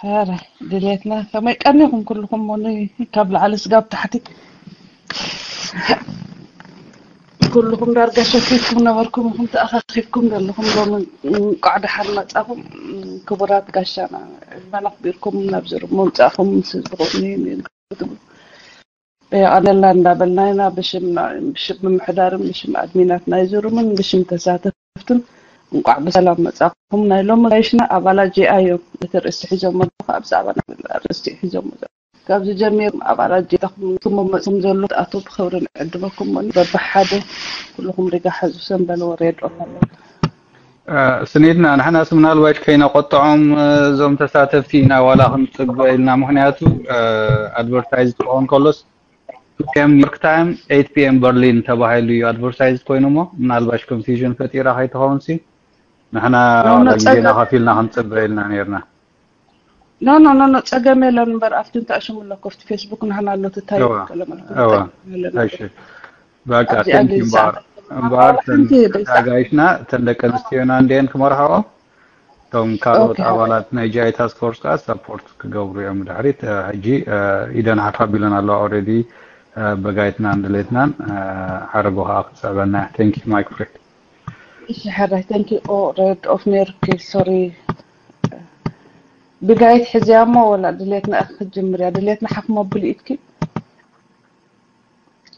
ኧረ ድሌትና ከመይ ቀኒኹም ኩልኹም፣ ሞኒ ካብ ላዕሊ ስጋብ ታሕቲ ኩልኹም ዳርጋ ሸኪፍኩም ነበርኩም ኢኹም ተኣኻኺብኩም ዘለኹም። ሎሚ እንቋዕ ደሓን መጻኹም ክቡራት ጋሻና፣ ዕድመን ኣኽቢርኩም ናብዚ ሩም ምምጻእኩም ምስ ህዝብኹም ይህን ክትብሉ የቐንየልና እንዳበልና ኢና። ብሽም ምምሕዳርን ብሽም ኣድሚናት ናይ ዝሩምን ብሽም ተሳተፍትን እንቋዕ ብሰላም መጻኹም። ናይ ሎሚ ጋይሽና ኣባላት ጂኣይ እዮም እቲ ርእሲ ሒዞሞ ዘለዉ፣ ካብ ብዛዕባ ርእሲ ሒዞሞ ዘለዉ ካብዚ ጀሚር ኣባላት ጂኣይ ኢኹም መጽኹም ዘሎ ኣቶ ብኽብሪ ንዕድመኩም ሞኒ በብሓደ ኩልኹም ሪጋ ሓዙ ሰንበል ወሬድ ኦፋለ ስኒትና ንሕናስ ምናልባሽ ከይነቆጥዖም እዞም ተሳተፍቲ ኢና ዋላ ክንጽበ ኢልና። ምክንያቱ ኣድቨርታይዝ ክኸውን ከሎስ two p.m. New York time, eight p.m. Berlin ተባሂሉ እዩ ኣድቨርታይዝ ኮይኑ፣ እሞ ምናልባሽ ኮንፊውዥን ፈጢራ ከይትኸውን ሲ ንሕና ዋላ ግዜና ከፊልና ክንጽበ ኢልና ነርና። ኖ ኖ ኖ ኖ ጸገም የለን እምበር ኣብቲ እንተኣሽሙ ኣለኮ ኣብቲ ፌስቡክ ንሕና ኣሎ ትታይ እዋ፣ እዋ። እሺ በቃ ኣብዚ ቴንክ ዩ። ኣዲስ እምበኣር እምበኣር ተን ሓንቲ ደቂቃ። ኣጋይሽና እተን ደቂ ኣንስትዮና እንዲአን ክመርሓኦ፣ እቶም ካልኦት ኦኬ። ኣባላት ናይ ጂኣይ ታስክ ፎርስ ከዓ ሰፖርት ክገብሩ እዮም። ድሕሪት እ፣ ሕጂ እ፣ ኢደን ሓፍ ኣቢለን ኣለዋ። ኦልሬዲ በጋይትናን ድሌትናን እ፣ ሓረጎ ከዓ ክትስዕበና። ቴንክ ዩ ማይክ ፍሬድ። እሺ ሕራይ ቴንክ ዩ። ኦ ሬድ ኦፍ ሜርክ ሶሪ ብጋይት ሕዝያ እሞ ወላ ድሌትና እያ ክትጅምር እያ። ድሌትና ሓፍ መብል ኢድኪ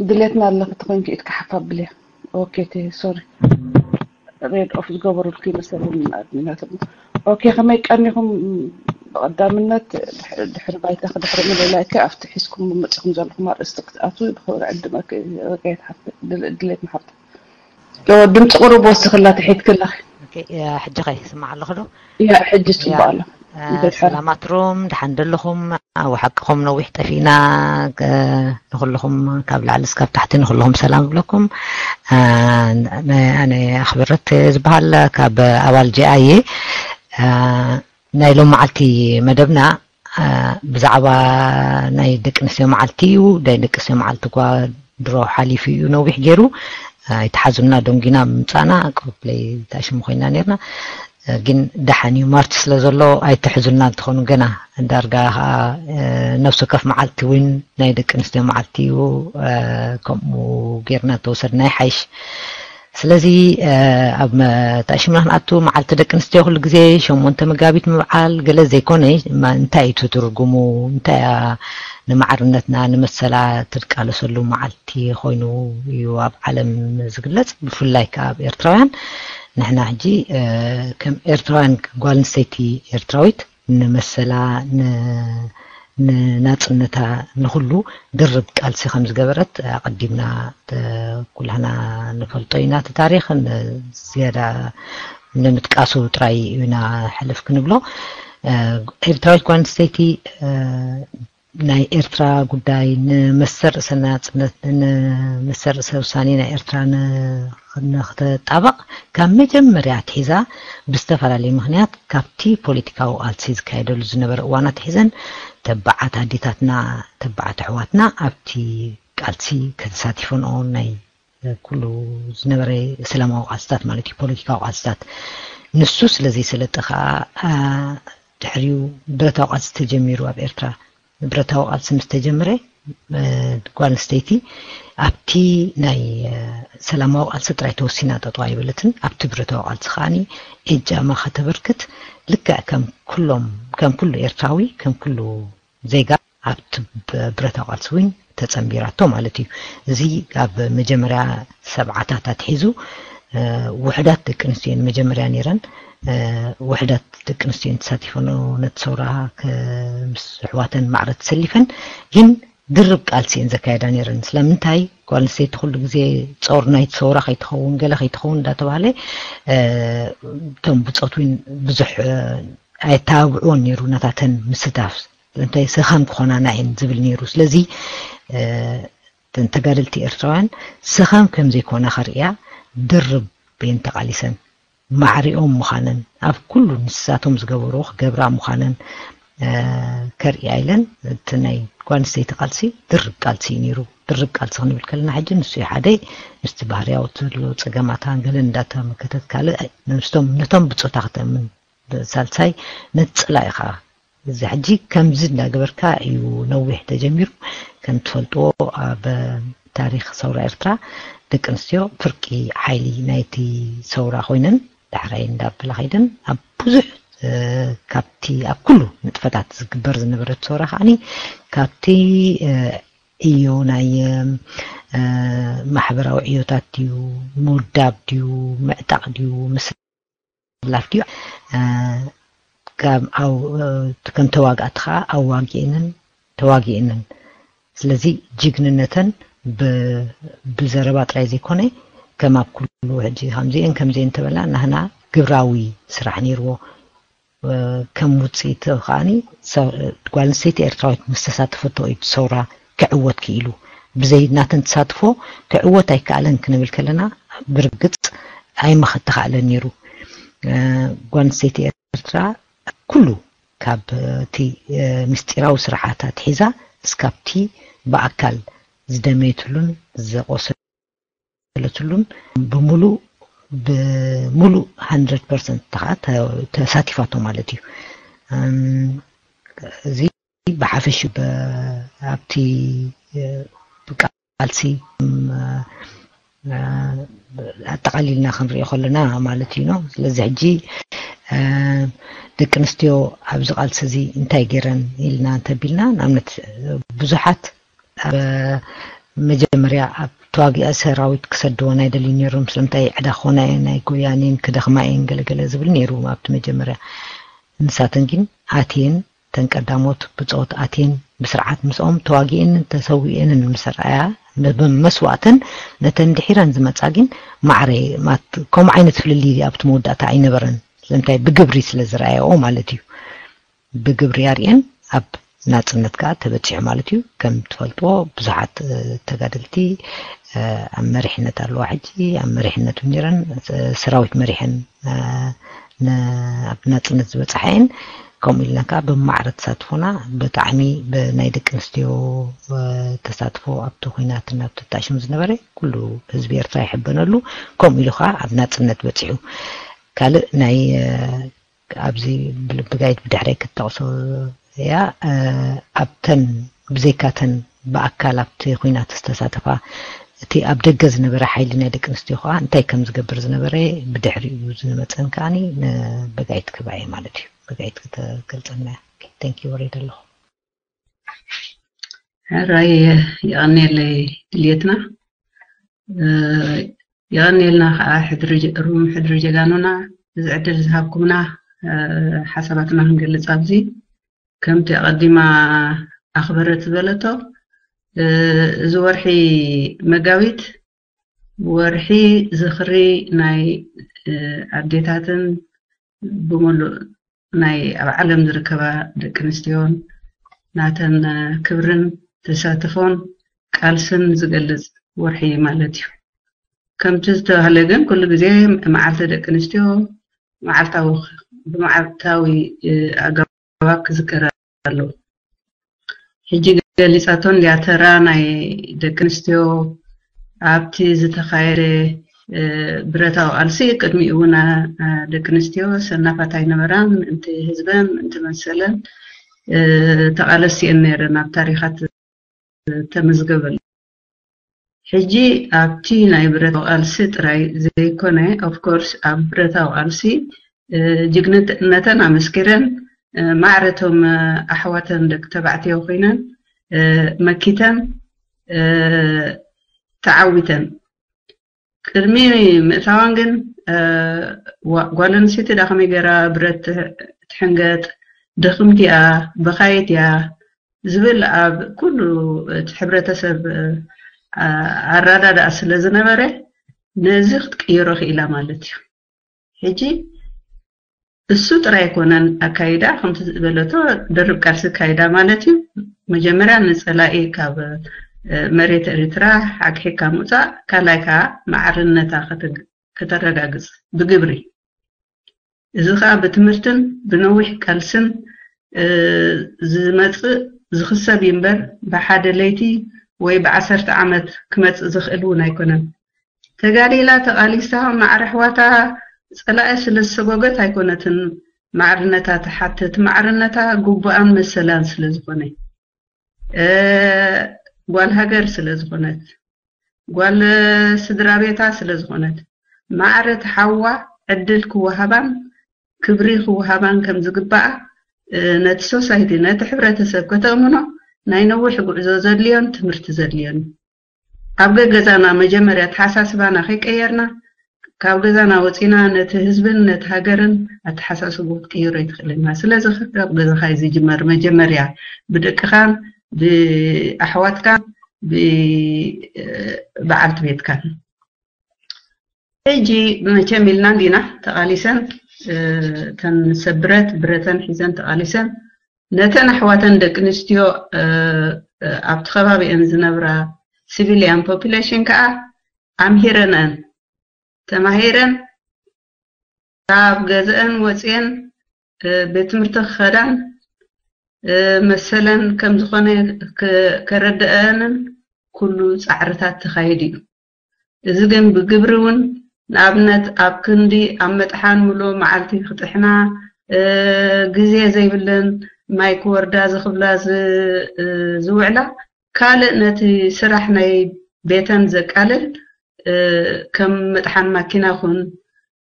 ድሌትና ኣለኺ ተኾይንኪ ኢድካ ሓፍ ኣብልያ። ኦኬ ቴ ሶሪ ሬድ ኦፍ ዝገበሩልኪ መሰለኒ ኣድሚናት እሞ። ኦኬ ከመይ ቀኒኹም? ብቐዳምነት ድሕ- ድሕሪ ባይታ ክድሕሪ ምልላይከ ኣብቲ ሒዝኩም መፅኹም ዘለኹም ኣርእስቲ ክትኣትዉ ብኽብሪ ዕድመኪ። ረጋየት ሓፍቲ ድል- ድሌትና ሓፍቲ ድምፂ ቁሩብ ወስኽላ ትሒትክላ። ኦኬ፣ እ፣ ሕጂ ከ ይስማዕ ኣለኹ ዶ? ያ ሕጂ ጽቡቅ ኣሎ። እ፣ ሰላማት ሩም፣ ደሓን ደለኹም? ኣብ ሓቅኹም ነዊሕ ጠፊእና። እ፣ ንኹልኹም ካብ ላዕሊ እስካብ ታሕቲ ንኹልኹም ሰላም እብለኩም። እ፣ ነ- ኣነ ኣኽብረት ዝበሃል ካብ ኣባል ጂኣይ እየ። እ፣ ናይ ሎም መዓልቲ መደብና እ፣ ብዛዕባ ናይ ደቂ ኣንስትዮ መዓልቲ እዩ። ናይ ደቂ ኣንስትዮ መዓልቲ እኳ ድሮ ሓሊፉ እዩ፣ ነዊሕ ገይሩ። እ፣ ኣይተሓዙልና፣ ደንጊና ምምፃእና፣ ቅሩብ ለይ ታሽሙ ኮይና ነርና። እ፣ ግን ደሓን እዩ፣ ማርች ስለ ዘሎ ኣይተሕዙልና። እንትኾኑ ገና ዳርጋ ከዓ እ፣ ነፍሲ ወከፍ መዓልቲ እውን ናይ ደቂ ኣንስትዮ መዓልቲ እዩ። እ፣ ከምኡ ጌርና እንተወሰድና ይሓይሽ። ስለዚ እ፣ ኣብ መ- ተኣሽምና ክንኣቱ፣ መዓልቲ ደቂ ኣንስትዮ ኩሉ ግዜ ሸሞንተ መጋቢት ምብዓል ገለ ዘይኮነ፣ ማ- እንታይ እዩ እቲ ትርጉሙ? እንታይ እያ ንማዕርነትና ንመሰላ ትቃለሰሉ መዓልቲ ኮይኑ እዩ ኣብ ዓለም ዝግለጽ፣ ብፍላይ ከዓ ኣብ ኤርትራውያን። ንሕና ሕጂ እ፣ ከም ኤርትራውያን ጓል ኣንስተይቲ ኤርትራዊት ንመሰላ ን- ንናጽነታ ንኹሉ ድርብ ቃልሲ ከም ዝገበረት ኣቐዲምና ተ- ኩላህና ንፈልጦ ኢና። እቲ ታሪኽ ን- ዝያዳ ንምጥቃሱ ጥራይ ኢና ሕልፍ ክንብሎ። እ፣ ኤርትራዊት ጓል ኣንስተይቲ እ፣ ናይ ኤርትራ ጉዳይ ንመሰል ርእሰ ናጽነት፣ ንመሰል ርእሰ ውሳኔ ናይ ኤርትራ ን- ንክተጣበቕ ካብ መጀመርያ ኣትሒዛ ብዝተፈላለየ ምኽንያት ካብቲ ፖለቲካዊ ቃልሲ ዝካየደሉ ዝነበረ እዋን ኣትሒዘን ተባዓት ኣዴታትና፣ ተባዓት ኣሕዋትና ኣብቲ ቃልሲ ከተሳቲፈንኦ ናይ ኩሉ ዝነበረ ሰላማዊ ቃልስታት ማለት እዩ፣ ፖለቲካዊ ቃልስታት። ንሱ ስለ ዘይሰለጠ ከዓ አ፣ ድሕሪኡ ብረታዊ ቃልሲ ተጀሚሩ ኣብ ኤርትራ። ብረታዊ ቃልሲ ምስ ተጀመረ እ፣ ጓል ኣንስተይቲ ኣብቲ ናይ እ፣ ሰላማዊ ቃልሲ ጥራይ ተወሲና ጠጠው ኣይበለትን። ኣብቲ ብረታዊ ቃልሲ ከዓኒ እጃማ ከተበርክት ልክዕ ከም ኩሎም ከም ኩሉ ኤርትራዊ ከም ኩሉ ዜጋ ኣብቲ ብ- ብረታዊ ቃልሲ እውን ተጸንቢራቶ ማለት እዩ። እዚ ኣብ መጀመርያ ሰብዓታት ኣትሒዙ እ፣ ውሕዳት ደቂ ኣንስትዮ መጀመርያ ነይረን እ፣ ውሕዳት ደቂ ኣንስትዮ ተሳቲፈን ነቲ ሰውራ ከ- ምስ ኣሕዋተን ማዕረ ተሰሊፈን ግን ድርብ ቃልሲ እየን ዘካየዳ ነይረን። ስለምንታይ ጓል ኣንስተይቲ ኩሉ ግዜ ጾር ናይቲ ሰውራ ከይትኸውን ገለ ከይትኸውን እንዳተባሃለ እ፣ እቶም ብጾት እውን ብዙሕ እ፣ ኣየተባብዕዎን ነይሩ ነታተን ምስታፍ እንታይ ሰኸም ክኾናና እየን ዝብል ነይሩ። ስለዚ እ፣ እተን ተጋደልቲ ኤርትራውያን ሰኸም ከም ዘይኮና ከርእያ ድርብ እየን ተቓሊሰን። ማዕሪኦም ምዃነን ኣብ ኩሉ ንሳቶም ዝገበርዎ ክገብራ ምዃነን እ፣ ከርእያ ኢለን። እቲ ናይ ጓል ኣንስተይቲ ቃልሲ ድርብ ቃልሲ እዩ ነይሩ። ድርብ ቃልሲ ክንብል ከለና ሕጂ ንሱ እዩ ሓደ ምስቲ ባህርያዊ ዘሎ ጸገማታ ገለ እንዳተመከተት ካልእ ምስቶም ነቶም ብጾታ ክተምን ሳልሳይ ነቲ ጸላኢኻ እዚ ሕጂ ከምዚ እንዳገበርካ እዩ ነዊሕ ተጀሚሩ። ከም ትፈልጥዎ ኣብ ታሪኽ ሰውራ ኤርትራ ደቂ ኣንስትዮ ፍርቂ ሓይሊ ናይቲ ሰውራ ኮይነን ዳሕራይ እንዳበላ ከይደን ኣብ ብዙሕ ካብቲ ኣብ ኩሉ ንጥፈታት ዝግበር ዝነበረ ሰውራ ከዓኒ ካብቲ እዮ ናይ ማሕበራዊ ዕዮታት ድዩ ምውዳብ ድዩ ምዕጣቕ ድዩ ምስ ላፍ ድዩ ከም ተዋጋእቲ ከዓ ኣዋጊእንን ተዋጊእንን ስለዚ ጅግንነተን ብዘረባ ጥራይ ዘይኮነ ከም ኣብ ኩሉ ሕጂ ከምዚአን ከምዚአን ተበላ ናህና ግብራዊ ስራሕ ነይርዎ ከም ውፅኢት ከዓኒ ጓል ኣንስተይቲ ኤርትራዊት ምስ ተሳተፈቶ እዩ ሰውራ ክዕወት ክኢሉ ብዘይ ናተን ተሳትፎ ክዕወት ኣይከኣለን ክንብል ከለና ብርግፅ ኣይመኸተኻእለን ነይሩ ጓል ኣንስተይቲ ኤርትራ ኩሉ ካብ እቲ ምስጢራዊ ስርሓታት ሒዛ እስካብቲ ብኣካል ዝደመየትሉን ዝቆሰለትሉን ብምሉእ ብምሉእ 100 ፐርሰንት ተሳቲፋቶ ማለት እዩ። እዚ ብሓፈሽ ኣብቲ ቃልሲ ኣጠቓሊልና ክንሪኦ ከለና ማለት እዩ ነው። ስለዚ ሕጂ ደቂ ኣንስትዮ ኣብዚ ቃልሲ እዚ እንታይ ገይረን ኢልና እንተቢልና ንኣብነት ብዙሓት ኣብ መጀመርያ ኣብ ተዋጊኣ ሰራዊት ክሰድወን ኣይደልዩ ነይሮም። ስለምንታይ ዕዳ ክኾና እየን፣ ኣይጎያን እየን፣ ክደኽማ እየን ገለገለ ዝብል ነይሩ ኣብቲ መጀመርያ። ንሳተን ግን ኣትየን ተን ቀዳሞት ብጾት ኣትየን ብስርዓት ምስኦም ተዋጊኤንን ተሰዊኤንን ምስ ረኣያ ብመስዋእተን ነተን ድሒረን ዝመጻ ግን ማዕረ ከምኡ ዓይነት ፍልልይ ኣብቲ መወዳእታ ኣይነበረን። ስለምንታይ ብግብሪ ስለ ዝረኣያኦ ማለት እዩ። ብግብሪ ኣርእየን ኣብ ናጽነት ከዓ ተበጺሑ ማለት እዩ። ከም ትፈልጥዎ ብዙሓት ተጋደልቲ ኣብ መሪሕነት ኣለዋ ሕጂ ኣብ መሪሕነት እውን ነይረን ሰራዊት መሪሐን ኣብ ናጽነት ዝበፅሓ እየን። ከምኡ ኢልና ከዓ ብማዕረ ተሳትፎና ብጣዕሚ ብናይ ደቂ ኣንስትዮ ተሳትፎ ኣብቲ ኩናት ናብ ተጣሽሙ ዝነበረ ኩሉ ህዝቢ ኤርትራ ይሕበነሉ። ከምኡ ኢሉ ከዓ ኣብ ናጽነት በፂሑ። ካልእ ናይ ኣብዚ ብጋይት ብድሕረይ ክትጠቕሶ እያ ኣብተን ብዘይካተን ብኣካል ኣብቲ ኩናት ዝተሳተፋ እቲ ኣብ ደገ ዝነበረ ሓይሊ ናይ ደቂ ኣንስትዮ ከዓ እንታይ ከም ዝገብር ዝነበረ ብድሕሪኡ ዝመፀን ከዓኒ ንበጋይት ክባየ ማለት እዩ። በጋይት ክትገልፀና እያ። Thank you ወሪደ ኣለኹ። ሕራይ የቐንየለይ ድልየትና የቐንየልና ከዓ ሕድሪ ሩም ሕድሪ ጀጋኑና እዚ ዕድል ዝሃብኩምና ሓሳባትና ክንገልፅ ኣብዚ ከምቲ ኣቐዲማ ኣኽበረት ዝበለቶ እዚ ወርሒ መጋቢት ወርሒ ዝኽሪ ናይ ኣዴታትን ብምሉእ ናይ ኣብ ዓለም ዝርከባ ደቂ ኣንስትዮን ናተን ክብርን ተሳትፎን ቃልስን ዝገልፅ ወርሒ ማለት እዩ። ከምቲ ዝተባህለ ግን ኩሉ ግዜ መዓልቲ ደቂ ኣንስትዮ መዓልታዊ ብመዓልታዊ ኣገባብ ክዝከር ኣለዎ። ሕጂ ገሊፃቶ እንድያ ተራ ናይ ደቂ ኣንስትዮ ኣብቲ ዝተኻየደ ብረታዊ ቃልሲ ቅድሚኡ እውን ደቂ ኣንስትዮ ሰናፋት ኣይነበራን ምእንቲ ህዝበን ምእንቲ መሰለን ተቓለስቲ እየን ነይረን ኣብ ታሪኻት ተመዝገበሉ። ሕጂ ኣብቲ ናይ ብረታዊ ቃልሲ ጥራይ ዘይኮነ of course ኣብ ብረታዊ ቃልሲ ጅግንነተን ኣመስኪረን ማዕረቶም ኣሕዋተን ደቂ ተባዕትዮ ኮይነን መኪተን ተዓዊተን ቅድሚ ምእታወን ግን ጓል ኣንስተይቲ ዳ ከመይ ገይራ ብረት ትሕንገጥ ድኽምቲ እያ በኻየት እያ ዝብል ኣብ ኩሉ እቲ ሕብረተሰብ ኣራዳድኣ ስለ ዝነበረ ነዚ ክትቅይሮ ክኢላ ማለት እዩ። ሕጂ እሱ ጥራይ ኣይኮነን ኣካይዳ ከምቲ ዝበለቶ ደርብ ቃልሲ ኣካይዳ ማለት እዩ። መጀመርያ ንፀላኢ ካብ መሬት ኤርትራ ሓግሒካ ምውፃእ ካልኣይ ከዓ ማዕርነታ ከተረጋግፅ ብግብሪ እዚ ከዓ ብትምህርትን ብነዊሕ ቃልስን ዝመፅእ ዝኽሰብ እዩ እምበር ብሓደ ለይቲ ወይ ብዓሰርተ ዓመት ክመፅእ ዝኽእል እውን ኣይኮነን። ተጋዲላ ተቓሊሳ ማዕረ ኣሕዋታ ፀላኢ ስለ ዝሰጎገት ኣይኮነትን ማዕርነታ ትሓትት። ማዕርነታ ግቡኣን መሰላን ስለ ዝኾነ፣ እ፣ ጓል ሃገር ስለ ዝኾነት፣ ጓል ስድራ ቤታ ስለ ዝኾነት፣ ማዕረ ትሓዋ ዕድል ክወሃባን ክብሪ ክወሃባን ከም ዝግባኣ፣ እ፣ ነቲ ሶሳይቲ፣ ነቲ ሕብረተሰብ ከተእምኖ ናይ ነዊሕ ጉዕዞ ዘድልዮን ትምህርቲ ዘድልዮን እዩ። ኣብ ገገዛና መጀመርያ ኣተሓሳስባና ከይቀየርና፣ ካብ ገዛና ወፂና ነቲ ህዝብን ነቲ ሃገርን ኣተሓሳስቦ ክትቅይሮ ኣይትኽእልን ኢኻ። ስለዚ ካብ ገዛኻ እዩ ዝጅመር። መጀመርያ ብደቅኻን ብኣሕዋትካን ብ-፣ በዓልቲ ቤትካን። ሕጂ መቸም ኢልና እንዲና ተቓሊሰን፣ እ፣ እተን ሰብ ብረት፣ ብረተን ሒዘን ተቓሊሰን፣ ነተን ኣሕዋተን ደቂ ኣንስትዮ፣ እ፣ እ፣ ኣብቲ ከባቢአን ዝነብራ ሲቪሊያን ፖፑሌሽን ከዓ ኣምሂረንአን፣ ተማሂረን፣ ካብ ገዝአን ወፅየን፣ እ፣ ቤት ትምህርቲ ክኸዳን፣ እ፣ መሰለን ከም ዝኾነ ከ-፣ ከረድአንን ኩሉ ፃዕርታት ተኻይዱ እዩ። እዚ ግን ብግብሪ እውን፣ ንኣብነት ኣብ ክንዲ ኣብ መጥሓን ሙሉእ መዓልቲ ክጥሕና፣ እ፣ ግዜ ዘይብለን፣ ማይ ክወርዳ ዝኽብላ ዝ-፣ እ፣ ዝውዕላ፣ ካልእ ነቲ ስራሕ ናይ ቤተን ዘቃልል፣ እ፣ ከም መጥሓን ማኪና ኹን፣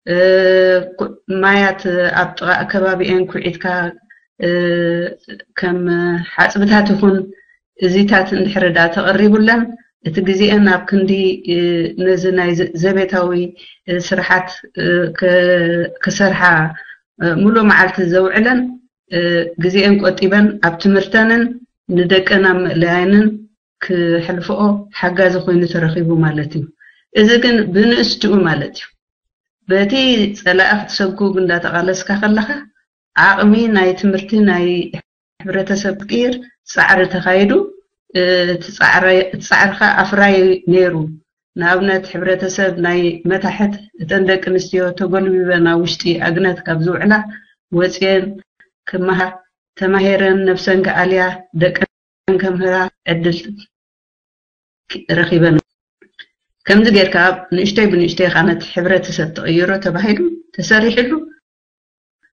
እ፣ ኩ-፣ ማያት ኣብ ጥቓ ከባቢኤን ኩዒትካ፣ እ፣ ከም ሓፅብታት ይኹን እዚታት እንድሕር ደኣ ተቐሪቡለን፣ እቲ ግዜኤን ኣብ ክንዲ፣ እ፣ ነዚ ናይ ዘ-፣ ዘቤታዊ፣ እ፣ ስራሓት፣ እ፣ ከ-፣ ክሰርሓ፣ እ፣ ሙሉእ መዓልቲ ዘውዕለን፣ እ፣ ግዜኤን ቆጢበን ኣብ ትምህርተንን ንደቀን ኣብ ምእለያንን ክሕልፍኦ ሓጋዚ ኮይኑ ተረኺቡ ማለት እዩ። እዚ ግን ብንእሽትኡ ማለት እዩ። በቲ ጸላኢ ክትሰጉግ እንዳተቓለስካ ከለኻ፣ ዓቕሚ ናይ ትምህርቲ ናይ ሕብረተሰብ ክትቅይር ጻዕሪ ተኻይዱ፣ እ፣ እቲ ጻዕሪ-፣ እቲ ጻዕርኻ ኣፍራይ ነይሩ። ንኣብነት፣ ሕብረተሰብ ናይ መታሕት፣ እተን ደቂ ኣንስትዮ ተጎልቢበን ኣብ ውሽጢ ኣግነት ካብ ዝውዕላ ወጽየን ክመሃር፣ ተማሂረን ነብሰን ክኣልያ፣ ደቀን ከምህራ ዕድል ረኺበን። ከምዚ ጌርካ ንእሽተይ ብንእሽተይ ኻነቲ ሕብረተሰብ ተቐይሮ ተባሂሉ ተሰሪሕሉ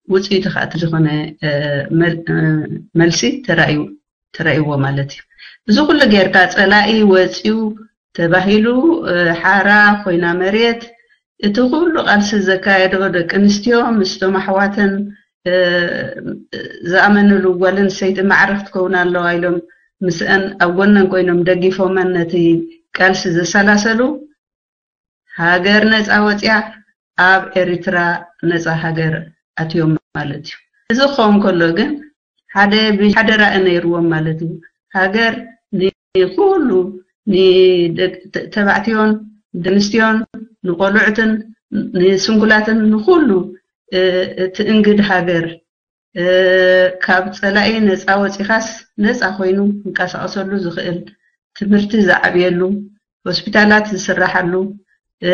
ውፅኢቱ ኻዓ እቲ ዝኾነ፣ እ፣ መል-፣ እ፣ መልሲ ተራእዩ-፣ ተራእይዎ ማለት እዩ። እዚ ኩሉ ጌርካ ጸላኢ ወፂኡ ተባሂሉ፣ እ፣ ሓራ ኮይና መሬት፣ እቲ ኩሉ ቃልሲ ዘካየዶ ደቂ ኣንስትዮ ምስቶም ኣሕዋተን፣ እ፣ ዝኣመንሉ ጓል ኣንስተይቲ ማዕረ ክትከውን ኣለዋ ኢሎም ምስአን ኣብ ጎነን ኮይኖም ደጊፎመን ነቲ ቃልሲ ዘሰላሰሉ፣ ሃገር ነፃ ወፅያ ኣብ ኤሪትራ ነፃ ሃገር ኣትዮም ማለት እዩ። እዚ ክኸውን ከሎ ግን ሓደ ብ-፣ ሓደ ራኢ ነይርዎም ማለት እዩ። ሃገር ንኹሉ፣ ንደቂ ተ-፣ ተባዕትዮን ደንስትዮን ንቆልዑትን ንስንኩላትን ንኹሉ፣ እ፣ እትእንግድ ሃገር፣ እ፣ ካብ ጸላኢ ነጻ ወጺኻስ ነጻ ኮይኑ ክንቀሳቐሰሉ ዝኽእል፣ ትምህርቲ ዝዓብየሉ፣ ሆስፒታላት ዝስራሓሉ፣ እ፣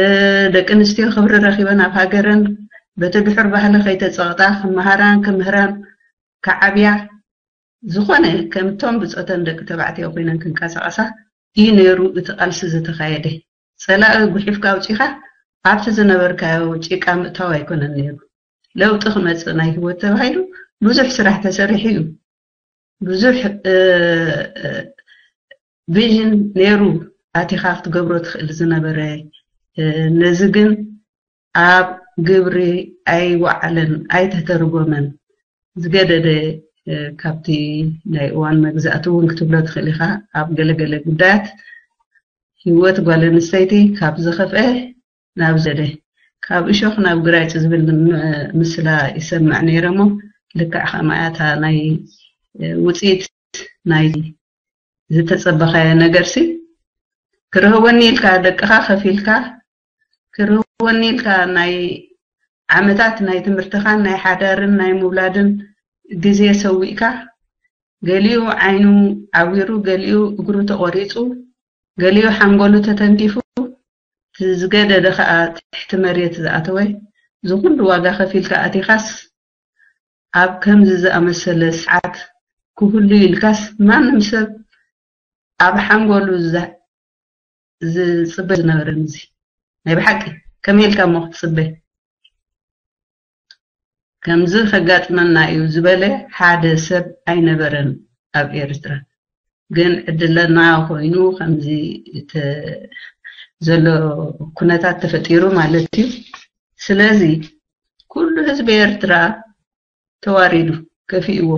ደቂ ኣንስትዮ ክብሪ ረኺበን ኣብ ሃገረን በቲ ድሑር ባህሊ ከይተጸቕጣ ክመሃራን ክምህራን ክዓብያ፣ ዝኾነ ከምቶም ብጾተን ደቂ ተባዕትዮ ኮይነን ክንቀሳቐሳ እዩ ነይሩ እቲ ቃልሲ ዝተኻየደ። ጸላኢ ጉሒፍካ ኣውጺኻ ኣብቲ ዝነበርካዮ ጭቃ ምእታው ኣይኮነን ነይሩ። ለውጢ ክመጽእ ናይ ህይወት ተባሂሉ ብዙሕ ስራሕ ተሰሪሑ እዩ። ብዙሕ፣ እ፣ እ፣ ቪዥን ነይሩ ኣቲኻ ክትገብሮ ትኽእል ዝነበረ። እ፣ ነዚ ግን ኣብ ግብሪ ኣይወዓለን፣ ኣይተተርጎመን። ዝገደደ፣ እ፣ ካብቲ ናይ እዋን መግዛእቲ እውን ክትብሎ ትኽእል ኢኻ። ኣብ ገለገለ ጉዳያት ህይወት ጓል ኣንስተይቲ ካብ ዝኸፍአ ናብ ዘደ፣ ካብ እሾኽ ናብ ግራጭ ዝብል ም-፣ ምስላ ይሰምዕ ነይረ እሞ፣ ልክዕ ከምኣ እያ እታ ናይ፣ እ፣ ውፅኢት ናይ ዝተጸበኻዮ ነገርሲ፣ ክርህወኒ ኢልካ ደቅኻ ከፊልካ፣ ክርህወኒ ኢልካ ናይ ዓመታት ናይ ትምህርትኻን ናይ ሓዳርን ናይ ምውላድን ግዜ ሰዊእካ፣ ገሊኡ ዓይኑ ዓዊሩ፣ ገሊኡ እግሩ ተቖሪጹ፣ ገሊኡ ሓንጎሉ ተተንኪፉ፣ እቲ ዝገደደ ኸኣ ትሕቲ መሬት ዝኣተወ፣ እዚ ኩሉ ዋጋ ከፊልካ ኣቲኻስ፣ ኣብ ከምዚ ዝኣመሰለ ሰዓት ክህሉ ኢልካስ ማንም ሰብ ኣብ ሓንጎሉ ዝ-፣ ዝጽበ ዝነበረን እዚ። ናይ ብሓቂ ከመይ ኢልካ እሞ ክትጽበ? ከምዚ ከጋጥመና እዩ ዝበለ ሓደ ሰብ ኣይነበረን ኣብ ኤርትራ። ግን ዕድለና ኮይኑ ከምዚ ዘሎ ኩነታት ተፈጢሩ ማለት እዩ። ስለዚ ኩሉ ህዝቢ ኤርትራ ተዋሪዱ፣ ከፊእዎ።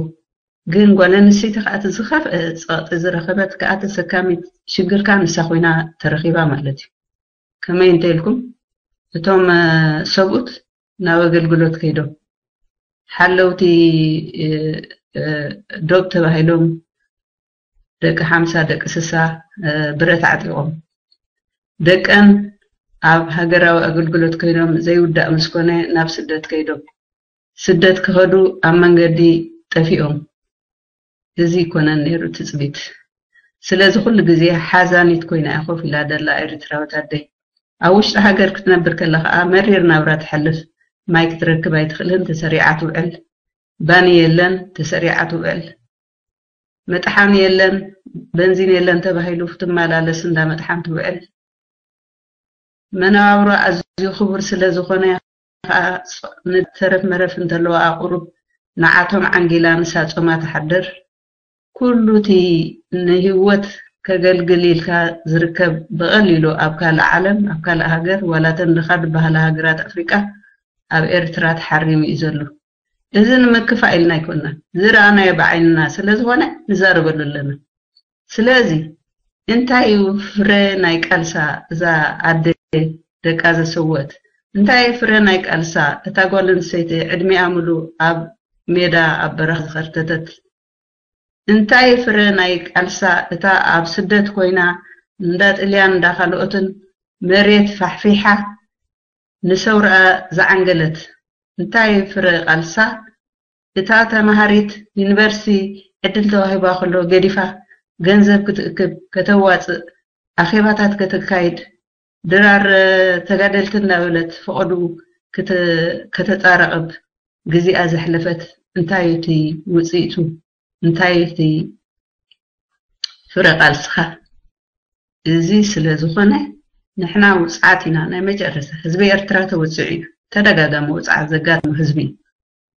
ግን ጓል ኣንስተይቲ ከኣ እቲ ዝኸፍአ ጸቕጢ ዝረኸበት ከኣ ተሰካሚት ሽግርካ ንሳ ኮይና ተረኺባ ማለት እዩ። ከመይ እንተ ኢልኩም፣ እቶም ሰብኡት ናብ ኣገልግሎት ከይዶም፣ ሓለውቲ ዶብ ተባሂሎም፣ ደቂ ሓምሳ ደቂ ስሳ ብረት ዓጢቖም፣ ደቀን ኣብ ሃገራዊ ኣገልግሎት ከይዶም ዘይውዳእ ምስ ኮነ ናብ ስደት ከይዶም፣ ስደት ክኸዱ ኣብ መንገዲ ጠፊኦም። እዚ ይኮነን ነይሩ ትጽቢት። ስለዚ ኩሉ ግዜ ሓዛኒት ኮይና እያ ኮፍ ኢላ ደላ ኤርትራዊት ኣደይ። ኣብ ውሽጢ ሃገር ክትነብር ከላ ከኣ መሪር ናብራ ትሓልፍ። ማይ ክትረክብ ኣይትኽእልን፣ ተሰሪዓ ትውዕል። ባኒ የለን፣ ተሰሪዓ ትውዕል። መጥሓን የለን፣ በንዚን የለን ተባሂሉ ክትመላለስ እንዳ መጥሓን ትውዕል። መነባብሮ ኣዝዩ ክቡር ስለ ዝኾነ ከኣ ንተረፍ መረፍ እንተለዋ ቁሩብ ንዓቶም ዓንጊላ ንሳ ጾማ ትሓድር። ኩሉ እቲ ንህይወት ከገልግል ኢልካ ዝርከብ ብቐሊሉ ኣብ ካልእ ዓለም፣ ኣብ ካልእ ሃገር፣ ዋላ እተን ድኻ ዝበሃላ ሃገራት ኣፍሪቃ ኣብ ኤርትራ ተሓሪሙ እዩ ዘሎ። እዚ ንምክፋእ ኢልና ኣይኮንና፣ ዝረኣናዮ ብዓይንና ስለ ዝኾነ ንዛረበሉ ኣለና። ስለዚ እንታይ እዩ ፍረ ናይ ቃልሳ እዛ ኣደ ደቃ ዘሰወት? እንታይ ፍረ ናይ ቃልሳ እታ ጓል ኣንስተይቲ ዕድሚኣ ሙሉ ኣብ ሜዳ ኣብ በረኻ ዝኸርተተት? እንታይ ፍረ ናይ ቃልሳ እታ ኣብ ስደት ኮይና እንዳ ጥልያን እንዳ ካልኦትን መሬት ፋሕፊሓ ንሰውርኣ ዝዓንገለት? እንታይ ፍረ ቃልሳ እታ ተማሃሪት ዩኒቨርሲቲ ዕድል ተዋሂባ ከሎ ገዲፋ ገንዘብ ክትእክብ ከተዋፅእ ኣኼባታት ከተካይድ ድራር ተጋደልቲ እንዳበለት ፈቐድኡ ከተፃረቕብ ግዜኣ ዘሕለፈት እንታይ እዩ እቲ ውፅኢቱ? እንታይ እዩ እቲ ፍረ ቃልስኻ? እዚ ስለ ዝኾነ ንሕና ውፅዓት ኢና ናይ መጨረሻ። ህዝቢ ኤርትራ ተወፂዑ እዩ። ተደጋጋሚ ውፅዓት ዘጋጥሙ ህዝቢ እዩ።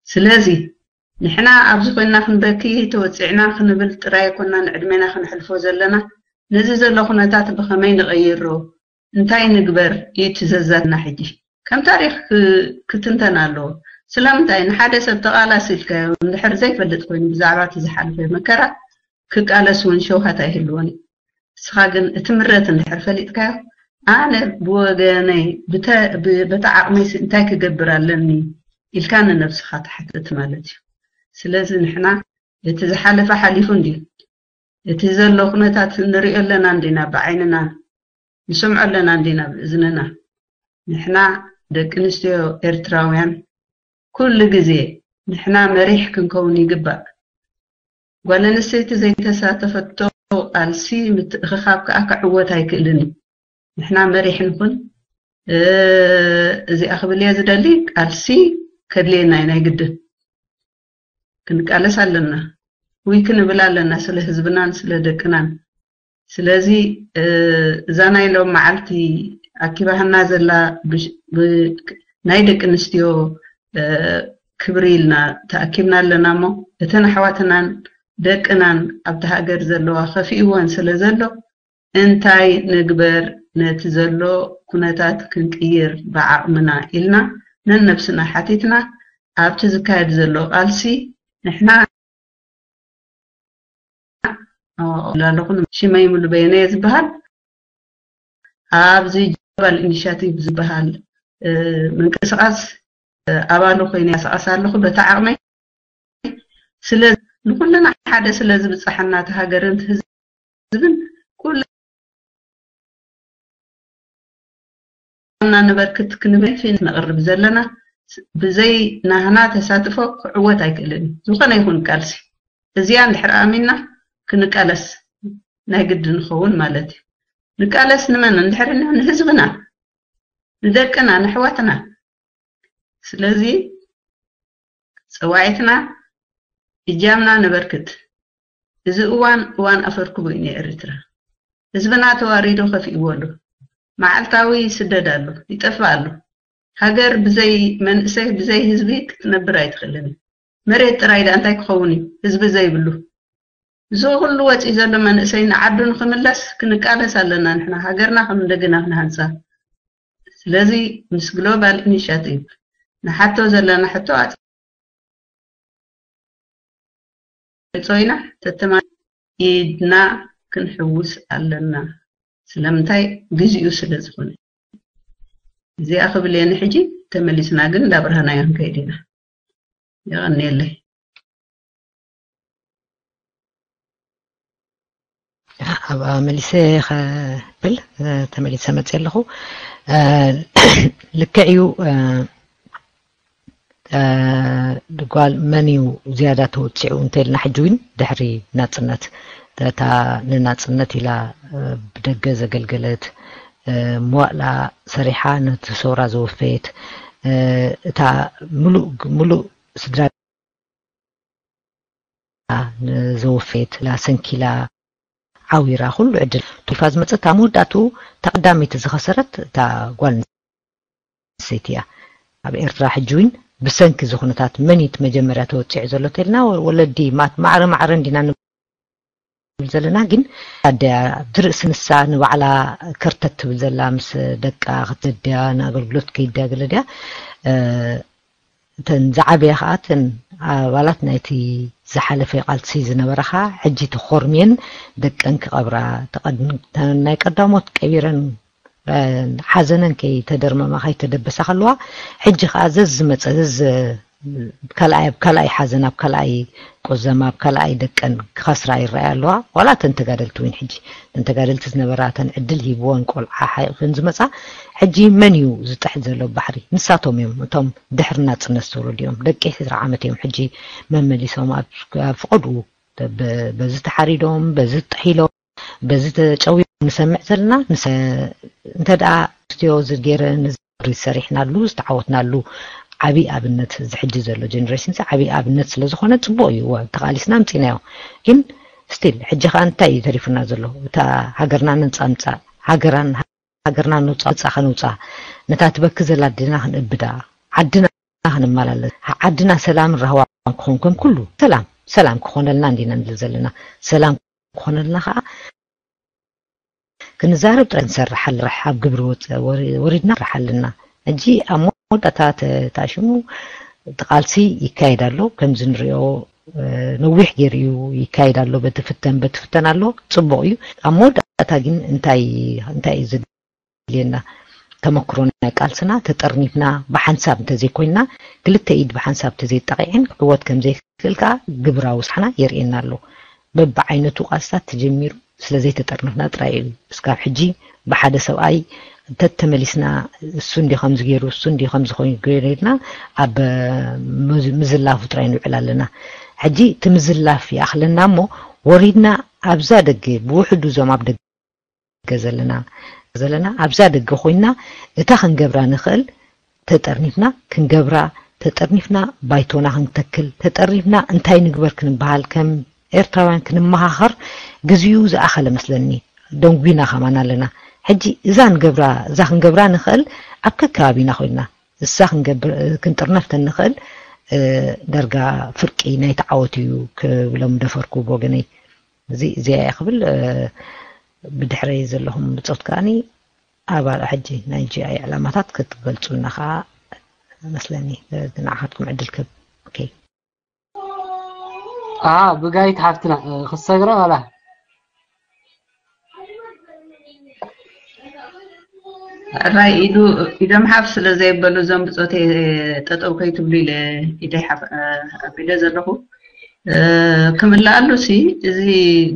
ስለዚ ንሕና ኣብዚ ኮይና ክንበኪ ተወፂዕና ክንብል ጥራይ ኮና ንዕድሜና ክንሕልፎ ዘለና። ነዚ ዘሎ ኩነታት ብኸመይ ንቐይሮ? እንታይ ንግበር እዩ እቲ ዘዛትና ሕጂ። ከም ታሪኽ ክትንተን ኣለዎ። ስለምንታይ ንሓደ ሰብ ተቓላሲ ኢልካዮ እንድሕር ዘይፈልጥ ኮይኑ ብዛዕባ እቲ ዝሓለፈ መከራ ክቃለስ እውን ሸውሃት ኣይህልዎን እዩ። ንስኻ ግን እቲ ምረት እንድሕር ፈሊጥካዮ ኣነ ብወገነይ በቲ ዓቕመይ እንታይ ክገብር ኣለኒ ኢልካ ንነብስኻ ትሓትት ማለት እዩ። ስለዚ ንሕና እቲ ዝሓለፈ ሓሊፉ እንድዩ። እቲ ዘሎ ኩነታት ንሪኦ ኣለና እንዲና ብዓይንና፣ ንሰምዖ ኣለና እንዲና ብእዝንና። ንሕና ደቂ ኣንስትዮ ኤርትራውያን ኩሉ ግዜ ንሕና መሪሕ ክንከውን ይግባእ። ጓል ኣንስተይቲ ዘይተሳተፈቶ ቃልሲ ምትእኽኻብ ከኣ ክዕወት ኣይክእልን እዩ። ንሕና መሪሕ ንኹን። እዚኣ ክብል እየ ዝደሊ፣ ቃልሲ ከድልየና እዩ ናይ ግድን። ክንቃለስ ኣለና። ውይ ክንብል ኣለና ስለ ህዝብናን ስለ ደቅናን። ስለዚ እዛ ናይ ሎም መዓልቲ ኣኪባህና ዘላ ናይ ደቂ ኣንስትዮ ክብሪ ኢልና ተኣኪብና ኣለና እሞ እተን ኣሕዋትናን ደቅናን ኣብቲ ሃገር ዘለዋ ከፊእወን ስለ ዘሎ እንታይ ንግበር ነቲ ዘሎ ኩነታት ክንቅይር ብዓቕምና ኢልና ነነብስና ሓቲትና ኣብቲ ዝካየድ ዘሎ ቃልሲ ንሕና ኣለኹ። ሽመይ ሙሉ በየነ እየ ዝበሃል። ኣብዚ ጀባል ኢኒሽቲቭ ዝበሃል ምንቅስቃስ ኣባሉ ኮይነ ያስቃስ ኣለኹ በቲ ዓቕመይ። ስለ ንኩልና ሓደ ስለ ዝብጻሓና እቲ ሃገርን ህዝብን ኩልና ንበርክት ክንብል ፊልም ነቕርብ ዘለና ብዘይ ናህና ተሳትፎ ክዕወት ኣይክእልን እዩ ዝኾነ ይኹን ቃልሲ። እዚኣ እንድሕር ኣሚንና ክንቃለስ ናይ ግዲ ንኸውን ማለት እዩ። ንቃለስ ንመን እንድሕር ንህዝብና፣ ንደቅና፣ ንኣሕዋትና። ስለዚ ጸዋዒትና እጃምና ነበርክት። እዚ እዋን እዋን ኣፈርክቡ እዩ ንኤርትራ። ህዝብና ተዋሪዱ ከፊእዎ ኣሎ። መዓልታዊ ይስደድ ኣሎ፣ ይጠፍእ ኣሎ። ሃገር ብዘይ መንእሰይ፣ ብዘይ ህዝቢ ክትነብር ኣይትኽእልን። መሬት ጥራይ ደኣ እንታይ ክኸውን እዩ? ህዝቢ ዘይብሉ። እዚ ኩሉ ወፂኡ ዘሎ መንእሰይ ንዓዱ ንክምለስ ክንቃለስ ኣለና። ንሕና ሃገርና ከም እንደገና ክንሃንፃ። ስለዚ ምስ ግሎባል ኢኒሽቲቭ ንሓቶ ዘለና ሕቶ ኣፅሪና ተተማ ኢድና ክንሕውስ ኣለና። ስለምንታይ? ግዚኡ ስለ ዝኾነ። እዚኣ ክብል እየ ንሕጂ። ተመሊስና ግን እንዳብርሃናዮ ክንከይድ ኢና። የቐንየለይ። ኣብኣ መሊሰ ከብል ተመሊሰ መፅእ ኣለኹ። ልክዕ እዩ። ጓል መን እዩ ዝያዳ ተወፂዑ እንተልና ሕጂ እውን ድሕሪ ናፅነት እታ ንናፅነት ኢላ ብደገ ዘገልገለት፣ መዋእላ ሰሪሓ ነቲ ሰውራ ዘወፈየት፣ እታ ሙሉእ ሙሉእ ስድራ ዘወፈየት፣ ላሰንኪላ ዓዊራ ኩሉ ዕድል ቱልፋ ዝመፀት ኣብ መወዳእቱ ተቐዳሚት ዝኸሰረት እታ ጓል ኣንስተይቲ እያ። ኣብ ኤርትራ ሕጂ እውን ብሰንኪ ዝኹነታት መኒት መጀመርያ ተወፂዑ ዘሎ ተልና ወለዲ ማት ማዕረ ማዕረ እንዲና ንብል ዘለና፣ ግን ኣደያ ብዝርእሲ ንሳ ንባዕላ ከርተት ትብል ዘላ ምስ ደቃ ክትዘድያ ንኣገልግሎት ከይድያ ገለ ድያ። እተን ዝዓበያ ከዓ እተን ኣባላት ናይቲ ዝሓለፈ ቃልሲ ዝነበራ ከዓ ሕጂ ተኾርምየን ደቀን ክቐብራ ተቐድም ናይ ቀዳሞት ቀቢረን ሓዘነን ከይተደርመማ ከይተደበሳ ከለዋ፣ ሕጂ ከዓ ዘዝመፀ ዘዝ ካልኣይ ኣብ ካልኣይ ሓዘን ኣብ ካልኣይ ቆዘማ ኣብ ካልኣይ ደቀን ክኸስራ ይረኣያ ኣለዋ። ዋላ እተን ተጋደልቲ እውን ሕጂ እተን ተጋደልቲ ዝነበራ እተን ዕድል ሂብወን ቆልዓ ሓይቕን ዝመፃ፣ ሕጂ መን እዩ ዝጥሕል ዘሎ ባሕሪ? ንሳቶም እዮም፣ እቶም ድሕሪ ናፅነት ዝተወለዱ እዮም። ደቂ ዕስራ ዓመት እዮም ሕጂ መመሊሶም ኣብ ኣብ ፍቐድኡ በዚ ተሓሪዶም በዚ ጥሒሎም በዚ ተጨውዮም ንሰምዕ ዘለና። እንተ ደኣ ስትዮ ዝገይረ ንዝሪ ሰሪሕናሉ ዝተዓወትናሉ ዓብዪ ኣብነት እዚ ሕጂ ዘሎ ጀነሬሽን ዓብዪ ኣብነት ስለ ዝኾነ ፅቡቕ እዩ። እወ ተቓሊስና ኣምፂናዮ፣ ግን ስቲል ሕጂ ከዓ እንታይ እዩ ተሪፉና ዘሎ? እታ ሃገርና ነፃ ምፃእ፣ ሃገራን ሃገርና ነፃ ከነውፃ፣ ነታ ትበኪ ዘላ ኣዴና ክንእብዳ፣ ዓድና ክንመላለስ፣ ዓድና ሰላምን ራህዋን ክኾን ከም ኩሉ ሰላም ሰላም ክኾነልና እንዲና ንብል ዘለና። ሰላም ክኾነልና ከዓ ክንዛረብ ጥራይ ንሰርሓል ራሕ ኣብ ግብሪ ወሪድና ራሕ ኣለና። ሕጂ ኣብ መወዳእታ ተታሽሙ ቃልሲ ይካየድ ኣሎ። ከምዚ ንሪኦ ነዊሕ ገይሩ እዩ ይካየድ ኣሎ። በቲ ፍተን በቲ ፍተን ኣሎ፣ ፅቡቕ እዩ። ኣብ መወዳእታ ግን እንታይ እንታይ እዩ ዘድልየና? ተመክሮ ናይ ቃልስና ተጠርኒፍና ብሓንሳብ እንተዘይኮይንና፣ ክልተ ኢድ ብሓንሳብ እንተዘይጠቒዐን ክዕወት ከምዘይክእል ከዓ ግብራዊ ስራሕና የርእየና ኣሎ። በብዓይነቱ ቃልስታት ተጀሚሩ ስለዘይተጠርነፍና ጥራይ እዩ እስካብ ሕጂ ብሓደ ሰብኣይ እንተተመሊስና እሱ እንዲ ከምዚ ገይሩ እሱ እንዲ ከምዚ ኮይኑ ገይሩ ኢልና ኣብ ምዝላፉ ጥራይ ንውዕል ኣለና። ሕጂ እቲ ምዝላፍ ይኣኽለና እሞ ወሪድና ኣብዛ ደገ ብውሕዱ እዞም ኣብ ደገ ዘለና ዘለና ኣብዛ ደገ ኮይና እታ ክንገብራ ንኽእል ተጠርኒፍና ክንገብራ ተጠርኒፍና ባይቶና ክንተክል ተጠርኒፍና እንታይ ንግበር ክንበሃል ከም ኤርትራውያን ክንመኻኸር ግዚኡ ዝኣኸለ መስለኒ። ደንጒና ከማን ኣለና። ሕጂ እዛ ንገብራ እዛ ክንገብራ ንኽእል ኣብ ከከባቢና ኮይና እሳ ክንገብር ክንጥርነፍ ተንኽእል ደርጋ ፍርቂ ናይ ተዓወት እዩ ክብሎም ደፈርኩ ብወገነይ። እዚ እዚኣ እየ ክብል ብድሕረይ ዘለኹም ብፆት ከዓኒ ኣባል ሕጂ ናይ ጂ ኣይ ዕላማታት ክትገልፁልና ከዓ መስለኒ ንዓኻትኩም ዕድል ክብ ኦኬ ኣ ብጋይት ሓፍትና ክሰግረ ዋላ ራይ ኢዱ ኢዶም ሓፍ ስለ ዘይበሉ እዞም ብፆተይ ጠጠው ከይትብሉ ኢለ ኢደይ ሓፍ ኣቢለ ዘለኹ ክምልኣሉ ሲ እዚ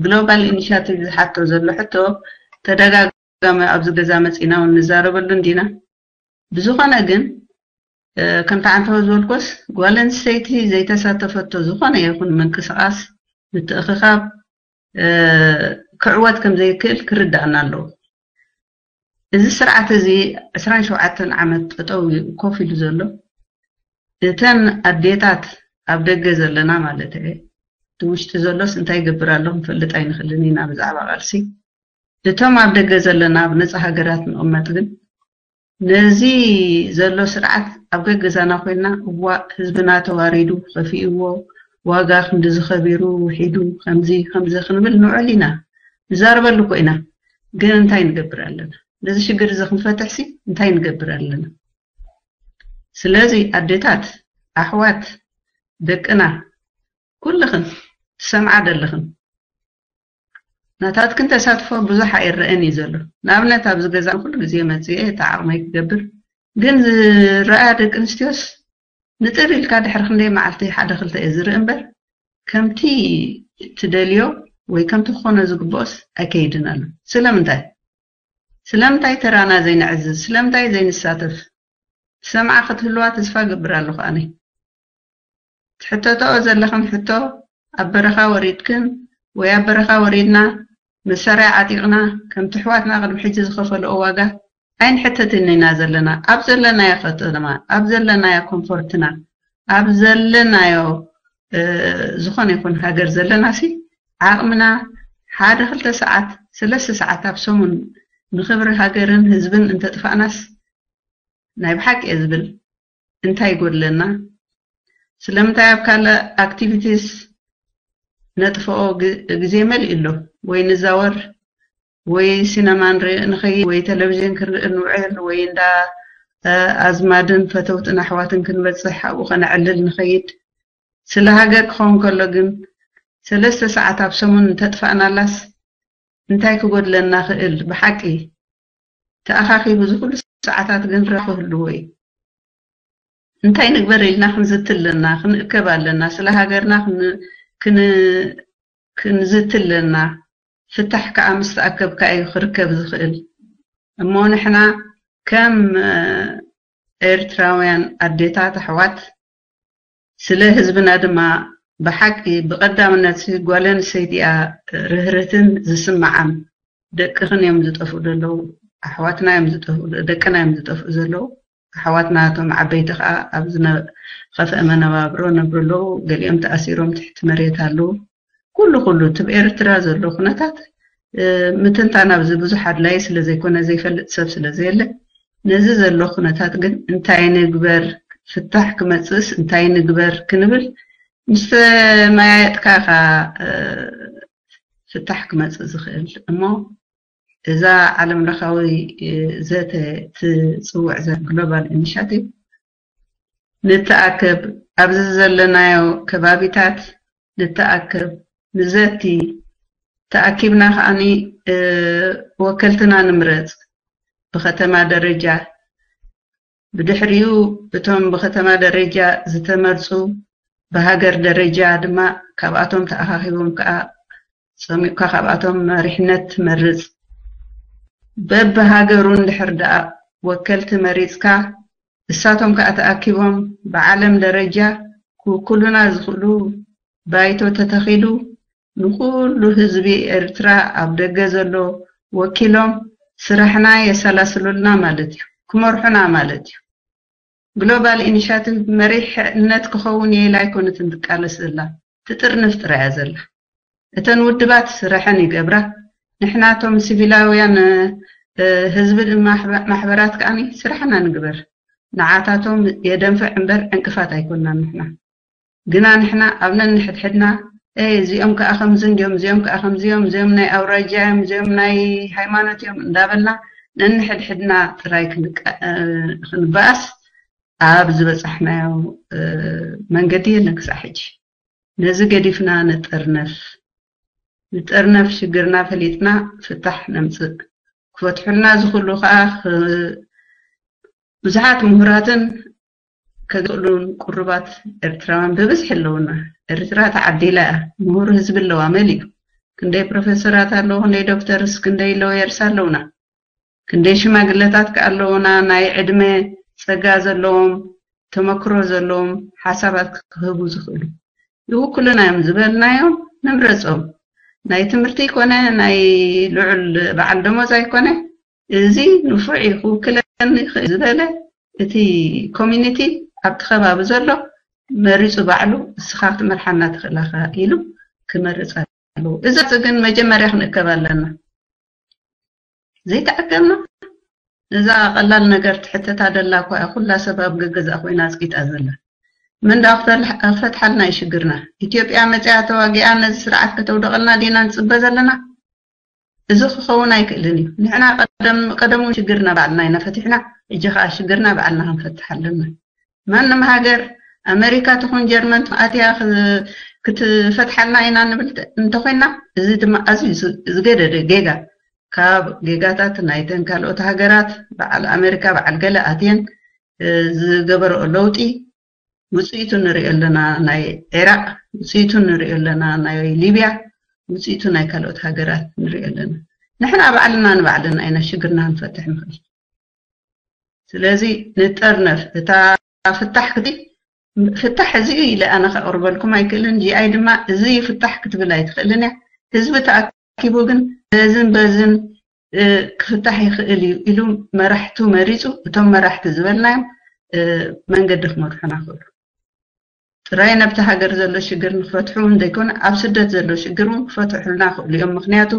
ግሎባል ኢኒሽቲቭ ዝሓቶ ዘሎ ሕቶ ተደጋጋሚ ኣብዚ ገዛ መፂና እውን ንዛረበሉ እንዲና ብዝኾነ ግን ከምቲ ዓንተወ ዝበልኮስ ጓል ኣንስተይቲ ዘይተሳተፈቶ ዝኾነ ይኹን ምንቅስቃስ ምትእኽኻብ ክዕወት ከም ዘይክእል ክርዳእና ኣለዎ። እዚ ስርዓት እዚ ዕስራን ሸውዓተን ዓመት ጠጠው ኮፍ ኢሉ ዘሎ እተን ኣዴታት ኣብ ደገ ዘለና ማለት እየ እቲ ውሽጢ ዘሎስ እንታይ ይገብር ኣሎ ክንፈልጥ ኣይንኽእልን ኢና ብዛዕባ ቃልሲ እቶም ኣብ ደገ ዘለና ኣብ ነፃ ሃገራት ንቕመጥ ግን ነዚ ዘሎ ስርዓት ኣብ ገገዛና ኮይና፣ እዋ ህዝብና ተዋሪዱ፣ ከፊእዎ፣ ዋጋ ክንዲ ዝኸቢሩ ውሒዱ፣ ከምዚ ከምዚ ክንብል ንውዕል ኢና፣ ንዛረበሉ እኮ ኢና። ግን እንታይ ንገብር ኣለና? ነዚ ሽግር እዚ ክንፈትሕሲ እንታይ ንገብር ኣለና? ስለዚ ኣዴታት፣ ኣሕዋት፣ ደቅና፣ ኩልኽን ትሰምዓ ዘለኽን፣ ናታትክን ተሳትፎ ብዙሕ ኣይረአን እዩ ዘሎ። ንኣብነት ኣብዚ ገዛ ኩሉ ግዜ መፅየ እቲ ዓቕመይ ክገብር፣ ግን ዝረኣ ደቂ ኣንስትዮስ ንጥር ኢልካ ድሕሪ ክንደይ መዓልቲ ሓደ ክልተ እየ ዝርኢ እምበር፣ ከምቲ ትደልዮ ወይ ከምቲ ክኾነ ዝግብኦስ ኣይከይድን ኣሎ። ስለምንታይ? ስለምንታይ ተራና ዘይንዕዝዝ? ስለምንታይ ዘይንሳተፍ? ትሰምዓ ክትህልዋ ተስፋ ገብር ኣለኹ ኣነ። ትሕተተኦ ዘለኽን ሕቶ፣ ኣብ በረኻ ወሪድክን ወይ ኣብ በረኻ ወሪድና፣ መሳርያ ዓጢቕና፣ ከምቲ ኣሕዋትና ቅድሚ ሕጂ ዝኸፈልኦ ዋጋ ኣይንሕተትን ኢና ዘለና። ኣብ ዘለናዮ ከተማ፣ ኣብ ዘለናዮ ኮምፎርትና፣ ኣብ ዘለናዮ፣ እ፣ ዝኾነ ይኹን ሃገር ዘለናሲ፣ ዓቕምና ሓደ ክልተ ሰዓት፣ ሰለስተ ሰዓት ኣብ ሰሙን ንኽብሪ ሃገርን ህዝብን እንተጥፋእናስ፣ ናይ ብሓቂ እየ ዝብል፣ እንታይ ይጎድለና? ስለምንታይ ኣብ ካልእ ኣክቲቪቲስ ነጥፍኦ ግ-፣ ግዜ መሊኡ ኣሎ? ወይ ንዛወር፣ ወይ ሲነማ ንርኢ ንኸይድ፣ ወይ ቴሌቪዥን ክንርኢ ንውዕል፣ ወይ እንዳ፣ እ፣ ኣዝማድን ፈተውትን ኣሕዋትን ክንበጽሕ ኣብኡ ከነዕልል ንኸይድ። ስለ ሃገር ክኸውን ከሎ ግን፣ ሰለስተ ሰዓት ኣብ ሰሙን እንተጥፋእናላስ እንታይ ክጎድለና ክእል? ብሓቂ ተኣኻኺቡ እዚ ኩሉ ሰዓታት ግን ራ ክህልዎ እዩ። እንታይ ንግበር ኢልና ክንዝቲ ኣለና፣ ክንእከብ ኣለና፣ ስለ ሃገርና ክን-፣ ክን-፣ ክንዝቲ ኣለና። ፍታሕ ከኣ ምስ ተኣከብካ እዩ ክርከብ ዝኽእል። እሞ ንሕና ከም፣ እ፣ ኤርትራውያን ኣዴታት ኣሕዋት፣ ስለ ህዝብና ድማ ብሓቂ ብቐዳምነት ጓል ኣንስተይቲ እያ ርህርህትን ዝስምዓን። ደቅኽን እዮም ዝጠፍኡ ዘለዉ፣ ኣሕዋትና እዮም ዝጠፍኡ፣ ደቅና እዮም ዝጠፍኡ ዘለዉ። ኣሕዋትና እቶም ዓበይቲ ከዓ ኣብ ዝነ-፣ ዝኸፍአ መነባብሮ ነብሩ ኣለዉ። ገሊኦም ተኣሲሮም ትሕቲ መሬት ኣለዉ። ኩሉ ኩሉ እቲ ኣብ ኤርትራ ዘሎ ኩነታት፣ እ፣ ምትንታን ኣብዚ ብዙሕ ኣድላይ ስለ ዘይኮነ፣ ዘይፈልጥ ሰብ ስለ ዘየለ፣ ነዚ ዘሎ ኩነታት ግን እንታይ ንግበር፣ ፍታሕ ክመጽእስ እንታይ ንግበር ክንብል ምስ ተመያየጥካ ኢኻ፣ እ፣ ፍታሕ ክመጽእ ዝኽእል። እሞ እዛ ዓለም ለኻዊ፣ እ፣ ዘተ ትጽውዕ ዘ-፣ ግሎባል ኢኒሻቲቭ፣ ንተኣከብ፣ ኣብዚ ዘለናዮ ከባቢታት ንተኣከብ፣ ንዘቲ፣ ተኣኪብና ከኣኒ፣ እ፣ ወከልትና ንምረጽ። ብከተማ ደረጃ፣ ብድሕሪኡ እቶም ብከተማ ደረጃ ዝተመርጹ፣ ብሃገር ደረጃ ድማ ካብኣቶም ተኣኻኺቦም ከኣ ጸሚቕካ ካብኣቶም መሪሕነት ትመርጽ። በብሃገሩ እንድሕር ደኣ ወከልቲ መሪጽካ፣ እሳቶም ከኣ ተኣኪቦም ብዓለም ደረጃ ክውክሉና ዝኽእሉ ባይቶ ተተኺሉ፣ ንኹሉ ህዝቢ ኤርትራ ኣብ ደገ ዘሎ ወኪሎም ስራሕና የሰላስሉልና ማለት እዩ፣ ክመርሑና ማለት እዩ። ግሎባል ኢኒሻቲቭ መሪሕነት ክኸውን እየ ኢላ ኣይኮነትን ትቃለስ ዘላ፣ ትጥርንፍ ጥራይ እያ ዘላ። እተን ውድባት ስረሐን ይገብራ፣ ንሕና እቶም ሲቪላውያን፣ እ፣ ህዝቢ ድማ ማሕበ-፣ ማሕበራት ከኣኒ ስራሕና ንግበር። ንዓታቶም የደንፍዕ እምበር ዕንቅፋት ኣይኮንናን ንሕና። ግና ንሕና ኣብ ነንሕድሕድና፣ "ኤ፣ እዚኦም ከኣ ከምዚ እንድዮም፣ እዚኦም ከኣ ከምዚ እዮም፣ እዚኦም ናይ ኣውራጃ እዮም፣ እዚኦም ናይ ሃይማኖት እዮም" እንዳበልና ነንሕድሕድና ጥራይ ክንቃ-፣ እ፣ ክንበኣስ ኣብ ዝበጻሕናዮ፣ እ፣ መንገዲ የለን ክሳዕ ሕጂ። ነዚ ገዲፍና ንጠርነፍ። ንጠርነፍ፣ ሽግርና ፈሊጥና ፍታሕ ነምጽእ። ክፈትሑልና ዝኽእሉ ከኣ ኽ-፣ ብዙሓት ምሁራትን ከገልግሉን ቅሩባት ኤርትራውያን ብብዝሒ ኣለዉና። ኤርትራ ተዓዲላ እያ። ምሁር ህዝቢ ኣለዋ፣ መሊኡ። ክንደይ ፕሮፌሰራት ኣለዉ፣ ክንደይ ዶክተርስ፣ ክንደይ ሎየርስ ኣለዉና። ክንደይ ሽማግለታት ከ ኣለዉና፣ ናይ ዕድመ ጸጋ ዘለዎም፣ ተመክሮ ዘለዎም ሓሳባት ክህቡ ዝኽእሉ። ይውክሉና እዮም ዝበልናዮም ንምረጾም። ናይ ትምህርቲ ይኮነ፣ ናይ ልዑል በዓል ደሞዝ ኣይኮነ፣ እዚ ንፉዕ እዩ ክውክለኒ ይኽእል ዝበለ እቲ ኮሚኒቲ ኣብቲ ከባቢ ዘሎ መሪጹ ባዕሉ እስኻ ክትመርሓና ትኽእል ኢኻ ኢሉ ክመርጽ ኣለዎ። እዚ ግን መጀመርያ ክንእከብ ኣለና። ዘይተኣከብና እዛ ቀላል ነገር ትሕተታ ደላ እኳ እያ ኩላ ሰብ ኣብ ገገዛ ኮይና ኣጽቂጣ ዘላ። መን ደኣ ክፈትሓልና እዩ ሽግርና? ኢትዮጵያ መጽያ ተዋጊኣ ነዚ ስርዓት ከተውደቐልና ዲና ንጽበ ዘለና? እዚ ክኸውን ኣይክእልን እዩ። ንሕና ቀደም ቀደሙ ሽግርና ባዕልና ኢና ፈቲሕና፣ እጂ ኸኣ ሽግርና ባዕልና ክንፈትሕ ኣለና። ማንም ሃገር ኣመሪካ ትኹን ጀርመን ኣትያ ክትፈትሓልና ኢና ንብል እንተኾይና፣ እዚ ድማ ኣዝዩ ዝገደደ ጌጋ፣ ካብ ጌጋታት ናይተን ካልኦት ሃገራት፣ በዓል ኣመሪካ በዓል ገለ ኣትየን ዝገበረኦ ለውጢ ውፅኢቱ ንሪኦ ኣለና። ናይ ዒራቅ ውፅኢቱ ንሪኦ ኣለና። ናይ ሊብያ ውፅኢቱ ናይ ካልኦት ሃገራት ንሪኦ ኣለና። ንሕና ባዕልና ንባዕልና ኢና ሽግርና ክንፈትሕ ንኽእል። ስለዚ ንጠርነፍ። እታ ፍታሕ ክቲ ፍታሕ እዚ ኢለ ኣነ ከቕርበልኩም ኣይክእልን። ጂኣይ ድማ እዚ ፍታሕ ክትብል ኣይትኽእልን እያ። ህዝቢ ተኣኪቡ ግን በዝን በዝን ክፍታሕ ይኽእል እዩ ኢሉ መራሕቱ መሪፁ፣ እቶም መራሕቲ ዝበልናዮም መንገዲ ክመርሑና ክእሉ ጥራይ ነብቲ ሃገር ዘሎ ሽግር ንክፈትሑ እውን ዘይኮነ ኣብ ስደት ዘሎ ሽግር እውን ክፈትሑልና ክእሉ እዮም። ምክንያቱ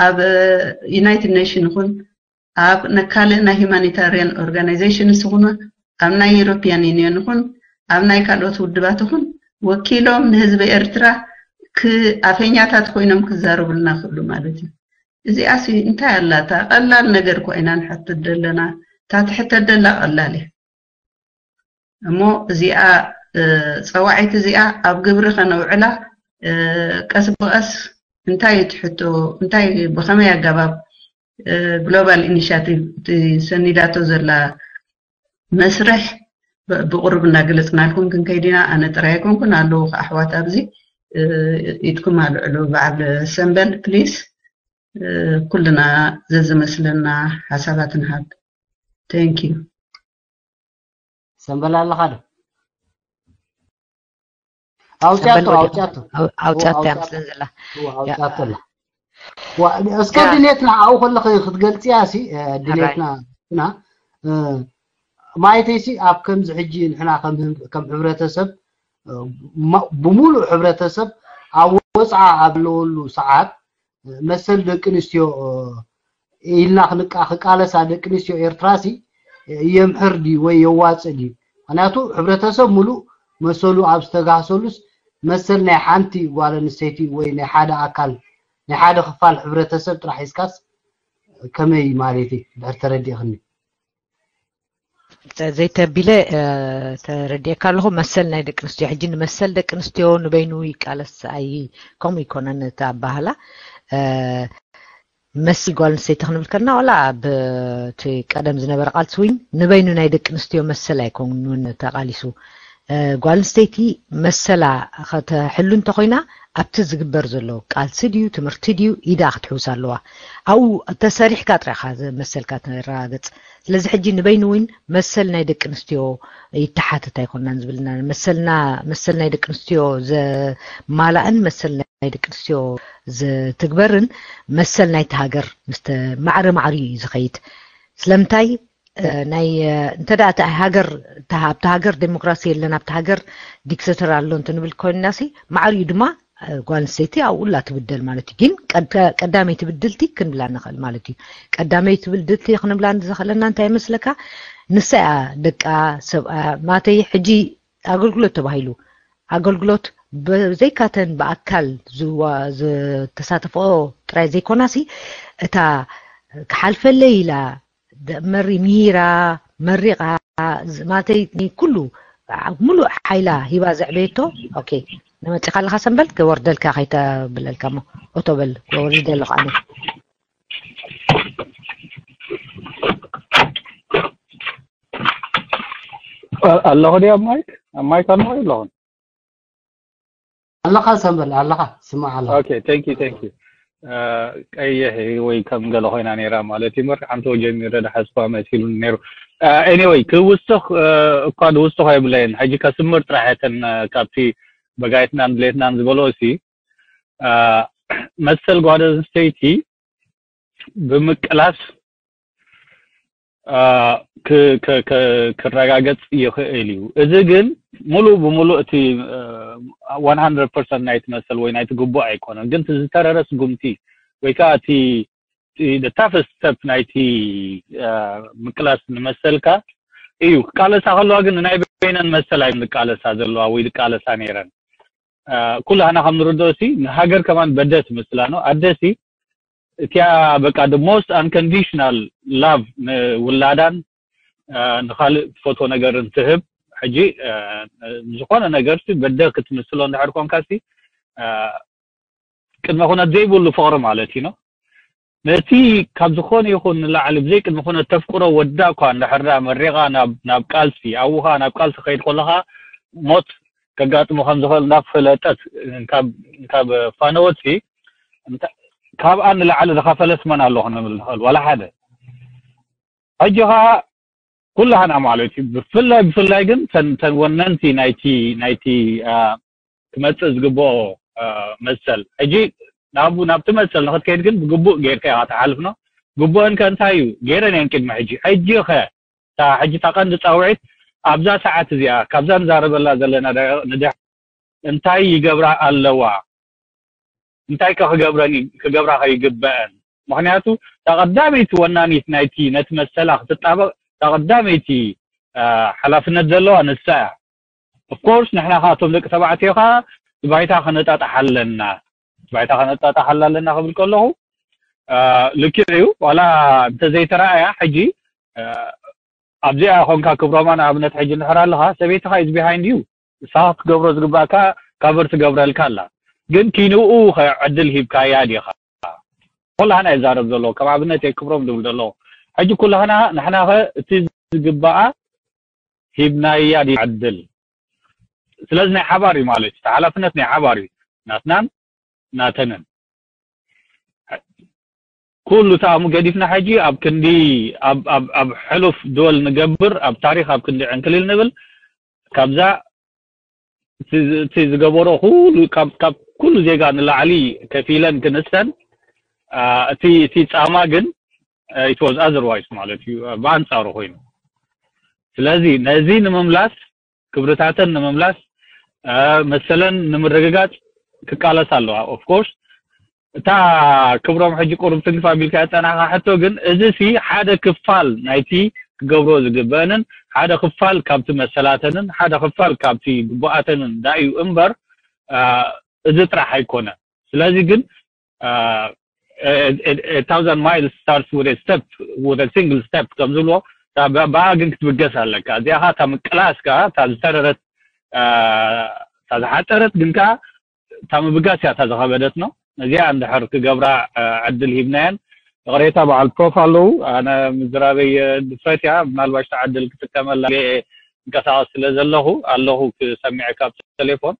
ኣብ ዩናይትድ ኔሽን ይኹን ኣብ ካልእ ናይ ሂማኒታሪያን ኦርጋናይዜሽንስ ይኹን ኣብ ናይ ዩሮፒያን ዩኒየን ይኹን ኣብ ናይ ካልኦት ውድባት ይኹን ወኪሎም ንህዝቢ ኤርትራ ኣፈኛታት ኮይኖም ክዛረቡልና ክእሉ ማለት እዩ። እዚኣሲ እንታይ ኣላታ? ቀላል ነገር እኳ ኢና ንሓትት ዘለና። እታ ትሕተት ደላ ቀላል እያ። እሞ እዚኣ ጸዋዒት እዚኣ ኣብ ግብሪ ከነውዕላ ቀስ ብቐስ እንታይ እዩ ትሕቶ፣ እንታይ ብኸመይ ኣገባብ ግሎባል ኢኒሽቲቭ ሰኒዳቶ ዘላ መስርሕ ብቁሩብ እናገለጽናልኩም ክንከይድ ኢና። ኣነ ጥራይ ኣይኮንኩን ኣለዉ ኣሕዋት ኣብዚ ኢድኩም ኣልዕሉ። በዓል ሰንበል ፕሊስ ኩልና ዘዝመስለና ሓሳባት ንሃብ። Thank you። ሰንበል ኣለኻ ዶ? ኣውፅያቶ ኣውፅያቶ ኣውፅያቶ እያ ምስለን ዘላ ኣውፅያቶ ኣላ። እስከ ድሌትና ኣብኡ ከለኺ ክትገልፅያ ሲ ድሌትና ና ማለተይ ሲ ኣብ ከምዚ ሕጂ ንሕና ከም ሕብረተሰብ ብሙሉእ ሕብረተሰብ ኣብ ወፅዓ ኣብ ዘለወሉ ሰዓት መሰል ደቂ ኣንስትዮ ኢልና ክንቃ ክቃለሳ ደቂ ኣንስትዮ ኤርትራ ሲ የምሕር ድዩ ወይ የዋፅእ ድዩ? ምክንያቱ ሕብረተሰብ ሙሉእ መሰሉ ኣብ ዝተጋህሰሉስ መሰል ናይ ሓንቲ ጓል ኣንስተይቲ ወይ ናይ ሓደ ኣካል ናይ ሓደ ክፋል ሕብረተሰብ ጥራሕ ሒዝካስ ከመይ ማለት እዩ ድሕር ተረዲእክኒ? ዘይተቢለ ተረዲእካ ኣለኹ። መሰል ናይ ደቂ ኣንስትዮ ሕጂ ንመሰል ደቂ ኣንስትዮ ንበይኑ ይቃለስ ኣይ ከምኡ ይኮነን እቲ ኣባህላ መሲ ጓል ኣንስተይቲ ክንብል ከለና ዋላ ኣብቲ ቀደም ዝነበረ ቃልሲ እውን ንበይኑ ናይ ደቂ ኣንስትዮ መሰል ኣይኮኑን ተቃሊሱ። ጓል ኣንስተይቲ መሰላ ከተሕሉ እንተኮይና ኣብቲ ዝግበር ዘሎ ቃልሲ ድዩ ትምህርቲ ድዩ ኢዳ ክትሕውስ ኣለዋ። ኣብኡ ተሰሪሕካ ጥራኻ መሰልካ ተረጋገፅ። ስለዚ ሕጂ ንበይኑ እውን መሰል ናይ ደቂ ኣንስትዮ ይተሓተት ኣይኮናን ዝብልና መሰልና መሰል ናይ ደቂ ኣንስትዮ ዘማላእን መሰል ናይ ደቂ ኣንስትዮ ዝትግበርን መሰል ናይቲ ሃገር ምስ ማዕረ ማዕሪ እዩ ዝኸይድ። ስለምንታይ ናይ እንተ እቲ ሃገር ኣብቲ ሃገር ዴሞክራሲ የለን ኣብቲ ሃገር ዲክተተር ኣሎ እንተ ንብል ኮይንና ሲ ማዕሪኡ ድማ ጓል ኣንስተይቲ ኣብኡ ላ ትብደል ማለት እዩ። ግን ቀዳመይቲ ብድልቲ ክንብላ ንኽእል ማለት እዩ። ቀዳመይቲ ብድልቲ ክንብላ ዝኽእለና እንታይ ይመስለካ? ንሳ እያ ደቃ ሰብኣ ማተይ ሕጂ ኣገልግሎት ተባሂሉ ኣገልግሎት ብዘይካተን ብኣካል ዝተሳተፈኦ ጥራይ ዘይኮናሲ እታ ክሓልፈለይ ኢላ መሪ ሚሂራ መሪቓ ማለተይ ኩሉ ሙሉእ ሓይላ ሂባ ዘዕበየቶ ኦኬ ንመፂኻ ኣለካ ሰንበል ክወርደልካ ከይተብለልካ ሞ ኦቶ በል ወሪደ ኣለኹ ኣነ ኣለኹ ድየ ኣብ ማይክ ኣብ ማይክ ኣለኹ የለኹን ኣለኻ ሰንበል ኣለኻ ስማዕ ኣለኻ okay thank you thank you ቀይሕ ወይ ከም ገለ ኮይና ነይራ ማለት እዩ መርካዕ እንተ ጀሚረ ድሓዝኳ መሲሉኒ ነይሩ anyway ክውስኽ እኳ ድውስኾ የብለየን ሕጂ ከስምር ጥራሕ እተን ካብቲ በጋይትናን ድሌትናን ዝበሎ ሲ መሰል ጓል ኣንስተይቲ ብምቅላስ ክረጋገፅ ይኽእል እዩ። እዚ ግን ሙሉእ ብሙሉእ እቲ one hundred percent ናይቲ መሰል ወይ ናይቲ ግቡእ ኣይኮነን። ግን እቲ ዝተረረ ስጉምቲ ወይ ከዓ እቲ the toughest step ናይቲ ምቅላስ ንመሰልካ እዩ። ክቃለሳ ከለዋ ግን ናይ በይነን መሰል ኣይም ዝቃለሳ ዘለዋ ወይ ዝቃለሳ ነይረን። ኩላህና ከም ንርድኦ ሲ ንሃገር ከማን በደ ትመስላ ነው። ኣደሲ እቲያ በቃ the most unconditional love ንውላዳን ንኻልእ ትፈትዎ ነገርን ትህብ። ሕጂ ዝኾነ ነገር ሲ በደ ክትምስሎ እንድሕር ኮንካ ሲ ቅድመ ኩነት ዘይብሉ ፍቕሪ ማለት እዩ ነው። ነቲ ካብ ዝኾነ ይኹን ንላዕሊ ብዘይ ቅድመ ኩነት ተፍቅሮ ወዳ እኳ እንድሕር መሪቓ ናብ ቃልሲ ኣብኻ ናብ ቃልሲ ከይድ ከለኻ ሞት ከጋጥሞ ከም ዝኽእል እንዳፈለጠት ካብ ፋነወት ሲ ካብኣ ንላዕሊ ዝኸፈለት መን ኣሎ ክንብል ንኽእል? ዋላ ሓደ። ሕጂ ኸዓ ኩላህና ማለት እዩ። ብፍላይ ብፍላይ ግን ተን ተን ወነንቲ ናይቲ ናይቲ ክመጽእ ዝግብኦ መሰል ሕጂ ናብ ናብቲ መሰል ንክትከይድ ግን ብግቡእ ጌርካ ኢኻ ትሓልፍ ነው። ግቡእን ከ እንታይ እዩ? ገይረን እየን ቅድሚ ሕጂ። ሕጂ ኸ እታ ሕጂ እታ ቀንዲ ጻውዒት ኣብዛ ሰዓት እዚኣ ካብዛ ንዛረበላ ዘለና ደቂቕ ንድሕር እንታይ ይገብራ ኣለዋ? እንታይ ከ ክገብረን ክገብራ ከ ይግበአን? ምክንያቱ እታ ቀዳመይቲ ወናኒት ናይቲ ነቲ መሰላ ክትጣበቕ እታ ቀዳመይቲ ሓላፍነት ዘለዋ ንሳ እያ። Of course ንሕና ከ እቶም ደቂ ተባዕትዮ ከ ባይታ ከነጣጣሕ ኣለና። ባይታ ከነጣጣሓላ ኣለና ክብል ከለኹ ልክዕ እዩ። ዋላ እንተዘይተረኣያ ሕጂ ኣብዚኣ ኮንካ ክብሮማ ንኣብነት ሕጂ እንድሕር ኣለኻ ሰበይትኻ is behind you። ንስኻ ክትገብሮ ዝግባእካ cover ትገብረልካ ኣላ። ግን ኪንኡ ከ ዕድል ሂብካያ ዲኻ? ኩላህና ይዛረብ ዘሎ ከም ኣብነት እየ ክብሮም ዝብል ዘለኹ። ሕጂ ኩላህና ንሕና ከ እቲ ዝግባኣ ሂብናያ ድዩ ዕድል? ስለዚ ናይ ሓባር እዩ ማለት እዩ። እቲ ሓላፍነት ናይ ሓባር እዩ። ናትናን ናተንን። ኩሉ ተኣሙ ገዲፍና ሕጂ ኣብ ክንዲ ኣብ ኣብ ኣብ ሕሉፍ ድወል ንገብር ኣብ ታሪኽ ኣብ ክንዲ ዕንክሊል ንብል ካብዛ እቲ ዝገበሮ ኩሉ ካብ ካብ ኩሉ ዜጋ ንላዕሊ ከፊለን ክንሰን እቲ እቲ ጻማ ግን it was otherwise ማለት እዩ ብኣንጻሩ ኮይኑ። ስለዚ ነዚ ንምምላስ ክብርታተን ንምምላስ መሰለን ንምርግጋጽ ክቃለስ ኣለዋ። Of course እታ ክብሮም ሕጂ ቁሩብ ትንክፍ ኣቢልካ ያጸናሕካ ሕቶ ግን እዚ ሲ ሓደ ክፋል ናይቲ ክገብሮ ዝግበአንን ሓደ ክፋል ካብቲ መሰላተንን ሓደ ክፋል ካብቲ ግቡኣተንን ዳእዩ እምበር እዚ ጥራሕ ኣይኮነ። ስለዚ ግን thousand miles starts with a step with a single step ከም ዝብሎ ብኣ ግን ክትብገስ ኣለካ። እዚኣ ካ እታ ምቅላስ ካ እታ ዝተረረት እታ ዝሓጠረት ግን ካ እታ ምብጋስ እያ እታ ዝኸበደት ነው። እዚኣ እንድሕር ክገብራ ዕድል ሂብናየን ይቕሬታ በዓል ፕሮፍ ኣለዉ። ኣነ ምዝራበይ ድፍረት እያ። ምናልባሽ እታ ዕድል ክጥቀመላ እንቀሳቐስ ስለ ዘለኹ ኣለኹ ክሰሚዐ ካብ ቴሌፎን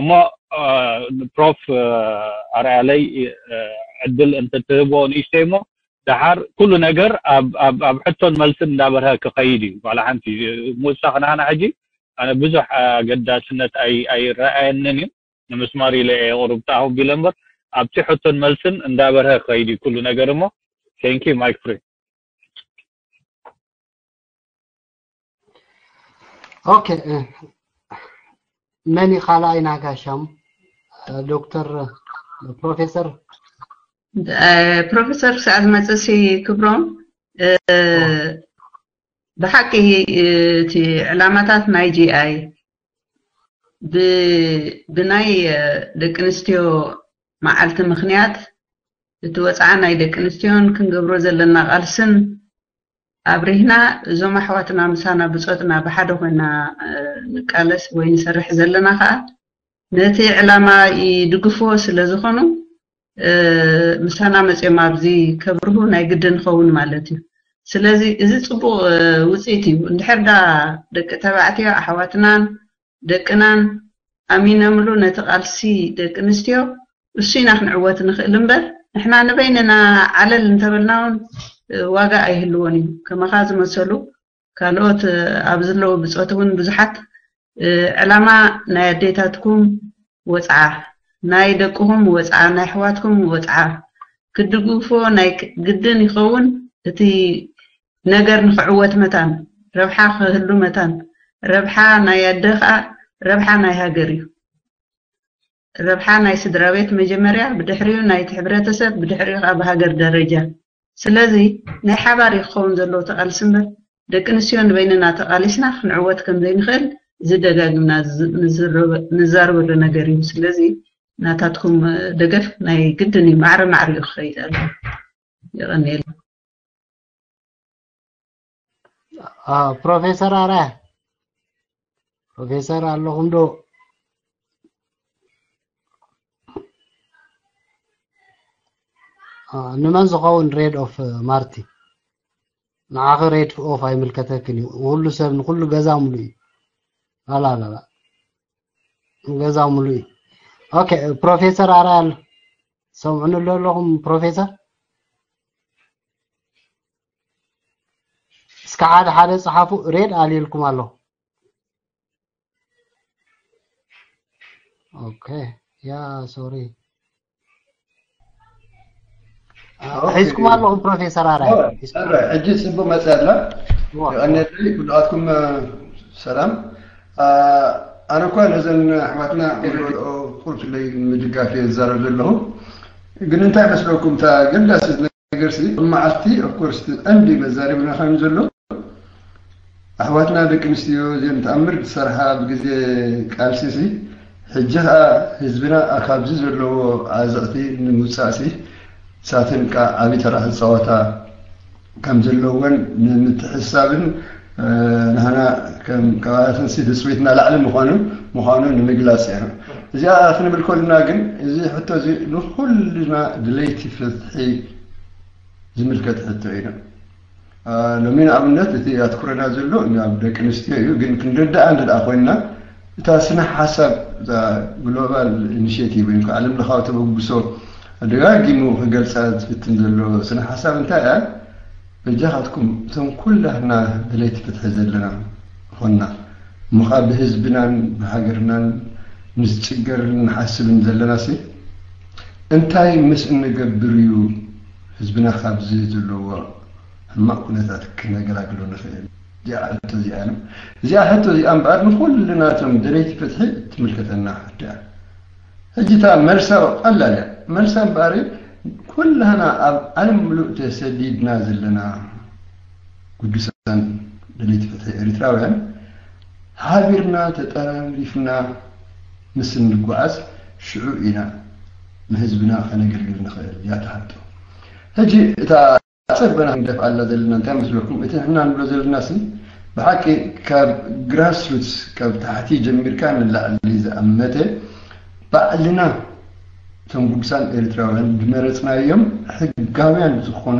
እሞ ፕሮፍ ኣርኣያለይ ዕድል እንተትህቦ ንእሽተይ እሞ ደሓር ኩሉ ነገር ኣብ ኣብ ኣብ ሕቶን መልስን እንዳበርሀ ክኸይድ እዩ። ባላ ሓንቲ ሙሳ ክናህና ሕጂ ኣነ ብዙሕ ኣገዳስነት ኣይ ኣይረኣየንን እዩ። ንምስማር ኢለ እየ ቁሩብ ጣሁ ቢለ እምበር ኣብቲ ሕቶን መልስን እንዳበርሀ ክኸይድ እዩ ኩሉ ነገር እሞ thank you Mike free okay መን እዩ ካልኣይ ናጋሻም ዶክተር ፕሮፌሰር ፕሮፌሰር ክሳዕ ዝመፅእ ሲ ክብሮም ብሓቂ እቲ ዕላማታት ናይ ጂኣይ ብናይ ደቂ ኣንስትዮ መዓልቲ ምኽንያት እቲ ወፅዓ ናይ ደቂ ኣንስትዮን ክንገብሮ ዘለና ቃልስን ኣብሪህና እዞም ኣሕዋትና ምሳና ብፆትና ብሓደ ኮይና ንቃለስ ወይ ንሰርሕ ዘለና ከዓ ነቲ ዕላማ ይድግፍዎ ስለ ዝኾኑ ምሳና መፅኦም ኣብዚ ከብርሁ ናይ ግድን ኸውን ማለት እዩ። ስለዚ እዚ ፅቡቕ ውፅኢት እዩ። እንድሕር ዳ ደቂ ተባዕትዮ ኣሕዋትናን ደቅናን ኣሚነምሉ ነቲ ቃልሲ ደቂ ኣንስትዮ እሱ ኢና ክንዕወት ንኽእል እምበር ንሕና ንበይንና ዓለል እንተበልና እውን ዋጋ ኣይህልዎን እዩ። ከማኻ ዝመሰሉ ካልኦት ኣብ ዘለዉ ብፆት እውን ብዙሓት ዕላማ ናይ ኣዴታትኩም ወፅዓ ናይ ደቅኹም ወፅዓ ናይ ኣሕዋትኩም ወፅዓ ክትድግፍዎ ናይ ግድን ይኸውን እቲ ነገር ንኽዕወት መታን ረብሓ ክህሉ መታን ረብሓ ናይ ኣደ ከዓ ረብሓ ናይ ሃገር እዩ። ረብሓ ናይ ስድራ ቤት መጀመርያ፣ ብድሕሪኡ ናይቲ ሕብረተሰብ፣ ብድሕሪኡ ከዓ ብሃገር ደረጃ። ስለዚ ናይ ሓባር እዩ ክኸውን ዘለዎ ተቓልሲ እምበር፣ ደቂ ኣንስትዮ ንበይንና ተቓሊስና ክንዕወት ከም ዘይንኽእል ዝደጋግምና ንዛረበሉ ነገር እዩ። ስለዚ ናታትኩም ደገፍ ናይ ግድን እዩ፣ ማዕረ ማዕሪኡ ክኸይድ ኣሎ። የቐንየልና። ፕሮፌሰር ኣርኣያ፣ ፕሮፌሰር ኣለኹም ዶ? ንመን ዝኸውን ሬድ ኦፍ ማርቲ? ንዓኺ ሬድ ኦፍ ኣይምልከተክን እዩ። ንኹሉ ሰብ፣ ንኹሉ ገዛ ሙሉ እዩ። ኣላላላ፣ ገዛ ሙሉ እዩ። ኦኬ፣ ፕሮፌሰር ኣርኣያ ኣሎ። ሰምዑኒ ዶ ኣለኹም ፕሮፌሰር? እስከ ሓደ ሓደ ጸሓፉ። ሬድ ኣልየልኩም ኣለኹ። ኦኬ፣ ያ ሶሪ። ሒዝኩም ኣለኹም ፕሮፌሰር ኣርኣያ። ሕጂ ጽቡቅ መጽእ ኣላ። የቐንየለይ ኩላትኩም። ሰላም። ኣነ እኳ ነዘን ኣሕዋትና ቁርፍለይ ንምድጋፍ እየ ዝዛረብ ዘለኹ። ግን እንታይ መስለኩም፣ እታ ገዳሲት ነገር ሲ መዓልቲ ኦፍኮርስ ቀንዲ መዛረብና ከም ዘሎ ኣሕዋትና ደቂ ኣንስትዮ እዚኦም ተኣምር ዝሰርሓ ብግዜ ቃልሲ ሲ፣ ሕጂ ኸኣ ህዝብና ካብዚ ዘለዎ ዓዘቕቲ ንምውጻእ ሲ ሳተን ከኣ ዓቢ ተራ ክጻወታ ከም ዘለወን ንምትሕስሳብን ንሕና ከም ከባትን ሲ ትጽቢትና ላዕሊ ምዃኑ ምዃኑ ንምግላጽ ኢና። እዚኣ ክንብል ከልና ግን እዚ ሕቶ እዚ ንኹልና ድለይቲ ፍትሒ ዝምልከት ሕቶ እዩ። ሎሚ ንኣብነት እቲ ኣትኩረና ዘሎ ናብ ደቂ ኣንስትዮ እዩ፣ ግን ክንርዳኣ እንተ ደኣ ኮይንና እታ ስነ ሓሳብ እዛ ግሎባል ኢኒሽቲቭ ወይ ከዓ ዓለም ለኻዊ ተበግሶ ደጋጊሙ ክገልፃ ዝፍትን ዘሎ ስነ ሓሳብ እንታይ እያ? በጃኻትኩም እቶም ኩላህና ደለይቲ ፍትሒ ዘለና ኾንና እሞ ከዓ ብህዝብናን ብሃገርናን ንዝጭገርን ንሓስብን ዘለና ሲ እንታይ ምስ እንገብር እዩ ህዝብና ካብዚ ዘለዎ ሕማቕ ኩነታት ክነገላግሎ ንኽእል? እዚኣ ሕቶ እዚኣ ነው። እዚኣ ሕቶ እዚኣ እምበኣር ንኹልና እቶም ደለይቲ ፍትሒ ትምልከተና ሕቶ እያ። ሕጂ እታ መልሳ ቀላል እያ። መልሳ እምበኣር ኩላህና ኣብ ዓለም ምሉእ ተሰዲድና ዘለና ግዱሳን ደለይቲ ፍትሒ ኤርትራውያን ሓቢርና ተጠራሪፍና ምስ እንጓዓዝ ሽዑ ኢና ንህዝብና ከነገልግል ንኽእል እያ ትሓቶ። ሕጂ እታ ኣጸበና ክንደፍኣላ ዘለና እንታይ መስለኩም? እቲ ንሕና ንብሎ ዘለናሲ ብሓቂ ካብ ግራስሩትስ ካብ ታሕቲ ጀሚርካ ንላዕሊ ዝኣመተ ባዕልና እቶም ግዱሳን ኤርትራውያን ዝመረጽናዮም ሕጋውያን ዝኾኑ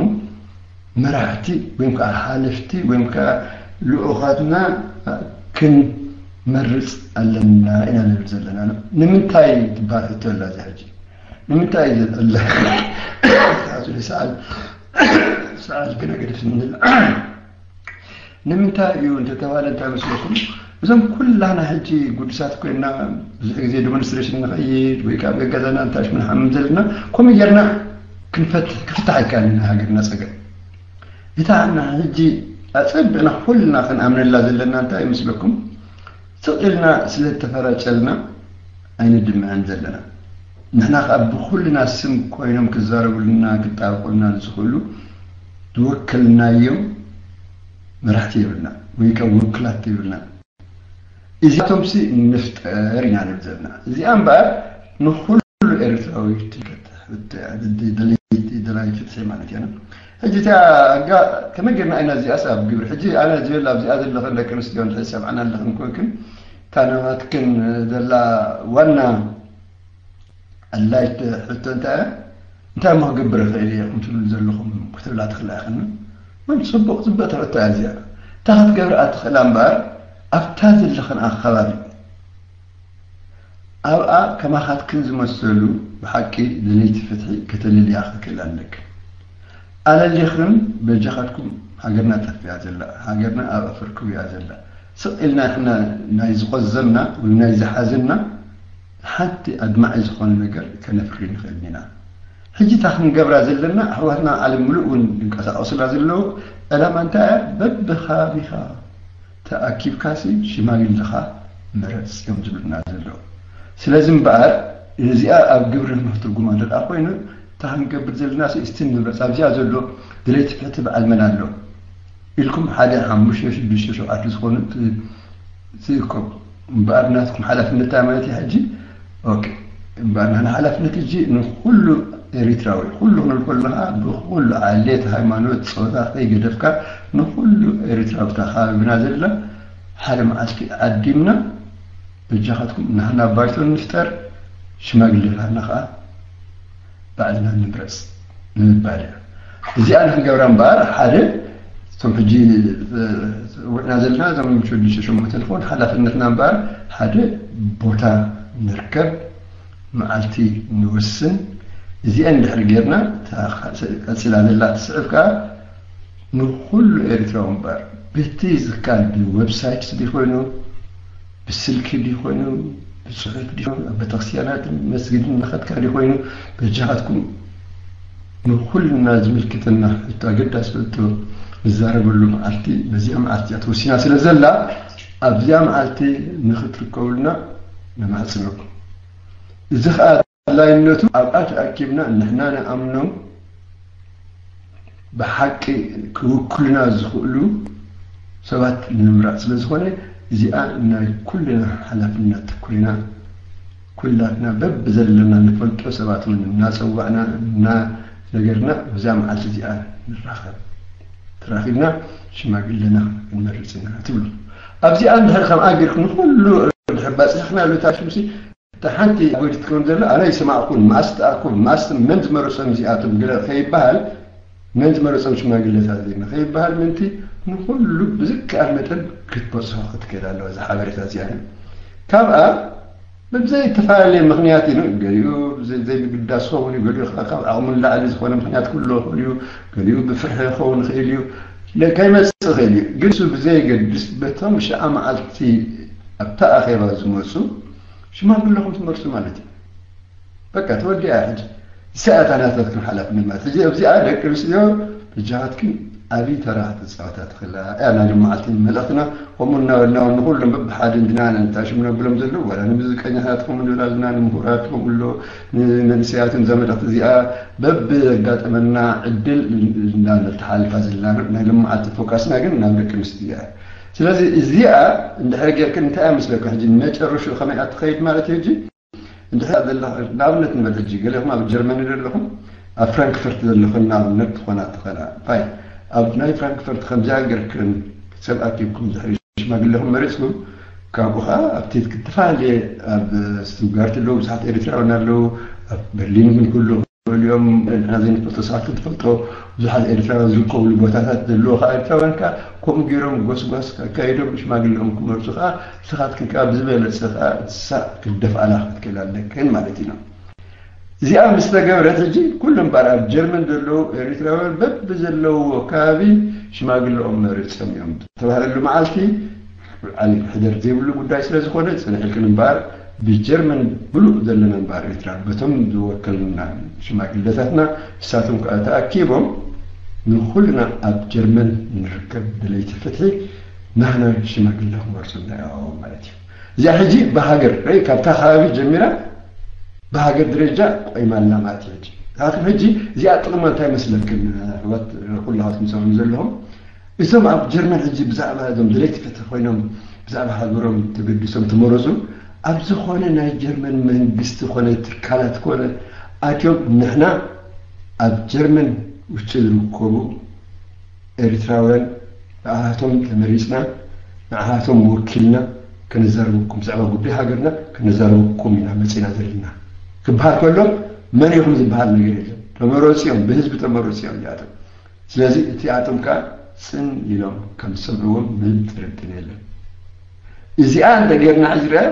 መራሕቲ ወይም ከዓ ሓለፍቲ ወይም ከዓ ልኡኻትና ክንመርጽ ኣለና ኢና ንብል ዘለና። ንምንታይ ትበሃል ሕቶ ኣላ እዚኣ ሕጂ? ንምንታይ ዘጠለ ሰዓል ሰዓል ግን ኣገድፍ ንብል ንምንታይ እዩ እንተተባለ እንታይ መስለኩም? እዞም ኩላና ሕጂ ግዱሳት ኮይና ብዙሕ ግዜ ዲሞንስትሬሽን ንኸይድ ወይ ከዓ ገዛና እንታሽ ምንሓምን ዘለና ከምኡ ጌርና ክንፈትሕ ክፍታሕ ኣይከኣልን ሃገርና ፀገም እታ ሕጂ ኣፀብቅና ኩልና ክንኣምነላ ዘለና እንታይ ይመስለኩም? ስቕ ኢልና ስለ ዝተፈራጨልና ኣይንድምዕን ዘለና። ንሕና ከዓ ብኩልና ስም ኮይኖም ክዛረቡልና ክጣበቁልና ዝኽእሉ ዝወከልናዮም መራሕቲ የብልና ወይ ከዓ ውክላት የብልና። እዚኣቶም ሲ ንፍጠር ኢና ንብል ዘለና። እዚኣ እምበኣር ንኩሉ ኤርትራዊ ትምልከት ደላይ ፍትሒ ማለት እያ። ሕጂ እቲኣ ኣጋ ከመይ ጌርና ኢና እዚኣስ ኣብ ግብሪ ሕጂ ኣነ ዝበላ ኣብዚኣ ዘለኸን ደቂ ኣንስትዮ እንድሕር ሰምዓና ኣለኽን ኮንክን እታ ናባትክን ዘላ ዋና ኣድላይት ሕቶ እንታይ እያ? እንታይ እሞ ክገብር ይኽእል እየ ከም ትብሉ ዘለኹም ክትብላ ትኽእላ ኢኽን። ወይ ጽቡቕ ጽብቕቲ ሕቶ እያ እዚኣ። እታ ክትገብር ኣትኽእላ እምበኣር ኣብታ ዘለኽን ኣኸባቢ ኣብኣ ከማኻትክን ዝመሰሉ ብሓቂ ደለይቲ ፍትሒ ከተለልያ ክትክእላ ኣለክን። ኣለሊኽን በጃኻትኩም ሃገርና ጠፊኣ ዘላ፣ ሃገርና ኣብ ኣፈር ክውያ ዘላ፣ ስቕ ኢልና ንሕና ናይ ዝቖዘምና ወይ ናይ ዝሓዘና ሓንቲ ኣድማዒ ዝኾነ ነገር ከነፍሪ ንኽእል ኢና። ሕጂ እታ ክንገብራ ዘለና ኣሕዋትና ዓለም ምሉእ እውን ዝንቀሳቐሱላ ዘለዉ ዕላማ እንታይ እያ? በብኸባቢኻ ተኣኪብካሲ ሽማግልኻ ምረፅ እዮም ዝብሉና ዘለዉ። ስለዚ እምበኣር እዚኣ ኣብ ግብሪ ንክትርጉማ እንተ ደኣ ኮይኑ፣ እታ ክንገብር ዘለና ሲ እስቲ ንብረጽ ኣብዚኣ ዘሎ ድሌት ፍትሒ በዓል መን ኣሎ ኢልኩም ሓደ ሓሙሽተ ሽዱሽተ ሸውዓተ ዝኾኑ ት-፣ ትእከቡ። እምበኣር ናትኩም ሓላፍነት እንታይ ማለት እዩ ሕጂ? ኦኬ። እምበኣር ናህና ሓላፍነት ሕጂ ንኹሉ ኤሪትራዊ፣ ኩሉ ክንብል ከለና ብኹሉ ዓሌት፣ ሃይማኖት፣ ጾታ ከይገደፍካ ንኹሉ ኤሪትራዊ ኣብታ ከባቢና ዘላ ሓደ መዓልቲ ዓዲምና በጃኻትኩም ናህና ባይቶ ንፍጠር፣ ሽማግሌታትና ከኣ ባዕልና ንምረጽ ንምባል እያ። እዚኣ ንክንገብራ እምበኣር ሓደ እቶም ሕጂ፣ እ፣ ውዕና ዘለና እዞም ሽዱሽተ ሸሞንተ ንኸውን ሓላፍነትና እምበኣር ሓደ ቦታ ንርከብ፣ መዓልቲ ንወስን። እዚኣ እንድሕር ጌርና እታ ቀጺላ ዘላ ትስዕብ ከኣ ንኹሉ ኤርትራዊ እምበኣር በቲ ዝካል ብዌብሳይት ድዩ ኮይኑ ብስልኪ ድዩ ኮይኑ ብጽሑፍ ድዩ ኣብ ቤተክርስትያናትን መስጊድን እናኸድካ ድዩ ኮይኑ በጃኻትኩም ንኹልና ዝምልክተና ሕቶ ኣገዳሲ ሕቶ ንዛረበሉ መዓልቲ በዚኣ መዓልቲ እያ ተወሲና ስለ ዘላ ኣብዚኣ መዓልቲ ንኽትርከቡልና ነማሕጽነኩም። እዚ ኸኣ ኣድላይነቱ ኣብኣ ተኣኪብና ንሕና ንኣምኖም ብሓቂ ክውክሉና ዝኽእሉ ሰባት ንምምራጽ ስለ ዝኾነ እዚኣ ናይ ኩልና ሓላፍነት ኮይና ኩላትና በብዘለና ንፈልጦ ሰባት እውን እናጸዋዕና እናነገርና ብዛ መዓልቲ እዚኣ ንራኸብ። ተራኺብና ሽማግለና ክንመርጽ ኢና ትብሉ። ኣብዚኣ እንድሕር ከምኣ ጌርኩም ንኹሉ እንድሕር ባጺሕና ኢሉ እታ ሽምሲ እታ ሓንቲ ጎዲት ከም ዘሎ ኣነ ይስማዕኩን ማስ ተኣኩም ማስ መን ዝመረጾም እዚኣቶም ገለ ከይበሃል መን ዝመረጾም ሽማግለታት ዜና ከይበሃል ምንቲ ንኹሉ ብዝከኣል መጠን ክትበጽሖ ክትክእል ኣለዋ እዛ ሓበሬታ እዚኣ። ካብኣ ብዘይተፈላለየ ምኽንያት እዩ፣ ገሊኡ ብዘይ-፣ ዘይምግዳስ ክኸውን እዩ፣ ገሊኡ ከኣ ካብ ዓቕሙ ንላዕሊ ዝኾነ ምኽንያት ክህልዎ ይኽእል እዩ፣ ገሊኡ ብፍርሒ ክኸውን ይኽእል እዩ፣ ለ-፣ ከይመጽእ ይኽእል እዩ። ግን እሱ ብዘየገድስ በቶም ሽዓ መዓልቲ ኣብታ ኣኼባ ዝመጹ ሽማግለኹም ትመርጹ ማለት እዩ። በቃ ተወዲኣ ሕጂ። እዚኣ እታ ናታትኩም ሓላፍነት ማለት። ሕጂ ኣብዚኣ ደቂ ኣንስትዮ በጃኻትክን ዓብዪ ተራ ክትጻወታ ትኽእላ እያ። ናይ ሎሚ መዓልቲ መልእኽትና ከምኡ እናበልና እውን ንኹሎም በብሓደ እንድና ነታ ሽም ነብሎም ዘለዉ ዋላ ንሙዚቀኛታት ከምኡ ንብል ኣለና፣ ንምሁራት ከምኡ ኣሎ፣ ንመንእሰያት እዛ መልእኽቲ እዚኣ በብዘጋጠመና ዕድል እንዳነተሓላልፋ ዘለና። ናይ ሎሚ መዓልቲ ፎካስና ግን ናብ ደቂ ኣንስትዮ እያ። ስለዚ እዚኣ እንድሕር ጌርክን እንታይ እያ መስለካ ሕጂ መጨረሽኡ ከመይ እያ ትኸይድ ማለት እዩ ሕጂ? እንድሕር ዘላ ንኣብነት ንበል ሕጂ ገሌኹም ኣብ ጀርመኒ ዘለኹም ኣብ ፍራንክፈርት ዘለኹም ንኣብነት ትኾና ትኽእላ። ፋይ ኣብ ናይ ፍራንክፈርት ከምዚኣ ጌርክን ሰብ ኣኪብኩም ድሕሪ ሽማግሌኹም መሪጽኩም ካብኡ ኸዓ ኣብቲ ዝተፈላለየ ኣብ ስቱትጋርት ኣለዉ ብዙሓት ኤርትራውያን ኣለዉ፣ ኣብ በርሊን እውን ክህልዉ ይኽእሉ እዮም። ንሕና ዘይንፈልጦ ሰባት ክትፈልጦ ብዙሓት ኤርትራውያን ዝርከብሉ ቦታታት ዘለዎ ኸዓ ኤርትራውያን ከኣ ከምኡ ገይሮም ጎስጓስ ኣካይዶም ሽማግሌኦም ክመርጹ ኸዓ ንስኻትክን ከኣ ብዝበለጸ ኸኣ ንሳ ክትደፍኣላ ክትክእል ኣለክን ማለት ኢና። እዚኣ ምስ ተገብረት ሕጂ ኩሉ እምበኣር ኣብ ጀርመን ዘለዉ ኤርትራውያን በብዘለውዎ ከባቢ ሽማግሌኦም መሪጾም እዮም ዝተባህለሉ መዓልቲ ዓሊ ሕደር ዘይብሉ ጉዳይ ስለ ዝኾነ ጽንሕ ኢልክን እምበኣር ብጀርመን ብሉእ ዘለና እምበኣር ኤርትራ በቶም ዝወከልና ሽማግለታትና ንሳቶም ከኣ ተኣኪቦም ንኹልና ኣብ ጀርመን ንርከብ ደለይቲ ፍትሒ ናህና ሽማግለ ክመርጹልና እዮም ማለት እዩ። እዚኣ ሕጂ ብሃገር ርእ ካብታ ከባቢ ጀሚራ ብሃገር ደረጃ ቆይማ ኣላ ማለት እዩ። ሕጂ ንስኻትኩም ሕጂ እዚኣ ጥቕማ እንታይ መስለክን ኣሕዋት ኩላኻትኩም ሰምዑ ዘለኹም እዞም ኣብ ጀርመን ሕጂ ብዛዕባ እዞም ደለይቲ ፍትሒ ኮይኖም ብዛዕባ ሃገሮም ተገዲሶም ተመረጹ ኣብ ዝኾነ ናይ ጀርመን መንግስቲ ኮነ ትካላት ኮነ ኣትዮም ንሕና ኣብ ጀርመን ውሽጢ ዝርከቡ ኤርትራውያን ንዓኻቶም ተመሪጽና ንዓኻቶም ወኪልና ከነዛርበኩም ብዛዕባ ጉዳይ ሃገርና ከነዛርበኩም ኢና መጺና ዘለና ክበሃል ከሎ መን ኢኹም ዝበሃል ነገር የለን። ተመረጹ እዮም፣ ብህዝቢ ተመረጹ እዮም እዚኣቶም። ስለዚ እቲኣቶም ከኣ ጽን ኢሎም ከም ዝሰምዕዎም ምንም ጥርጥር የለን። እዚኣ እንተ ጌርና ሕጂ ርኣ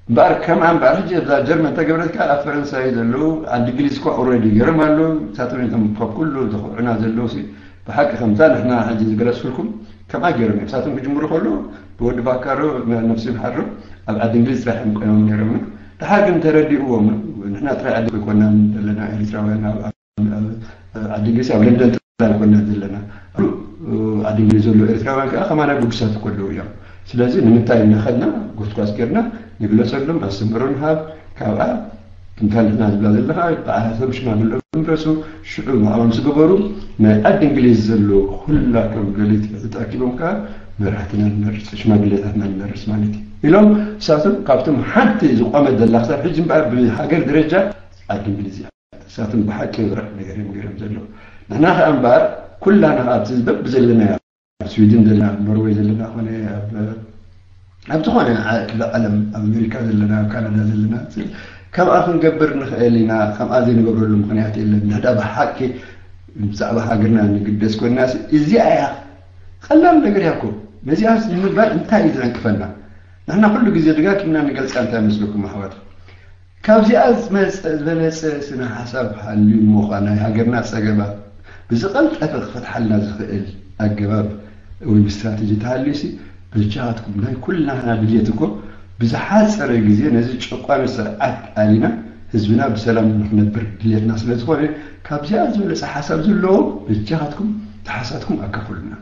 እምበኣር ከምኣ እምበኣር ሕጂ እዛ ጀርመን እንተገበረትካ ኣብ ፈረንሳይ ዘለዉ ዓዲ እንግሊዝ እኳ ኦልሬዲ ገይሮም ኣለዉ። ንሳቶም እዮም እቶም ካብ ኩሉ ዘኹርዑና ዘለዉ ሲ ብሓቂ ከምዛ ንሕና ሕጂ ዝገለጽኩልኩም ከምኣ ገይሮም እዮም። ንሳቶም ክጅምሩ ከለዉ ብወዲ ባካሮ ነፍሲ ይምሓሮ ኣብ ዓዲ እንግሊዝ ጥራሕ እዮም ቆይሞም ነይሮም። ድሓር ግን ተረዲእዎም ንሕና ጥራይ ዓዲ ኣይኮናን ዘለና ኤርትራውያን ኣብ ዓዲ እንግሊዝ ኣብ ለንደን ጥራይ ኣይኮናን ዘለና። ኣብ ዓዲ እንግሊዝ ዘለዉ ኤርትራውያን ከኣ ከማና ግዱሳት እኮ ኣለዉ እዮም። ስለዚ ንምንታይ እናኸድና ጎስጓስ ጌርና ንግለጸሎም ኣስተምህሮ ንሃብ ካብኣ እንታንትና ዝብላ ዘለኻ ብኣሃቶም ሽማግለኦም ምረፁ። ሽዑ ንዕኦም ዝገበሩ ናይ ዓዲ እንግሊዝ ዘለዉ ኩላቶም ደለይቲ ፍትሒ ተኣኪቦም ከዓ መራሕትና ንመርፅ፣ ሽማግሌታትና ንመርፅ ማለት እዩ ኢሎም። ንሳቶም ካብቶም ሓንቲ ዝቆመት ዘላ ክሳብ ሕጂ እምበኣር ብሃገር ደረጃ ዓዲ እንግሊዝ እያ። ንሳቶም ብሓቂ ዝረፍ ነገር እዮም ገይሮም ዘለዉ። ንሕና ከዓ እምበኣር ኩላና ከዓ ኣብቲ በብዘለናዮ ኣብ ስዊድን ዘለና፣ ኣብ ኖርወይ ዘለና ኮነ ኣብ ኣብ ዝኾነ ክፍለ ዓለም፣ ኣብ ኣሜሪካ ዘለና፣ ኣብ ካናዳ ዘለና፣ ከምኣ ክንገብር ንኽእል ኢና። ከምኣ ዘይንገብረሉ ምኽንያት የለን። ንሕዳ ብሓቂ ብዛዕባ ሃገርና ንግደስ ኮይና እዚኣ እያ። ቀላል ነገር እያ እኮ። ነዚኣ ንምግባር እንታይ እዩ ዝዕንቅፈና? ንሕና ኩሉ ግዜ ደጋጊምና ንገልፃ እንታይ መስለኩም ኣሕዋት? ካብዚኣ ዝመፀ ዝበለፀ ስነ ሓሳብ ሃልዩ እሞ ኸዓ ናይ ሃገርና ፀገማት ብዝቐልጠፈ ክፈትሓልና ዝኽእል ኣገባብ ወይ ስትራተጂ ተሃልዩሲ በጃኻትኩም ናይ ኩላህና ድልየት እኮ ብዝሓፀረ ግዜ ነዚ ጨቋኒ ስርዓት ኣሊና ህዝብና ብሰላም ንክነብር ድልየትና ስለ ዝኾነ ካብዚኣ ዝበለፀ ሓሳብ ዘለዎ በጃኻትኩም ተሓሳትኩም ኣካፍሉና።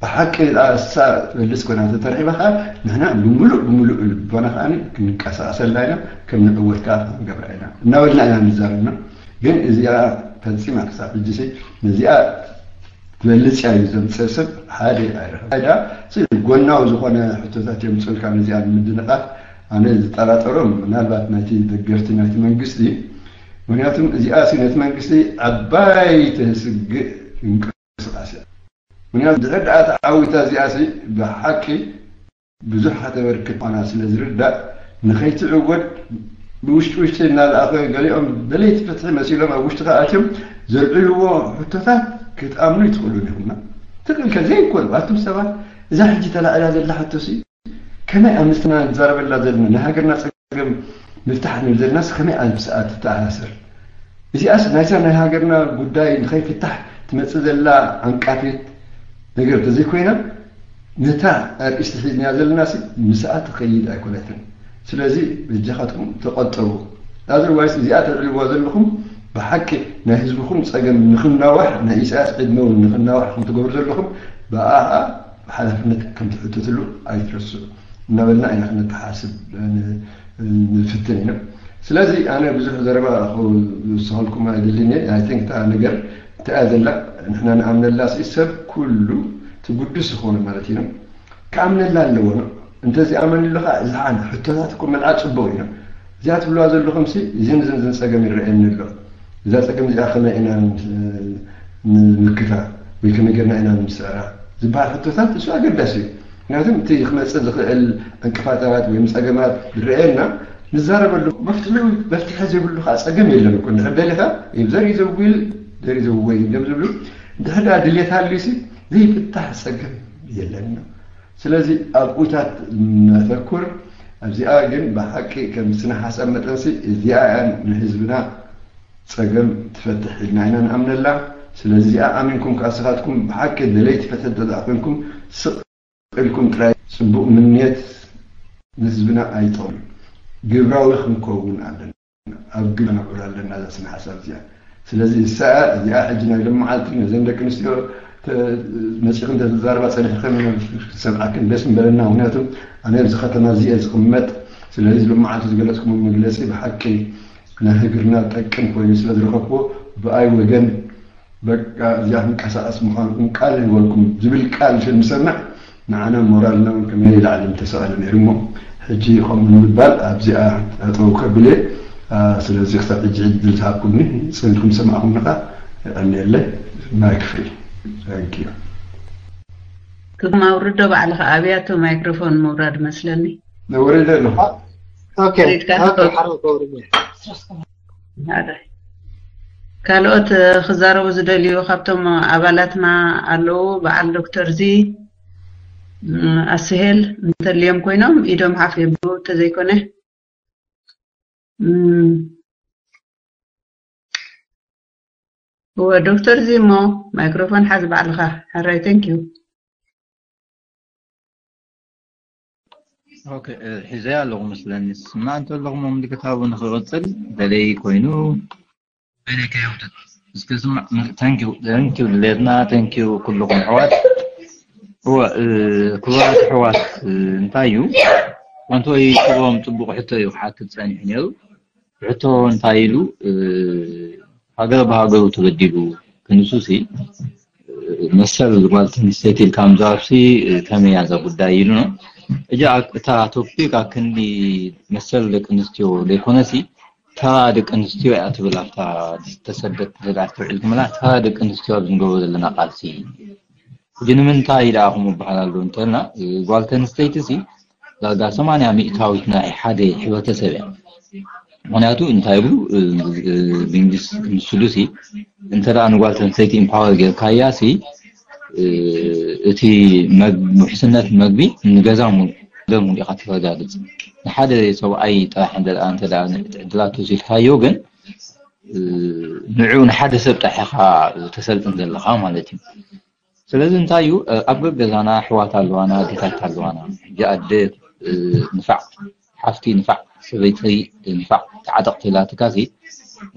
ብሓቂ እሳ ትበልፅ ኮይና ተተረኺባ ከዓ ንሕና ብምሉእ ብምሉእ ልቦና ከዓ ክንቀሳቀሰላ ኢና። ከም ንዕወት ከዓ ክንገብራ ኢና እናበልና ኢና ንዛረብና። ግን እዚኣ ፈፂማ ክሳብ ሕጂ ነዚኣ ትበልፅ እያ እዩ ዘምፅእ ሰብ ሓደ ኣይረኸብ ዳ ጎናዊ ዝኾነ ሕቶታት የምፅልካ ነዚኣ ንምድንቃፍ ኣነ ዝጠራጠሮም ምናልባት ናይቲ ደገፍቲ ናይቲ መንግስቲ ምክንያቱም እዚኣ ነቲ መንግስቲ ዓባይ ተስግእ እንቅስቃሴ ምክንያቱ ድሕር ደኣ ተዓዊታ እዚኣ ብሓቂ ብዙሕ ከተበርክት ምኳና ስለ ዝርዳእ ንኸይትዕወድ ብውሽጢ ውሽጢ እናለኣኸ ገሊኦም ደለይቲ ፍትሒ መሲሎም ኣብ ውሽጢ ከኣትዮም ዘልዕልዎ ሕቶታት ክትኣምኑ ይትኽእሉን ኢኹምና ትኽእል ከዘይ ይኮኑ ኣቱም ሰባት እዛ ሕጂ ተላዕላ ዘላ ሕቶሲ ከመይ ኣብ ምስትና ንዛረበላ ዘለና ናይ ሃገርና ፀገም ምፍታሕ ንብል ዘለናስ ከመይ ኣብ ምስኣ ትተኣሳሰር? እዚኣስ ናይዛ ናይ ሃገርና ጉዳይ ንኸይፍታሕ ትመፅእ ዘላ ዓንቃፊት ነገር ተዘይኮይና ነታ ኣርእስቲ ሒዝናያ ዘለና ምስኣ ትኸይድ ኣይኮነትን። ስለዚ በጃኻትኩም ተቆጠቡ። ኣዘርዋይስ እዚኣ ተልዕልዋ ዘለኹም ብሓቂ ናይ ህዝብኹም ፀገም ንክናዋሕ ናይ ኢሳያስ ዕድመ እውን ንክናዋሕ ከምትገብሩ ዘለኹም ብኣ ሓላፍነት ከም ትሕተትሉ ኣይትረስዑ እናበልና ኢና ክነተሓስብ ንፍትን ኢና። ስለዚ ኣነ ብዙሕ ዘረባ ክውስኸልኩም ኣይደልን እየ። I think እታ ነገር እንታይ እያ ዘላ ንሕና ንኣምነላ ሲ ሰብ ኩሉ ትጉድስ ዝኾነ ማለት እዩ ክኣምነላ ኣለዎ። እንተዚኣመንሉ ከዓ ዝሓን ሕቶታት እኮ መልዓ ፅቡቅ እዩ። እዚኣ ትብልዋ ዘለኹም ሲ እዚን ዝን ዝን ፀገም ይረአየኒ ኣሎ። እዛ ፀገም እዚኣ ከመይ ኢና ንምክታ ወይ ከመይ ጌርና ኢና ንምስዕራ ዝበሃል ሕቶታት እሱ ኣገዳሲ እዩ። ምክንያቱም እቲ ክመፅእ ዝኽእል ዕንቅፋታት ወይ ፀገማት ዝረአየና ንዛረበሉ መፍትሒ መፍትሒ ዘይብሉ ከዓ ፀገም የለን እኮ እንድሕር ደሊኻ if there is a will there is a way ከም ዝብሉ እንድሕር ደኣ ድሌት ሃልዩሲ ዘይፍታሕ ፀገም የለን። ስለዚ ኣብኡታት ነተኩር ኣብዚኣ ግን ብሓቂ ከም ስነ ሓሳብ መጠንሲ እዚኣ እያ ንህዝብና ፀገም ትፈትሕ ኢልና ኢና ንኣምነላ። ስለዚ እዚኣ ኣሚንኩም ከዓ ስኻትኩም ብሓቂ ደለይቲ ፍትሒ እንተደኣ ኮይንኩም ስቕ ኢልኩም ጥራይ ፅቡቕ ምንየት ንህዝብና ኣይጠቕምን። ግብራዊ ክንከውን ኣለና። ኣብ ግብሪ ነብዕል ኣለና እዛ ስነ ሓሳብ እዚኣ። ስለዚ እሳ እዚኣ ሕጂ ናይ ሎመዓልቲ ነዘን ደቂ ኣንስትዮ መፂኹም ተዛርባ ፀኒሕክን ክሰምዓክን ደስ ምበለና። ምክንያቱ ኣነ ኣብዚ ከተማ እዚ እየ ዝቕመጥ። ስለዚ ሎመዓልቲ ዝገለፅኩሞ መግለፂ ብሓቂ ንሃገርና ጠቅም ኮይኑ ስለ ዝረኸብኩዎ ብኣይ ወገን በቃ እዚኣ ክንቀሳቀስ ምዃንኩም ቃል ንህበልኩም ዝብል ቃል ስንሰምዕ ንዓና ሞራልና እውን ከመይ ላዕሊ ምተሰቐለ ነይሩ እሞ ሕጂ ከምኡ ንምባል ኣብዚኣ ጠጠው ከብል እየ። ስለዚ ክሳብ ሕጂ ዕድል ዝሃብኩምኒ ፅን ኢልኩም ዝሰማዕኩምኒ ከዓ የቐንየለይ። ማይክ ፍሪ። Thank you። ክም ኣውርዶ ባዕልኻ ኣብያቶ ማይክሮፎን ምውራድ መስለኒ። ነውሪደ ኣለኹ። ኦኬ ሪድካ ኦኬ ትኸው- ሓረው ከውርድ እየ። ሓደ። ካልኦት ክዛረቡ ዝደልዩ ካብቶም ኣባላትና ኣለዉ በዓል ዶክተር ዚ ኣስሄል እንተልዮም ኮይኖም ኢዶም ሓፍ የብሉ እንተዘይኮነ ዶክተር ዚ እሞ ማይክሮፎን ሓዝ ባዕልኻ ሕራይ thank you ኦኬ ሒዘያ ኣለኹ መስለኒ ስማዕ እንተለኹ ምልክታዊ ንክቕፅል ደለይ ኮይኑ እስኪ ስማዕ thank you thank you ድሌትና thank you ኩልኹም ኣሕዋት እወ ክቡራት ኣሕዋት እንታይ እዩ ሓንቲ ወይ ክቦም ፅቡቕ ሕቶ እዩ ክሓትት ፀኒሑ ነይሩ ሕቶ እንታይ ኢሉ፣ ሃገር ብሃገሩ ተበዲሉ ክንሱሲ መሰል ጓል ኣንስተይቲ ኢልካ ምዛብሲ ከመይ እያ እዛ ጉዳይ ኢሉ ነው። እጃ እታ ቶፒክ ኣክንዲ መሰል ደቂ ኣንስትዮ ዘይኮነሲ፣ ተራ ደቂ ኣንስትዮ እያ ትብል። ኣብታ ዝተሰደት እንተ ደኣ ኣስተውዒልኩምላ፣ ተራ ደቂ ኣንስትዮ ኣብ ዝንገብሮ ዘለና ቃልሲ። ሕጂ ንምንታይ ደኣ ከምኡ ይበሃል ኣሎ እንተልና፣ ጓል ኣንስተይቲ ሲ ዳርጋ ሰማንያ ሚእታዊት ናይ ሓደ ሕብረተሰብ እያ። ምክንያቱ እንታይ ይብሉ፣ እ፣ እ፣ ብእንግሊዝ ምስሉ ሲ፣ እንተ ደኣ ንጓል ኣንስተይቲ ኢምፓወር ጌርካያ ሲ፣ እ፣ እቲ መግ-፣ ውሕስነት መግቢ ንገዛ ሙሉ፣ ገዛ ሙሉ ኢኻ ተረጋግጽ። ንሓደ ሰብኣይ ጥራሕ እንተ ደኣ፣ እንተ ደኣ ዕድላት ወሲድካዮ ግን፣ እ፣ ንዑ ንሓደ ሰብ ጥራሕ ኢኻ ተሰልጥን ዘለኻ ማለት እዩ። ስለዚ እንታይ እዩ፣ እ፣ ኣብ ገገዛና ኣሕዋት ኣለዋና፣ ኣዴታት ኣለዋና። ሕጂ ኣደ፣ እ፣ ንፋዕ፣ ሓፍቲ ንፋዕ፣ ሰበይቲ ንፋዕ፣ ተዓጠቕ ተላትካሲ፣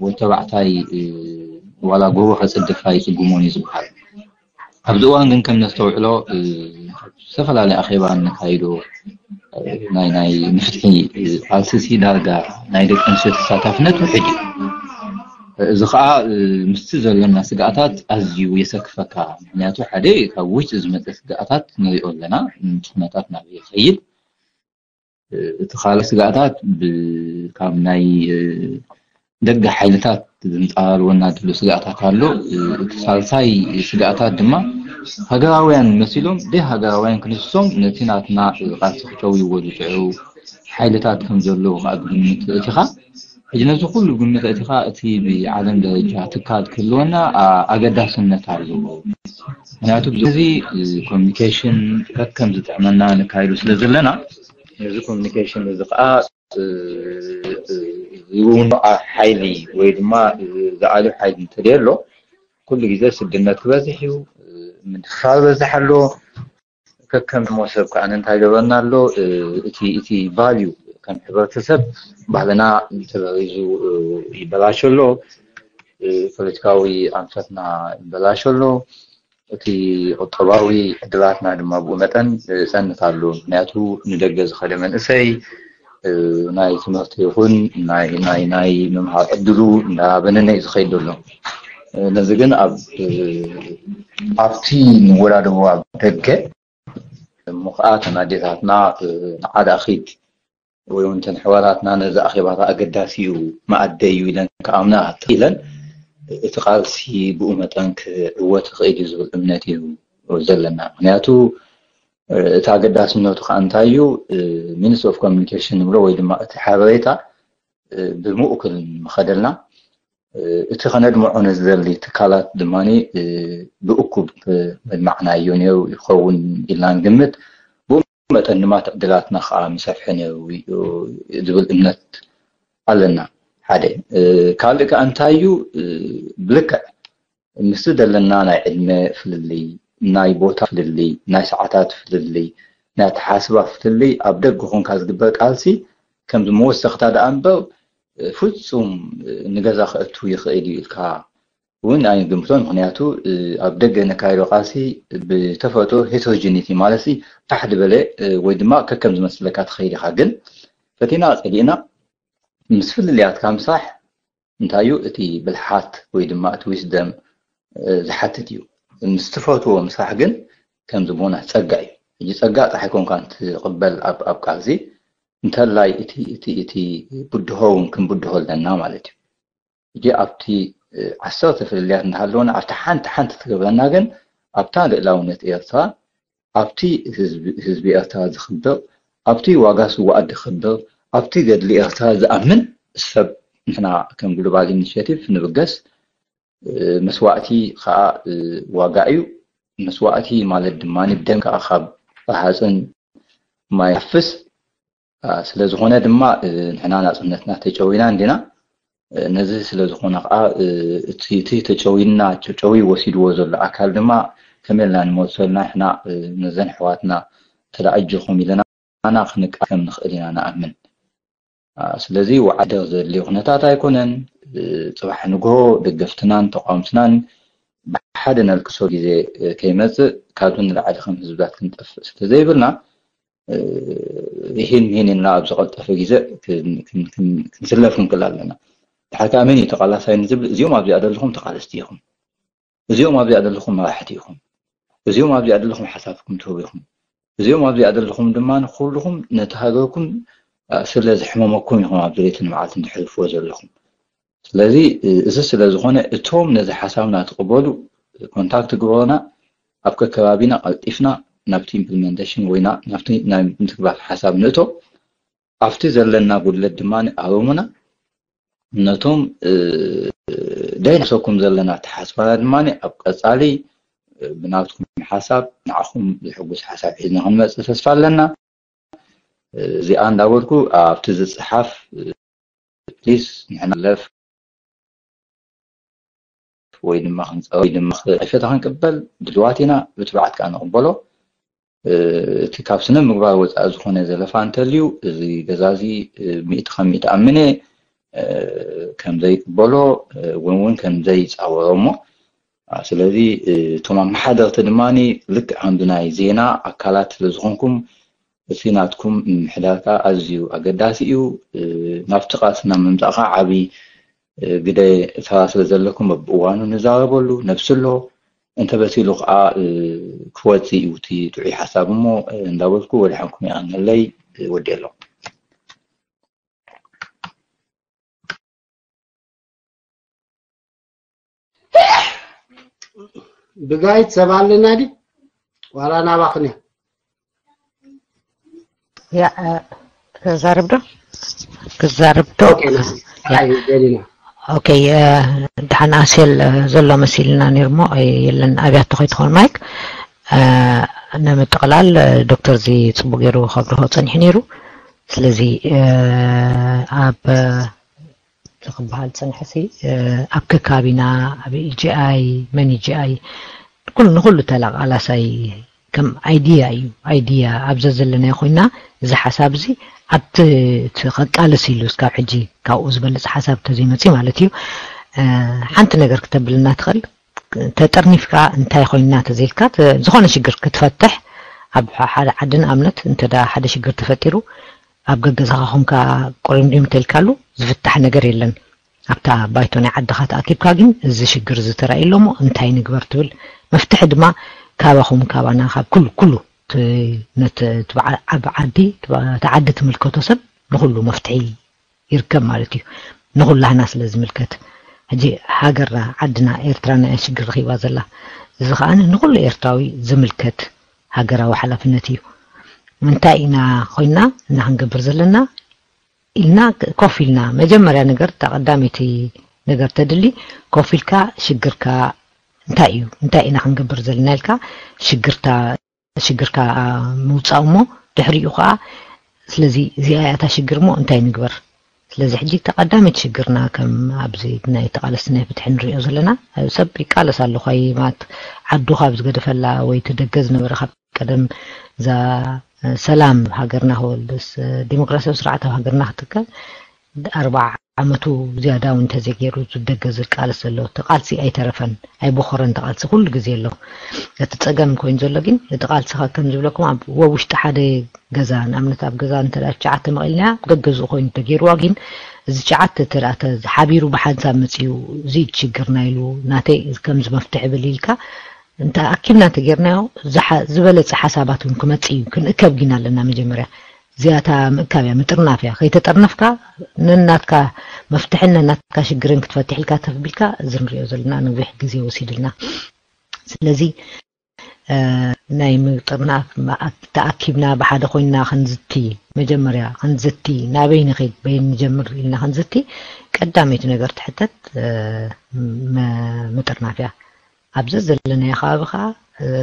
ወዲ ተባዕታይ፣ እ፣ ዋላ ጎቦ ከጽድፍ ኣይጽጉሞን እዩ ዝበሃል። ኣብዚ እዋን ግን ከም ነስተውዕሎ፣ እ፣ ኣብ ዝተፈላለየ ኣኼባ እንካይዶ፣ እ፣ ናይ፣ ናይ ንፍትሒ፣ እ፣ ቃልሲ ሲ ዳርጋ ናይ ደቂ ኣንስትዮ ተሳታፍነት ውሕድ እዩ። እዚ ኸኣ፣ እ፣ ምስቲ ዘሎና ስግኣታት ኣዝዩ የሰክፈካ። ምክንያቱ ሓደ ካብ ውሽጢ ዝመጸ ስግኣታት ንሪኦ ኣለና፣ እቲ ኩነታት ናበይ ይኸይድ። እ፣ እቲ ካልእ ስግኣታት ብ-፣ ካብ ናይ፣ እ፣ ደገ ሓይልታት ዝንጸባርወና ዘሎ ስግኣታት ኣሎ። እ፣ እቲ ሳልሳይ ስግኣታት ድማ ሃገራውያን መሲሎም ደይ ሃገራውያን ክንሶም ነቲ ናትና ቃልሲ ክጨውይዎ ዝጽዕሩ ሓይልታት ከም ዘለዉ ከኣ ብግምት እቲኻ። ሕጂ ነዚ ኩሉ ግምት እቲኻ እቲ ብዓለም ደረጃ ትካል ክህልወና ኣ-፣ ኣገዳስነት ኣለዎ። ምክንያቱ ብዚ ኮሚኒኬሽን ከከም ዝጥዕመና ነካይዱ ስለ ዘለና፣ ነዚ ኮሚኒኬሽን እዚ ከኣ፣ እ፣ እ፣ ዝውኖ ሓይሊ ወይ ድማ ዝኣልዮ ሓይሊ እንተደየሎ፣ ኩሉ ግዜ ስድነት ክበዝሕ እዩ፣ ምድፋር በዝሕ ኣሎ። ከከም ደሞ ሰብ ከኣ እንታይ ገበርና ኣሎ፣ እ፣ እቲ፣ እቲ ቫልዩ ከም ሕብረተሰብ ባህልና ተበሪዙ፣ እ፣ ይበላሾ ኣሎ፣ እ፣ ፖለቲካዊ ኣንፈትና ይበላሾ ኣሎ፣ እቲ ቁጠባዊ ዕድላትና ድማ ብኡ መጠን፣ እ፣ ይጸንት ኣሎ። ምክንያቱ ንደገ ዝኸደ መንእሰይ፣ እ፣ ናይ ትምህርቲ ይኹን ናይ፣ ናይ፣ ናይ ምምሃር ዕድሉ እንዳበነነ እዩ ዝኸይድ ዘሎ። እ፣ ነዚ ግን ኣብ፣ እ፣ ኣብቲ ንወዳደቦ ኣብ ደገ እሞ ኸኣ እተን ኣዴታትና፣ እ፣ ንዓዳ ኺድ ወይ እውን እተን ኣሕዋታትና ነዚ ኣኼባታ ኣገዳሲ እዩ፣ መኣደይ እዩ ኢለን ክኣምና ተኽኢለን፣ እቲ ቃልሲ ብኡ መጠን ክዕወት ይኽእል እዩ ዝብል እምነት እዩ ዘለና። ምክንያቱ፣ እ፣ እቲ ኣገዳስነቱ ከኣ እንታይ እዩ፣ እ፣ ሚንስ ኦፍ ኮሚኒኬሽን ንብሎ ወይ ድማ እቲ ሓበሬታ፣ እ፣ ብምእኩል ምኸደልና፣ እ፣ እቲ ከነድምዖ ንዝደሊ ትካላት ድማ፣ እ፣ ብእኩብ፣ እ፣ መድማዕናዮ ነይሩ ይኸውን ኢልና ንግምት። ብኡ መጠን ድማ እቲ ዕድላትና ከኣ ምሰፍሐ ነይሩ እዩ ዝብል እምነት ኣለና። ሓደ፣ እ፣ ካልእ ከኣ እንታይ እዩ፣ እ፣ ብልክዕ ምስቲ ዘለና ናይ ዕድመ ፍልልይ፣ ናይ ቦታ ፍልልይ፣ ናይ ሰዓታት ፍልልይ፣ ናይ ኣተሓሳስባ ፍልልይ ኣብ ደገ ኮንካ ዝግበር ቃልሲ ከምዚ መወሰኽታ ደኣ እምበር ፍጹም ንገዛ ከእቱ ይኽእል እዩ ኢልካ እውን ኣይንግምቶን። ምክንያቱ ኣብ ደገ ነካይዶ ቃልሲ ብተፈጥሮ ሄተሮጂኒቲ ማለት ሲ ፋሕ ዝበለ ወይ ድማ ከከም ዝመስለካ ትኸይድ ኢኻ። ግን ፈቲና ጸሊእና ምስ ፍልልያትካ ምስራሕ እንታይ እዩ እቲ ብልሓት ወይ ድማ እቲ ዊስደም ዝሓትት እዩ። ምስ ትፈትዎ ምስራሕ ግን ከምዚ ቦናስ ጸጋ እዩ። ሕጂ ጸጋ ጥራሕ ኣይኮንካን ትቕበል ኣብ፣ ኣብ ቃልሲ እንተላይ እቲ፣ እቲ፣ እቲ ብድሆ እውን ክንብድሆ ኣለና ማለት እዩ። ሕጂ ኣብቲ ዓሰርተ ፍልልያት እንዳሃለወና ኣብቲ ሓንቲ ሓንቲ ትገብረና ግን ኣብታ ልእላውነት ኤርትራ ኣብቲ ህዝቢ፣ ህዝቢ ኤርትራ ዝኽብር ኣብቲ ዋጋ ስውኣት ዝኽብር ኣብቲ ገድሊ ኤርትራ ዝኣምን ሰብ ንሕና ከም ግሎባል ኢኒሼቲቭ ንብገስ። መስዋእቲ ከኣ ዋጋ እዩ። መስዋእቲ ማለት ድማ ብደም ከኣ ካብ ረሃጽን ማይ ይሓፍስ። ስለ ዝኾነ ድማ ንሕና ናጽነትና ተጨዊና እንዲና። ነዚ ስለ ዝኾነ ከኣ እቲ፣ እቲ ተጨዊና፣ ጨዊ ወሲድዎ ዘሎ ኣካል ድማ ከመይ ኢልና ንመልሰልና ንሕና ነዘን ኣሕዋትና እንተ ደኣ ኣጆኹም ኢለና ኣና ክንቃ ከም ንኽእል ኢና ንኣምን። ስለዚ ወዓደር ዘድልዮ ኩነታት ኣይኮነን። ጽባሕ ንግሆ ደገፍትናን ተቃወምትናን ብሓደ ነልቅሶ ግዜ ከይመጽእ ካብዚ ንላዕሊ ከም ህዝብታት ክንጠፍእ ስለ ዘይብልና ይህን ይህን ኢልና ኣብ ዝቐልጠፈ ግዜ ክንስለፍ ክንክእል ኣለና። ድሓር ከኣ መን እዩ ተቓላሳይ ንዝብል፣ እዚኦም ኣብዚኣ ዘለኹም ተቓለስቲ ኢኹም። እዚኦም ኣብዚኣ ዘለኹም መራሕቲ ኢኹም። እዚኦም ኣብዚኣ ዘለኹም ሓሳብኩም ትህቡ ኢኹም። እዚኦም ኣብዚኣ ዘለኹም ድማ ንኩልኹም ነቲ ሃገርኩም ስለ ዝሕመመኩም ኢኹም ኣብዚ ለይትን መዓልትን ትሕልፍዎ ዘለኹም። ስለዚ እዚ ስለ ዝኾነ እቶም ነዚ ሓሳብና ትቕበሉ ኮንታክት ግበሩና። ኣብ ከከባቢና ቀልጢፍና ናብቲ ኢምፕሊመንቴሽን ወይ ናብቲ ናይ ምትግባር ሓሳብ ንእቶ። ኣብቲ ዘለና ጉድለት ድማ ኣርሙና። ነቶም ደይነሰኩም ዘለና ተሓስባና ድማ ኣብ ቀጻሊ ብናትኩም ሓሳብ ንዓኹም ዝሕጉስ ሓሳብ ሒዝና ክንመጽእ ተስፋ ኣለና። እዚኣ እንዳበልኩ ኣብቲ ዝጽሓፍ ፕሊስ ንሕና ለፍ ወይ ድማ ክንጸ ወይ ድማ ክፈታ ክንቅበል ድልዋት ኢና፣ ብትብዓት ከኣ ንቕበሎ። እቲ ካብ ስነ ምግባር ወጻኢ ዝኾነ ዘለፋ እንተልዩ፣ እዚ ገዛ እዚ ሚእቲ ካብ ሚእቲ ኣምነ ከም ዘይቅበሎ እውን እውን ከም ዘይጻወሮ እሞ፣ ስለዚ እቶም ኣመሓደርቲ ድማ ልክዕ ከምዚ ናይ ዜና ኣካላት ስለ ዝኾንኩም፣ እቲ ናትኩም ምምሕዳር ከኣ ኣዝዩ ኣገዳሲ እዩ። ናብቲ ቃልስና ምምጻእ ከኣ ዓቢ ግደ ተራ ስለ ዘለኩም በብእዋኑ ንዛረበሉ። ነብሲ ኣሎ እንተበሲሉ ከኣ ክወጽእ እዩ እቲ ጥዑይ ሓሳብ እሞ እንዳበልኩ ወድሓንኩም የቐንየለይ። ወዲ ኣሎ። ብጋይት ሰብ ኣለና ድዩ? ዋላ ናባኽን እያ? ያ እ፣ ክዛረብ ዶ ክዛረብ ዶ? ኦኬ፣ ናይ ደሊና። ኦኬ፣ እ፣ ደሓን ኣሴል፣ እ፣ ዘሎ መሲልና ነይሩ እሞ፣ እ፣ የለን ኣብያቶ ከይትኾን ማይክ። እ፣ ንምጥቕላል፣ እ፣ ዶክተር እዚ ጽቡቅ ገይሩ ከብርሆ ጸኒሑ ነይሩ። ስለዚ፣ እ፣ ኣብ፣ እ፣ እቲ ክበሃል ዝጸንሐሲ፣ እ፣ ኣብ ከካቢና፣ ኣብ ኢጂኣይ፣ መን ኢጂኣይ፣ ኩሉ፣ ንኹሉ ተላቃላሳይ ከም ኣይድያ እዩ። ኣይድያ ኣብ ዘዘለናዮ ኮይና፣ እዚ ሓሳብ እዚ ኣብቲ፣ እቲ ከቃልስ ኢሉ እስካብ ሕጂ ካብኡ ዝበልጽ ሓሳብ ተዘይመጽእ ማለት እዩ። እ፣ ሓንቲ ነገር ክተብልና ትኽእል? ተጠርኒፍካ እንታይ ኮይና ተዘይልካ፣ ተ-፣ ዝኾነ ሽግር ክትፈትሕ ኣብ ሓደ ዓዲ ንኣብነት እንተ ደኣ ሓደ ሽግር ተፈጢሩ፣ ኣብ ገገዛኻ ኮንካ ቁሪምሪም ተልካሉ ዝፍታሕ ነገር የለን። ኣብታ ባይቶ ናይ ዓድኻ ተኣኪብካ ግን እዚ ሽግር እዚ ተራእዩ ኣሎ እሞ እንታይ ንግበር ትብል። መፍትሒ ድማ ካባኹም፣ ካባና፣ ካብ ኩሉ፣ ኩሉ እቲ፣ ነቲ፣ እቲ በዓ-፣ ዓቢ ዓዲ፣ እቲ በዓ-፣ እቲ ዓዲ ትምልከቶ ሰብ ንኹሉ መፍትሒ ይርከብ ማለት እዩ። ንኹላህና ስለ ዝምልከት፣ ሕጂ ሃገርና፣ ዓድና፣ ኤርትራ ናይ ሽግር ረኺባ ዘላ። እዚ ከኣ ንኹሉ ኤርትራዊ ዝምልከት ሃገራዊ ሓላፍነት እዩ። እንታይ ኢና ኮይና እና ክንገብር ዘለና ኢልና ክ-፣ ኮፍ ኢልና፣ መጀመርያ ነገር፣ እታ ቀዳመይቲ ነገር ተድሊ፣ ኮፍ ኢልካ ሽግርካ እንታይ እዩ፣ እንታይ ኢና ክንገብር ዘለና ኢልካ ሽግርታ፣ ሽግርካ ምውጻእ እሞ፣ ድሕሪኡ ከኣ፣ ስለዚ እዚኣ እያ እታ ሽግር እሞ እንታይ ንግበር? ስለዚ ሕጂ እታ ቀዳመይቲ ሽግርና ከም ኣብዚ ናይ ተቓለስቲ ናይ ፍትሒ ንሪኦ ዘለና፣ ሰብ ይቃለስ ኣሎ፣ ኳይ ማለት ዓዱ ካብ ዝገደፈላ ወይ እቲ ደገ ዝነበረ ካብ ቀደም እዛ ሰላም ሃገርና ክወልስ ዲሞክራሲያዊ ስርዓት ኣብ ሃገርና ክትከል ኣርባዓ ዓመቱ ዝያዳ እውን እንተዘይገይሩ ዝደገ ዝቃለስ ዘሎ እቲ ቃልሲ ኣይተረፈን ኣይቦኸረን። እቲ ቃልሲ ኩሉ ግዜ ኣሎ። እቲ ጸገም ኮይኑ ዘሎ ግን እቲ ቃልሲ ከ ከም ዝብለኩም ኣብ ወብ ውሽጢ ሓደ ገዛ ንኣብነት ኣብ ገዛ እንተ ደኣ ሸዓተ መቒልናያ ገገዝኡ ኮይኑ ተገይርዋ ግን እዚ ሸዓተ እንተ ደኣ ተሓቢሩ ብሓንሳብ መጺኡ እዚ ሽግርና ኢሉ ናተይ ከምዚ መፍትሒ ብል ኢልካ እንተ ኣኪብና እንተጌርናዮ ዝበለጸ ሓሳባት እውን ክመጽእ እዩ። ክንእከብ ግን ኣለና መጀመርያ። እዚኣታ ምእካብ እያ፣ ምጥርናፍ እያ። ከይተጠርነፍካ ነናትካ መፍትሕን ነናትካ ሽግርን ክትፈትሕ ኢልካ ተፍቢልካ እዚ ንሪኦ ዘለና ነዊሕ ግዜ ወሲድልና። ስለዚ ናይ ምጥርናፍ ተኣኪብና ብሓደ ኮይንና ክንዝቲ፣ መጀመርያ ክንዝቲ፣ ናበይ ንኸይድ በይን ንጀምር ኢልና ክንዝቲ ቀዳመይቲ ነገር ትሕተት ምጥርናፍ እያ። ኣብዚ ዘለናዮ ከባቢ ከዓ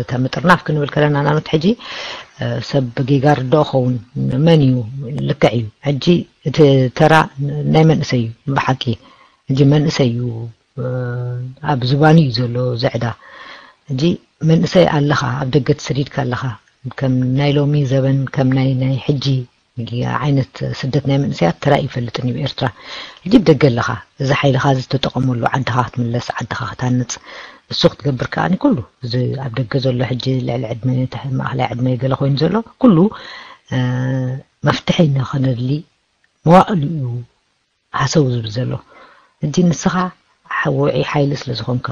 እታ ምጥርናፍ ክንብል ከለና ናብነት ሕጂ ሰብ ብጌጋ ርድኦ ኸውን መን እዩ? ልክዕ እዩ። ሕጂ እቲ ተራ ናይ መንእሰይ እዩ ብሓቂ። ሕጂ መንእሰይ እዩ ኣብ ዝባኑ እዩ ዘሎ ዝዕዳ። ሕጂ መንእሰይ ኣለኻ፣ ኣብ ደገ ተሰዲድካ ኣለኻ። ከም ናይ ሎሚ ዘበን ከም ናይ ናይ ሕጂ ዓይነት ስደት ናይ መንእሰያት ተራ ይፈልጥን እዩ ኤርትራ። ሕጂ ደገ ኣለኻ፣ እዚ ሓይልኻ እዚ ተጠቐመሉ፣ ዓድኻ ክትምለስ፣ ዓድኻ ክታንጽ፣ እሱ ክትገብር ከኣ ኩሉ እዚ ኣብ ደገ ዘሎ ሕጂ ልዕሊ ዕድመ ማእኸላይ ዕድመ ገለ ኮይኑ ዘሎ ኩሉ መፍትሒ ንኸነድሊ መዋእሉ እዩ ሓሰቡ ዝብል ዘሎ። ሕጂ ንስኻ ውዒ ሓይሊ ስለ ዝኾንካ፣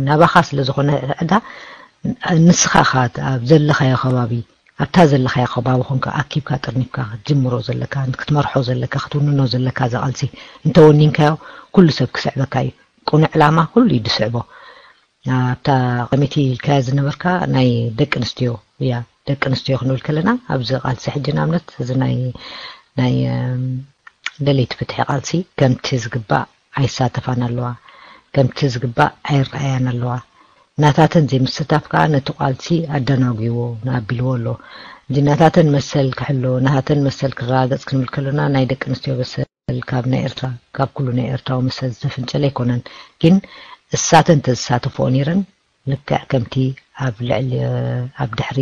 ናባኻ ስለ ዝኾነ ዕዳ፣ ንስኻ ኢኻ ኣብ ዘለኻዮ ከባቢ፣ ኣብታ ዘለኻዮ ከባቢ ኾንካ ኣኪብካ ጥርኒፍካ ክትጅምሮ ዘለካ፣ ክትመርሖ ዘለካ፣ ክትውንኖ ዘለካ እዛ ቃልሲ። እንተወኒንካዮ ኩሉ ሰብ ክስዕበካ እዩ። ቅኑዕ ዕላማ ኩሉ እዩ ዝስዕቦ። ኣብታ ቀሚቲ ኢልካያ ዝነበርካ ናይ ደቂ ኣንስትዮ እያ። ደቂ ኣንስትዮ ክንብል ከለና ኣብዚ ቃልሲ ሕጂ ንኣብነት እዚ ናይ ናይ ለለይቲ ፍትሒ ቃልሲ ከምቲ ዝግባእ ኣይሳተፋን ኣለዋ፣ ከምቲ ዝግባእ ኣይረኣያን ኣለዋ። ናታተን ዘይምስታፍ ከዓ ነቲ ቃልሲ ኣደናጒዎ ንኣቢልዎ ኣሎ። እዚ ናታተን መሰል ክሕሎ፣ ናታተን መሰል ክረጋገፅ ክንብል ከለና ናይ ደቂ ኣንስትዮ መሰል ካብ ናይ ኤርትራ፣ ካብ ኩሉ ናይ ኤርትራዊ መሰል ዝተፍንጨለ ኣይኮነን። ግን እሳተን ተዝሳተፍኦ ነይረን ልክዕ ከምቲ ኣብ ልዕሊ ኣብ ድሕሪ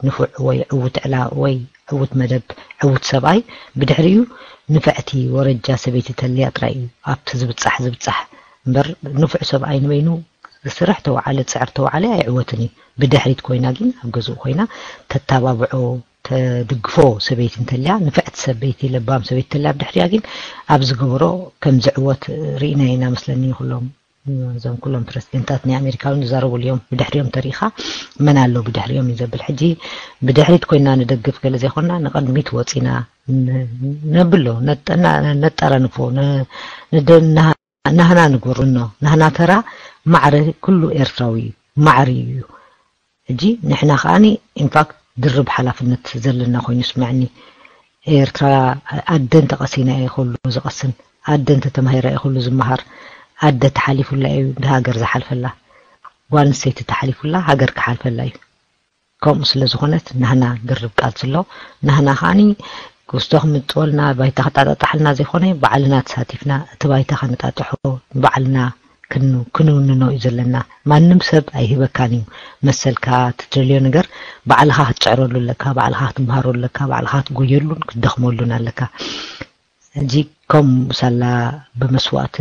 ንፉዕ ወይ ዕዉት ዕላ ወይ ዕዉት መደብ ዕዉት ሰብኣይ ብድሕሪኡ ንፍዕቲ ወረጃ ሰበይቲ ተልያ ጥራይ እዩ ኣብቲ ዝብጻሕ ዝብጻሕ እምበር ንፉዕ ሰብኣይ ንበይኑ ስራሕ ተወዓለ ጽዕር ተወዓለ ኣይዕወትን እዩ። ብድሕሪት ኮይና ግን ኣብ ገዝኡ ኮይና ተታባብዖ ተድግፎ ሰበይቲ እንተልያ ንፍዕቲ ሰበይቲ ለባም ሰበይቲ እንተልያ ብድሕሪያ ግን ኣብ ዝገበሮ ከም ዝዕወት ርኢና ኢና መስለኒ። ኩሎም እዞም ኩሎም ፕረሲደንታት ናይ ኣሜሪካ እውን ዝዛረብሉ እዮም። ብድሕሪኦም ተሪኢኻ መን ኣሎ ብድሕሪኦም እዩ ዘብል። ሕጂ ብድሕሪት ኮይና ንደግፍ ገለ ዘይኮና ንቐድሚት ወፂና ነብሎ ነጠራንፎ ናህና ንግበሮ። ናህና ተራ ማዕረ ኩሉ ኤርትራዊ እዩ፣ ማዕሪ እዩ። ሕጂ ንሕና ከዓኒ ኢንፋክት ድርብ ሓላፍነት ዘለና ኮይኑ ይስምዐኒ። ኤርትራ ኣደን ተቐሲና እየ ከሉ ዝቐስን፣ ኣደ እንተተማሂራ እየ ከሉ ዝመሃር። ኣደ ተሓሊፉላ እዩ ንሃገር ዝሓልፈላ፣ ጓል ኣንስተይቲ ተሓሊፉላ ሃገር ክሓልፈላ እዩ። ከምኡ ስለ ዝኾነት ናህና ድርብ ቃልሲ ኣሎ። ናህና ከዓኒ ክስቶ ክምፅወልና ባይታ ክጣጣጣሓልና ዘይኮነ ባዕልና ተሳቲፍና እቲ ባይታ ከነጣጥሖ ባዕልና ክንውንኖ እዩ ዘለና። ማንም ሰብ ኣይህበካን እዩ መሰልካ። ትደልዮ ነገር ባዕልኻ ክትፅዕረሉ ኣለካ፣ ባዕልኻ ክትምሃረሉ ኣለካ፣ ባዕልኻ ክትጎየሉን ክትደኽመሉን ኣለካ። ሕጂ ከም ሳላ ብመስዋእቲ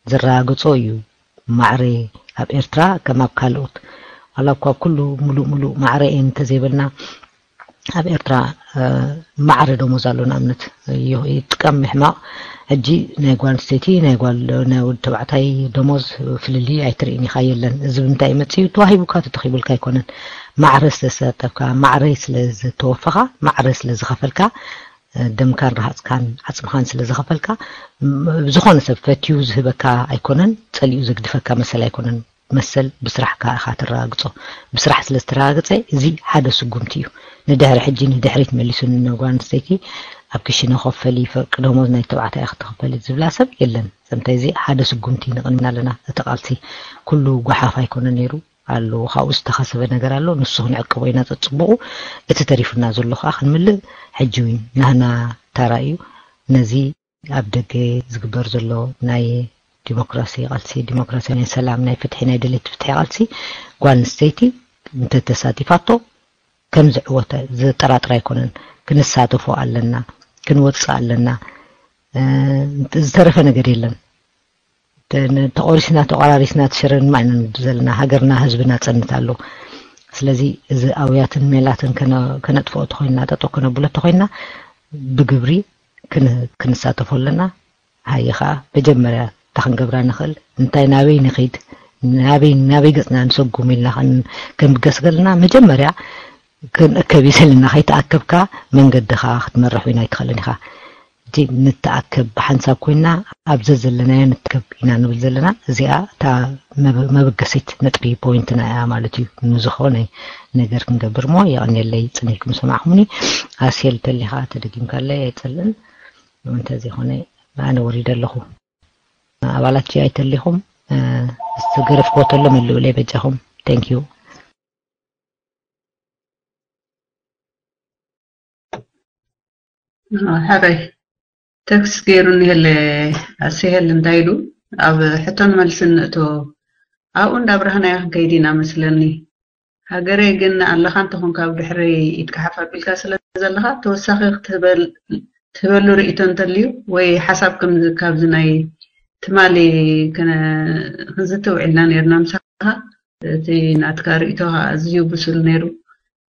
ዝረጋገጾ እዩ ማዕረ ኣብ ኤርትራ ከም ኣብ ካልኦት ዋላ እኳ ኩሉ ሙሉእ ሙሉእ ማዕረ እየን እንተዘይበልና ኣብ ኤርትራ ማዕረ ደሞዝ ኣሎ። ንኣብነት ይጥቀም ሕማቕ ሕጂ ናይ ጓል ኣንስተይቲ ናይ ጓል ናይ ወዲ ተባዕታይ ደሞዝ ፍልልይ ኣይትርእን ኢኻ፣ የለን። እዚ ብምንታይ መጽዩ ተዋሂቡካ ተተኺቡልካ ኣይኮነን። ማዕረ ስለ ዝተሳተፍካ፣ ማዕረ ስለ ዝተወፈኻ፣ ማዕረ ስለ ዝኸፈልካ፣ ደምካን ረሃጽካን ዓጽምኻን ስለ ዝኸፈልካ ዝኾነ ሰብ ፈትዩ ዝህበካ ኣይኮነን፣ ጸሊኡ ዘግድፈካ መሰል ኣይኮነን። መሰል ብስራሕካ ኢኻ ተረጋግጾ። ብስራሕ ስለ ዝተረጋገጸ እዚ ሓደ ስጉምቲ እዩ። ንድሕሪ ሕጂ ንድሕሪት መሊሱኒ፣ ንጓል ኣንስተይቲ ኣብ ክሽነ ኮፍ በሊ፣ ፍርቂ ደሞዝ ናይ ተባዕታይ ኢኺ ትኽፈሊ ዝብላ ሰብ የለን። ሰምታይ እዚ ሓደ ስጉምቲ ንቕድሚና ኣለና። እቲ ቃልሲ ኩሉ ጓሓፍ ኣይኮነ ነይሩ ኣሎ፣ ካብኡ ዝተኸሰበ ነገር ኣሎ። ንሱ ክንዕቅቦ ኢና ጸጽቡቑ። እቲ ተሪፉና ዘሎ ከዓ ክንምልእ ሕጂ እውን ናህና ታራ እዩ። ነዚ ኣብ ደገ ዝግበር ዘሎ ናይ ዲሞክራሲ ቃልሲ፣ ዲሞክራሲ ናይ ሰላም፣ ናይ ፍትሒ፣ ናይ ድሌት ፍትሒ ቃልሲ ጓል ኣንስተይቲ እንተተሳቲፋቶ ከም ዝዕወተ ዘጠራጥር ኣይኮነን። ክንሳተፎ ኣለና፣ ክንወፅእ ኣለና። ዝተረፈ ነገር የለን። ተቆሪስና ተቆራሪስና ተሸረን ማይና ንድር ዘለና ሃገርና ህዝብና ጸንት ኣሎ። ስለዚ እዚ ኣውያትን ሜላትን ከነጥፍኦ ተኮይና ጠጠው ከነብሎ ተኮይና ብግብሪ ክንሳተፎ ኣለና። ሃየ ከዓ መጀመርያ እታ ክንገብራ ንኽእል እንታይ ናበይ ንኺድ ናበይ ናበይ ገጽና ንሰጉም ኢልና ክንብገስ ከለና መጀመርያ ክንእከብ ይዘልና ከይተኣከብካ መንገድኻ ክትመርሕ ውን ኣይትኽእልን ኢኻ። እቲ ንተኣከብ ብሓንሳብ ኮይና ኣብ ዘዘለናዮ ንተከብ ኢና ንብል ዘለና። እዚኣ እታ መበገሲት ነጥቢ ፖይንትና እያ ማለት እዩ። ንዝኾነ ነገር ክንገብር ሞ የቐንየለይ ጽን ኢልኩም ዝሰማዕኩምኒ። ኣስየል ተሊኻ ተደጊምካለይ ኣይጸልእን። እንተዘይኾነ ኣነ ወሪደ ኣለኹ። ኣባላት ጂ ኣይተሊኹም ዝተገረፍክዎ ተሎ መልኡለይ በጃኹም። Thank you። ሕራይ ተክስ ገይሩ እኒሀለ ኣስሄል እንታይ ኢሉ ኣብ ሕቶን መልስን ንእቶ ኣብኡ እንዳ ብርሃናያ ክንከይድ ኢና መስለኒ። ሃገረይ ግን ኣለኻ እንተኾንካ ኣብ ድሕረይ ኢድካ ሓፍ ኣቢልካ ስለ ዘለኻ ተወሳኺ ክትህበሉ ርእይቶ እንተልዩ ወይ ሓሳብ ከምዚ ካብዚ ናይ ትማሊ ክንዝቲ ውዒልና ነርና ምሳኻ እቲ ናትካ ርእይቶ ኣዝዩ ብሱል ነይሩ።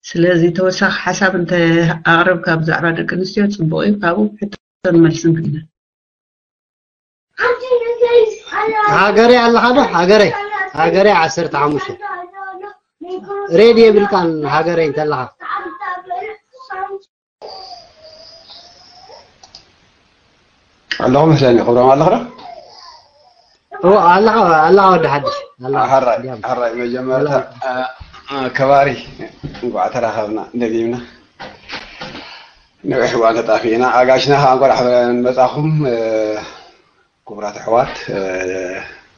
ስለዚ ተወሳኺ ሓሳብ እንተ ኣቕረብካ ብዛዕባ ደቂ ኣንስትዮ ጽቡቕ እዩ። ካብኡ ሕቶን መልስን ክኢና። ሃገረይ ኣለኻ ዶ? ሃገረይ፣ ሃገረይ ዓሰርተ ሓሙሽተ። ሬድዮ የብልካን ሃገረይ እንተለኻ። ኣለኹ መስለኒ። ክብሮም ኣለኽ ዶ? ኦ ኣለኻ፣ ኣለኻ ወዲ ሓድሽ። ኣለኻ። ሓራይ ሓራይ መጀመርታ አ፣ አ፣ ከባሪ እንኳዕ ተራኸብና ደጊምና። ነዊሕ እዋን ተጣፊእና። ኣጋሽና ከዓ እንኳዕ ደሓን መጻኹም። እ፣ ክቡራት ኣሕዋት፣ እ፣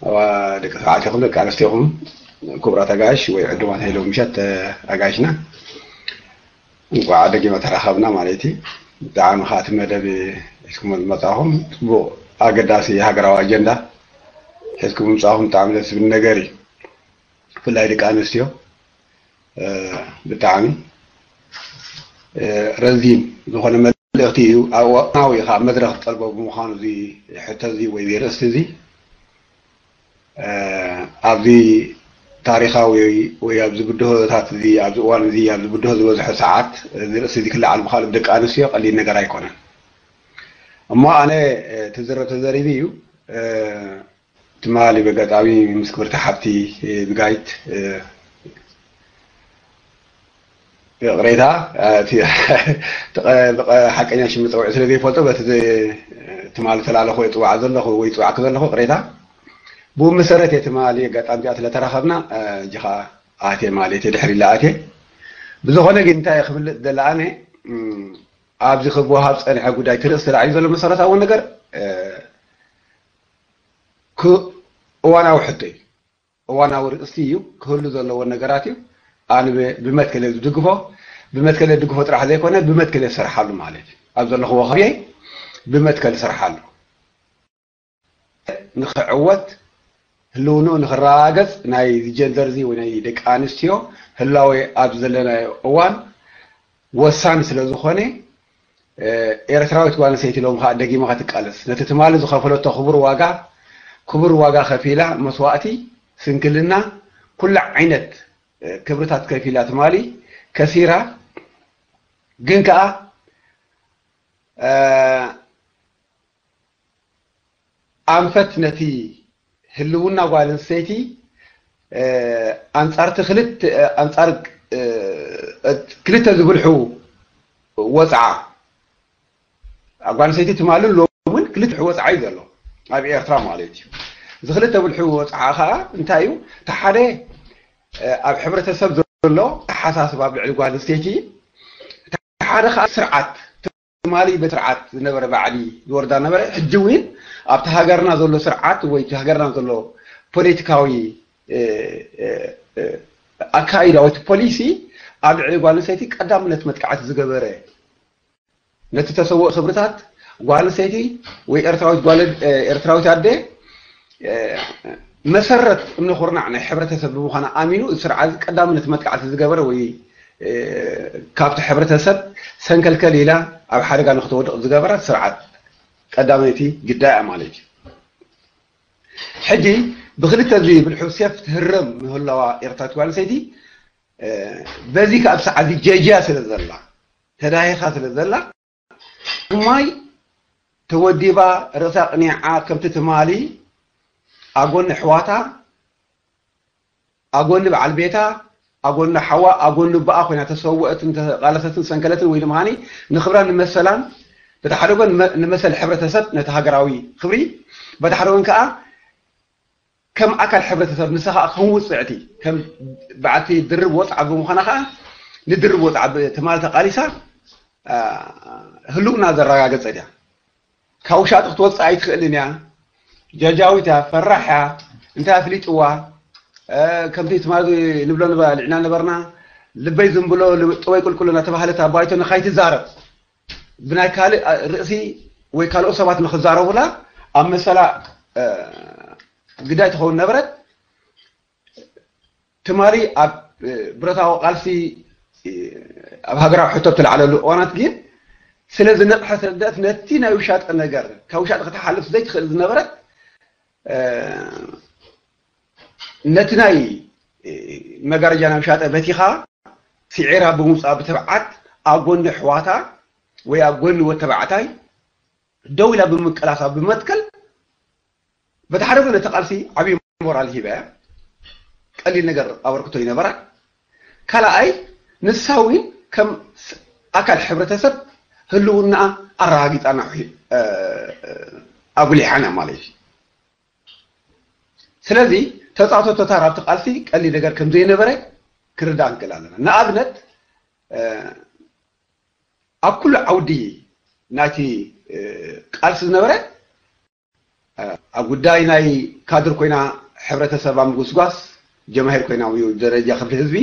ኣዋ-፣ ደቂ ተባዕትዮ ይኹን ደቂ ኣንስትዮ ይኹን፣ ክቡራት ኣጋይሽ ወይ ዕዱማት ሄሎ ምሸት፣ እ፣ ኣጋይሽና፣ እንኳዕ ደጊመ ተራኸብና ማለት እዩ። ብጣዕሚ ከዓ እቲ መደብ ሒዝኩሞ ዝመጻኹም ጽቡቕ ኣገዳሲ ሃገራዊ ኣጀንዳ ሒዝኩም ምምጻኹም ብጣዕሚ ደስ ዝብል ነገር እዩ። ብፍላይ ደቂ ኣንስትዮ፣ እ፣ ብጣዕሚ፣ እ፣ ረዚን ዝኾነ መልእኽቲ እዩ። ኣብ እዋናዊ ከዓ መድረኽ ዝጠልቦ ብምዃኑ እዚ ሕቶ እዚ ወይ እዚ ርእስቲ እዚ፣ እ፣ ኣብዚ ታሪኻዊ ወይ ኣብዚ ብድሆታት እዚ፣ ኣብዚ እዋን እዚ፣ ኣብዚ ብድሆ ዝበዝሖ ሰዓት እዚ ርእስቲ እዚ ክለዓል ምኽኣሉ ብደቂ ኣንስትዮ ቀሊል ነገር ኣይኮነን። እሞ ኣነ፣ እ፣ ትዝረብ ተዘሪቢ እዩ። እ፣ ትማሊ በጋጣሚ ምስ ክብርቲ ሓብቲ፣ እ፣ ብጋይት፣ እ፣ ይቕሬታ፣ እ፣ እቲ፣ እቲ ቀ-፣ ብቐ-፣ ሓቀኛ ሽም መጸውዒ ስለ ዘይፈልጦ፣ በቲ ዘ-፣ ትማሊ ተላለኹ ወይ ጽዋዕ ዘለኹ ወይ ጽዋዕኪ ዘለኹ ይቕሬታ። ብኡ መሰረት እየ ትማሊ ኣጋጣሚ እዚኣ ስለ ተራኸብና፣ እ፣ እጂ ኸኣ ኣትየ ማለት እየ፣ ድሕሪ ኢለ ኣትየ። ብዝኾነ ግን እንታይ እየ ክብል ዝደሊ ኣነ፣ እም፣ ኣብዚ ክወሃብ ዝጸንሐ ጉዳይ፣ እቲ ርእሲ ተላዒሉ ዘሎ መሰረታዊ ነገር፣ እ፣ ክ-፣ እዋናዊ ሕቶ እዩ። እዋናዊ ርእስቲ እዩ፣ ክህሉ ዘለዎ ነገራት እዩ። ኣነ ብ-፣ ብመትከል እየ ዝድግፎ። ብመትከል እየ ዝድግፎ ጥራሕ ዘይኮነ፣ ብመትከል እየ ዝሰርሓሉ ማለት እዩ። ኣብ ዘለኽዎ ከባቢ ብመትከል እሰርሓሉ። ንኽዕወት፣ ህልውንኡ ንኽረጋገጽ፣ ናይ ጀንደር እዚ ወይ ናይ ደቂ ኣንስትዮ ህላዌ ኣብ ዘለናዮ እዋን ወሳኒ ስለ ዝኾነ፣ እ፣ ኤርትራዊት ጓል ኣንስተይቲ ሎም ኸኣ ደጊማ ክትቃለስ፣ ነቲ ትማሊ ዝኸፈለቶ ክቡር ዋጋ፣ ክቡር ዋጋ ከፊላ፣ መስዋእቲ፣ ስንክልና፣ ኩሉ ዓይነት፣ እ፣ ክብርታት ከፊላ ትማሊ ከሲራ፣ ግን ከኣ፣ እ፣ ኣንፈት ነቲ ህልውና ጓል ኣንስተይቲ፣ እ፣ ኣንጻርቲ ክልተ፣ እ፣ ኣንጻር፣ እ፣ ክልተ ዝብልሑ ወጽዓ፣ ጓል ኣንስተይቲ ትማልን ሎምን ክልተ ብልሒ ወጽዓ እዩ ዘሎ ኣብ ኤርትራ ማለት እዩ። እዚ ክልተ ብልሒ ወጽዓ ኸኣ እንታይ እዩ? እቲ ሓደ፣ እ፣ ኣብ ሕብረተሰብ ዘሎ ኣተሓሳስባ ኣብ ልዕሊ ጓል ኣንስተይቲ፣ እቲ ሓደ ኸኣ ስርዓት ትማሊ በስርዓት ዝነበረ ባዕዲ ዝወርዳ ነበረ። ሕጂ እውን ኣብቲ ሃገርና ዘሎ ስርዓት ወይ እቲ ሃገርና ዘሎ ፖለቲካዊ፣ እ፣ እ፣ እ፣ ኣካይዳ ወይ እቲ ፖሊሲ ኣብ ልዕሊ ጓል ኣንስተይቲ ቀዳምነት መጥቃዕቲ ዝገበረ፣ ነቲ ተሰውኦ ክብርታት ጓል ኣንስተይቲ ወይ ኤርትራዊት ጓል፣ እ፣ ኤርትራዊት ኣደ፣ እ፣ መሰረት እምነ ኩርናዕ ናይ ሕብረተሰብ ብምዃና ኣሚኑ፣ እዚ ስርዓት እዚ ቀዳምነት መጥቃዕቲ ዝገበረ ወይ፣ እ፣ ካብቲ ሕብረተሰብ ሰንከልከል ኢላ ኣብ ሓደጋ ንክትወድቕ ዝገበራት ስርዓት ቀዳመይቲ ግዳይ እያ ማለት እዩ። ሕጂ ብክልተ እዚ ብልሑ ሴፍ ትህረም ምህላዋ ኤርትራዊት ጓል ኣንስተይቲ፣ እ፣ በዚ ከኣ ኣብ ሰዓት እዚ ጀጅያ ስለ ዘላ፣ ተዳሂኻ ስለ ዘላ፣ ማይ ተወዲባ፣ ርእሳ ቅኒዓ፣ ከምቲ ትማሊ ኣጎኒ ኣሕዋታ፣ ኣጎኒ በዓል ቤታ፣ ኣጎኒ ሓዋ፣ ኣጎኒ በኣ ኮይና ተሰወአትን ተቓለሰትን ሰንከለትን ወይ ድማ ንኽብራን ንመሰላን፣ በቲ ሓደ ጎን መ-፣ ንመሰል ሕብረተሰብ ነቲ ሃገራዊ ክብሪ፣ በቲ ሓደ ጎን ከኣ ከም ኣካል ሕብረተሰብ ንሳ ከኣ ከም ውጽዕቲ፣ ከም በዓልቲ ድርብ ወጽዓ ብምዃና ከኣ ንድርብ ወጽዓ ብ-፣ ትማሊ ተቓሊሳ፣ አ፣ ህልውና ዘረጋገጸት እያ። ካብ ውሻጢ ክትወጽእ ኣይትኽእልን እያ። ጃጃዊት እያ፣ ፈራሕ እያ። እንታይ ኣፍሊጥዋ? እ፣ ከምቲ ትማሊ ንብሎ ንበ-፣ ልዕና ነበርና፣ ልበይ ዝም ብሎ ልብ-፣ ጥወይ ቁልቁል እናተባህለት ኣብ ባይቶ ንኻይትዛረብ፣ ብናይ ካልእ፣ እ፣ ርእሲ ወይ ካልኦት ሰባት ንኽዛረቡላ ኣብ መሰላ፣ እ፣ ግዳይ ትኸውን ነበረት። ትማሊ ኣብ፣ እ፣ ብረታዊ ቃልሲ፣ እ፣ ኣብ ሃገራዊ ሕቶ እትለዓለሉ እዋናት ግን ስለ ዝነቕሐት ስለ ዝረደአት ነቲ ናይ ውሻጠ ነገር ካብ ውሻጠ ክትሓልፍ ዘይትኽእል ዝነበረት፣ እ፣ ነቲ ናይ፣ እ፣ መጋረጃ ናይ ውሻጠ በቲኻ ስዒራ ብምውፃኣ ብትብዓት ኣብ ጎኒ ኣሕዋታ ወይ ኣብ ጎኒ ወዲ ተባዕታይ ደው ኢላ ብምቅላሳ ብመትከል በቲ ሓደ ጎኒ እቲ ቃልሲ ዓብዪ ሞራል ሂባ እያ። ቀሊል ነገር ኣበርክቶ ይነበራ። ካልኣይ ንሳ እውን ከም ኣካል ሕብረተሰብ ህልውና ኣረጋጊፃና ኣጉሊሓና ማለት እዩ። ስለዚ ተፃወተቶ ታራ ኣብቲ ቃልሲ ቀሊል ነገር ከም ዘይነበረ ክርዳእ ንክእል ኣለና። ንኣብነት ኣብ ኩሉ ዓውዲ ናይቲ ቃልሲ ዝነበረ ኣብ ጉዳይ ናይ ካድር ኮይና ሕብረተሰብ ኣብ ምጉስጓስ ጀማሂር ኮይና ደረጃ ክፍሊ ህዝቢ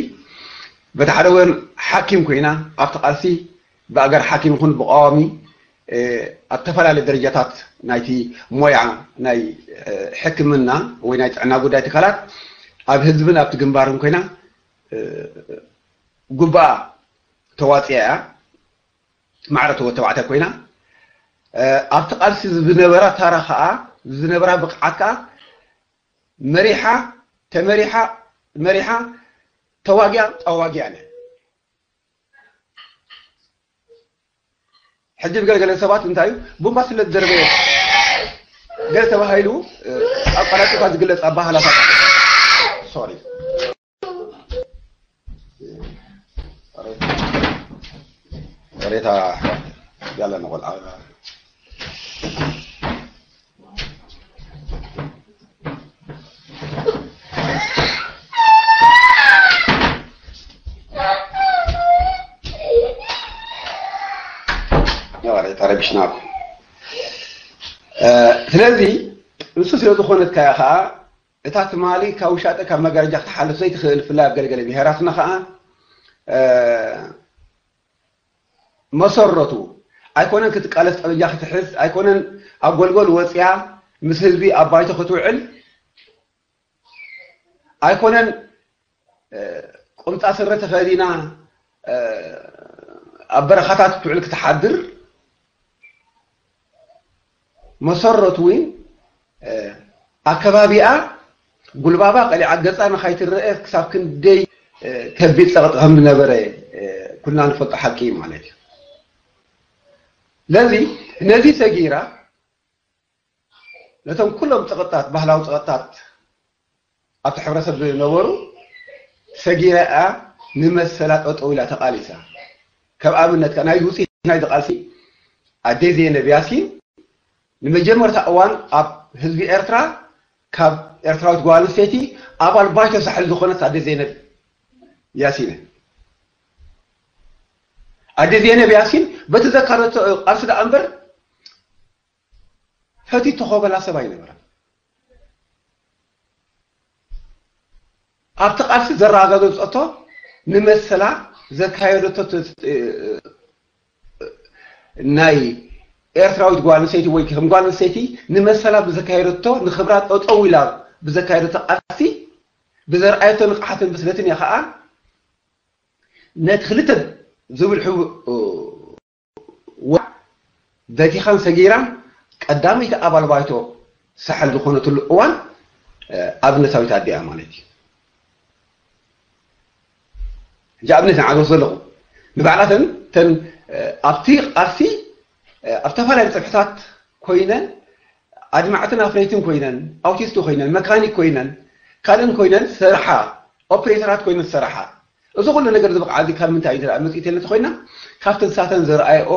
በቲ ሓደ ወገን ሓኪም ኮይና ኣብቲ ቃልሲ ብኣገር ሓኪም ይኹን ብቃዋሚ ኣብ ዝተፈላለዩ ደረጃታት ናይቲ ሞያ ናይ ሕክምና ወይ ናይ ጥዕና ጉዳይ ትካላት ኣብ ህዝብን ኣብቲ ግንባርን ኮይና ጉባኣ ተዋፅያ እያ። ማዕረ ተወ ተባዕታይ ኮይና ኣብቲ ቃልሲ ዝነበራ ታራ ከዓ ዝነበራ ብቕዓት ከዓ መሪሓ ተመሪሓ መሪሓ ተዋጊያ ኣዋጊያ ነ ሕጂ ብገለገለ ሰባት እንታይ እዩ ቡምባ ስለ ዝደርበየ ገለ ተባሂሉ ኣቋራፂፋ ዝግለፅ ኣባህላታት ሶሪ ሬታ ያለ ነው ተረቢሽናኩም። ስለዚ ንሱ ስለ ዝኾነት ከያ ከዓ እታ ትማሊ ካብ ውሻጠ ካብ መጋረጃ ክትሓልፍ ዘይትኽእል ብፍላይ ኣብ ገለገለ ብሄራትና ከዓ መሰረቱ ኣይኮነን ክትቃለስ ጠበጃ ክትሕዝ ኣይኮነን ኣብ ጎልጎል ወፅያ ምስ ህዝቢ ኣብ ባይቶ ክትውዕል ኣይኮነን ቁምጣ ስረ ተኸዲና ኣብ በረኻታት ትውዕል ክትሓድር መሰረቱ እውን ኣከባቢኣ ጉልባባ ቀሊዓ ገፃ ንኻይትረአ ክሳብ ክንደይ ከቢድ ፀቕጢ ከም ዝነበረ ኩልና ንፈልጦ ሓቂ እዩ ማለት እዩ። ስለዚ ነዚ ሰጊራ ነቶም ኩሎም ፀቕጥታት ባህላዊ ፀቕጥታት ኣብቲ ሕብረተሰብ ዝነበሩ ሰጊራ እያ ንመሰላ ጠጠው ኢላ ተቓሊሳ። ከም ኣብነት ከ ናይ ውፅኢት ናይ ቃልሲ ኣደይ ዜነብ ያሲን ንመጀመርታ እዋን ኣብ ህዝቢ ኤርትራ ካብ ኤርትራዊት ጓል ኣንስተይቲ ኣባል ባይቶ ሳሕል ዝኾነት ኣደይ ዜነብ ያሲን እያ። ኣደይ ዜነብ ያሲን በቲ ዘካረቶ ቃልሲ ደኣ እምበር ፈቲቶ ኮበላ ሰብ ኣይነበረን። ኣብቲ ቃልሲ ዘረጋገፀቶ ንመሰላ ዘካየደቶ ናይ ኤርትራዊት ጓል ኣንስተይቲ ወይ ከም ጓል ኣንስተይቲ ንመሰላ ብዘካየደቶ ንክብራ ጠጠው ኢላ ብዘካየደቶ ቃልሲ ብዘርኣየቶ ንቕሓትን ብስለትን እያ ከዓ ነቲ ክልተ ዝብል ሕቡ ዋ በቲኻን ሰጊራን ቀዳመይቲ ኣባል ባይቶ ሳሕል ዝኾነትሉ እዋን ኣብነታዊት ኣዲኣ ማለት እዩ። ሕጂ ኣብነት ንዓገስ ዘለኹ ንባዕላተን ተን ኣብቲ ቃልሲ ኣብ ዝተፈላለዩ ፅፍሕታት ኮይነን ኣድማዕትን ኣፍረይትን ኮይነን ኣውቲስት ኮይነን መካኒክ ኮይነን ካልእን ኮይነን ዝሰርሓ ኦፕሬተራት ኮይነን ዝሰርሓ እዚ ኩሉ ነገር ዝበቕዓ እዚ ካብ ምንታይ እዩ መፅኢት የለት ኮይና ካብቲ ንሳተን ዘርኣየኦ